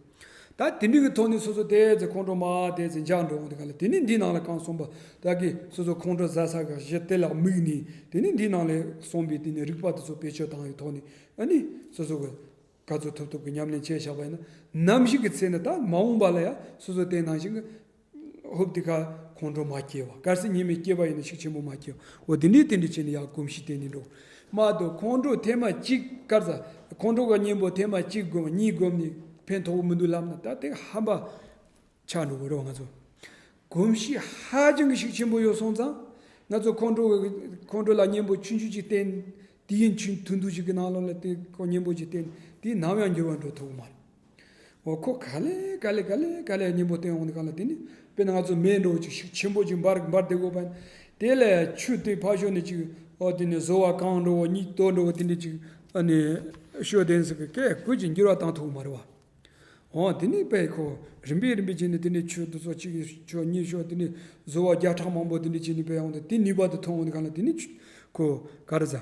ད་དེ་འདྲ་གི་ཐོག་ནས་སོ་སོ་དེ་ཚེ་ཁོང་ཁྲོ་མར་དེ་ཚེ་འཇགས་འགྲོ་འོང་དེ་ག་ལ་དེ་ནི་འདིའི་ནང་ལ་གང་གསུངས་པ་ད་གི་སོ་སོ་ཁོང་ཁྲོ་ཟ་ས་གི་གཞི་དེ་ལ་དམིགས་ནས་དེ་ནི་འདིའི་ནང་ལ་གསུངས་པའི་དེ་ནི་རིགས་པ་དེ་ཚོ་བེད་སྤྱོད་བཏང་བའི་ཐོག་ནས་ཨ་ནི་སོ་སོ་གི་ག་ཚོད་ཐུབ་ཐུབ་ཀྱི་ཉམས་ལེན་བྱས་བཞག་པ་ཡིན་ན་ནམ་ཞིག་གི་ཚེ་ནི་ད་མ་འོངས་པ་ལ་ཡང་སོ་སོ་དེ་ནང་བཞིན་གྱི་ཧོབ་དེ་ཁ་ ཁོང་ཁྲོ་མ་སྐྱེ་བ། གལ་སྲིད་ཉེས་དམིགས་སྐྱེས་པ་ཡིན་ན་ཤུགས་ཆེན་པོ་མ་སྐྱེ་བ། འོ་དེ་འདྲའི་དེ་འདྲ་བྱས་ནས་ཡར་གོམས་གཤིས་བསྟེན་ནས་འགྲོ། མ་གཏོགས་ཁོང་ཁྲོ་ཐེངས་མ་གཅིག་གར་ཟ། ཁོང་ཁྲོ་གི་གཉེན་པོ་ཐེངས་མ་གཅིག་བསྒོམ། གཉིས་བསྒོམ་ནས་ཕན་ཐོགས་མི་འདུག་ལབ་ན། ད་དེ་ཧམ་པ་ཆགས་འགྲོ་གི་རེད་བ། ང་ཚོ་གོམས་གཤིས་ཧ་ཅང་གི་ཤུགས་ཆེན་པོ་ཡོད་སོང་ཙང་། ང་ཚོ་ཁོང་ཁྲོ་ཁོང་ཁྲོ་ལ་གཉེན་པོ་ཆུང་ཆུང་ཅིག་བསྟེན། དེ་ཡིན་ཆུང་ཐུང་ཐུང་ཅིག་གི་ནང་ལོགས་ལ་དེ་ཁོ་གཉེན་པོ་ཅིག་བསྟེན། དེ་ནམ་ཡང་འགྱུར་བ་འགྲོ་ཐུབ་ཀྱི་མ་རེད། འོ་ཁོ་ག་ལེ་ག་ལེ་ག་ལེ་ག་ལེ་གཉེན་པོ་བསྟེན་འོང་དུས་སྒང་ལ། དེ་ནི་དཔེར་ན་ང་ཚོ་མེ་འདྲ་བོ་ཅིག་ཤུགས་ཆེན་པོ་ཅིག་འབར་འབར་བསྡད་དགོས་པ་ཡིན། དེ་ལ་ཆུ་དེ་ཕར་ཞོག་ནས་ཅིག་འོ་དེ་ནི་བཟོ་བ་གང་འགྲོ་བོ་གཉིད་དོ་འགྲོ་བོ་དེ་འདྲ་ཅིག་ཨ་ནི་ཤོད་དེ་ཟེར་གི་སྐད་ཀོ་ཅིག་འགྱུར་བ་བཏང་ཐུབ་ཀྱི་མ་རེད་བ། འོ་དེ་ནི་དཔེ་ཁོ་རིམ་པས་རིམ་པས་བྱས་ནས་དེ་ནི་ཆུ་དེ་ཚོ་གཅིག་ཤོག་གཉིས་ཤོག་དེ་ནི་བཟོ་བ་བརྒྱ་ཕྲག་མང་པོ་དེ་འདྲ་བྱས་ནས་དཔེ་ཡོང་དུས། དེ་ནུས་པ་དེ་ཐོན་འོང་དུས་སྒང་ལ། དེ་ནི་ཆུ་ཁོ་ག་རེ་ཟ།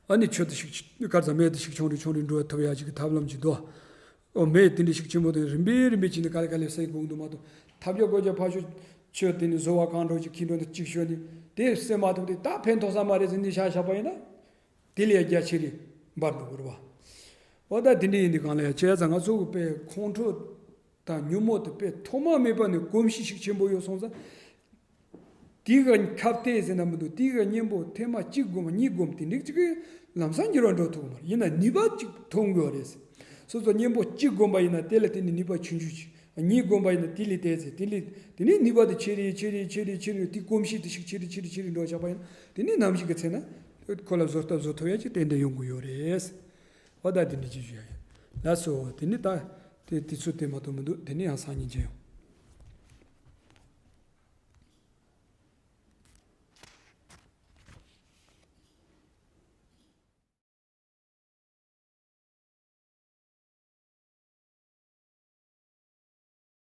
ཨ་ནི་ཆུ་དེ་ཤུགས་ཆེ་ག་རེ་ཟ། མེ་དེ་ཤུགས་ཆུང་རུ་ཆུང་རུ་འགྲོ་ཐུབ་ཡ་ཅིག་གི་ཐབས་ལམ་ཅིག་འདུག་འོ་མེ་དེ་འདྲ་ཤུགས་ཆེན་པོ་དེ་རིམ་པས་རིམ་པས་བྱས་ནས་ག་ལེ་ག་ལེ་བསད་དགོས་འདུག་མ་གཏོགས། ཐབས་བརྒྱ་བགོ་བརྒྱ་ཕར་ཞོག་ཆུ་དེ་ནི་བཟོ་བ་གང་འགྲོ་ཅིག་ཁྱི་འགྲོ་འདི་གཅིག་ཤོད་ནས་དེ་བསད་མ་ཐུབ་དུས། ད་ཕན་ཐོགས་ས་མ་རེད་ཟེར་ནས་བཞག་བཞག་པ་ཡིན་ན། དེ་ལས་རྒྱ་ཆེ་རེ་འབར་འགྲོ་གི་རེད་བ། འོ་ད་དེ་འདྲ་ཡིན་དུས་སྒང་ལ་ཡ། བྱས་ཙང་ང་ཚོ་གི་དཔེ་ཁོང་ཁྲོ་དང་ཉོན་མོངས་དེ་དཔེ་ཐོག་མ་མེད་པ་ནས་གོམས་གཤིས་ཤུགས་ཆེན་པོ་ཡོད་སོང་ཙང་། དེ་ག་ཁ་གཏད་ཟེར་ན་མི་འདུག་དེ་ག་གཉེན་པོ་ཐེངས་མ་གཅིག་བསྒོམས། གཉིས་བསྒོམས། དེ་འདྲ་ཅིག་གིས་ལམ་སང་འགྱུར་བ་འགྲོ་ཐུབ་ཀྱི་མ་རེད། ཡིན་ན་ནུས་པ་ཅིག་ཐོན་དགོས་པ་རེད། སོ་སོ་གཉེན་པོ་གཅིག་བསྒོམས་པ་ཡིན་ན་དེ་ལ་དེ་ནི་ནུས་པ་ཆུང་ཆུང་ཅིག་གཉིས་བསྒོམས་པ་ཡིན་ན་དེ་ལས་དེ་ཚེ་དེ་ལས་དེ་ནས་ནུས་པ་དེ་ཆེ་རེ་ཆེ་རེ་ཆེ་རེ་ཆེ་རེ། དེ་གོམས་གཤིས་དེ་ཤུགས་ཆེ་རེ་ཆེ་རེ་ཆེ་རེ་འགྲོ་བཞག་པ་ཡིན་ན། དེ་ནས་ནམ་ཞིག་གི་ཚེ་ན་ཁོ་ལ་བཟོ་ལྟ་བཟོ་ཐུབ་ཡ་ཅིག་ཏན་ཏན་ཡོང་གི་ཡོད་རེད། འོ་ད་དེ་འདྲ་ཅིག་ཞུ་ཡ་ཡིན། ལགས་སོ། དེ་ནས་ད་དེ་དུས་ཚོད་དེ་མ་གཏོགས་མི་འདུག་དེ་ནས་ཡང་སང་ཉིན་མཇལ་ཡོང་།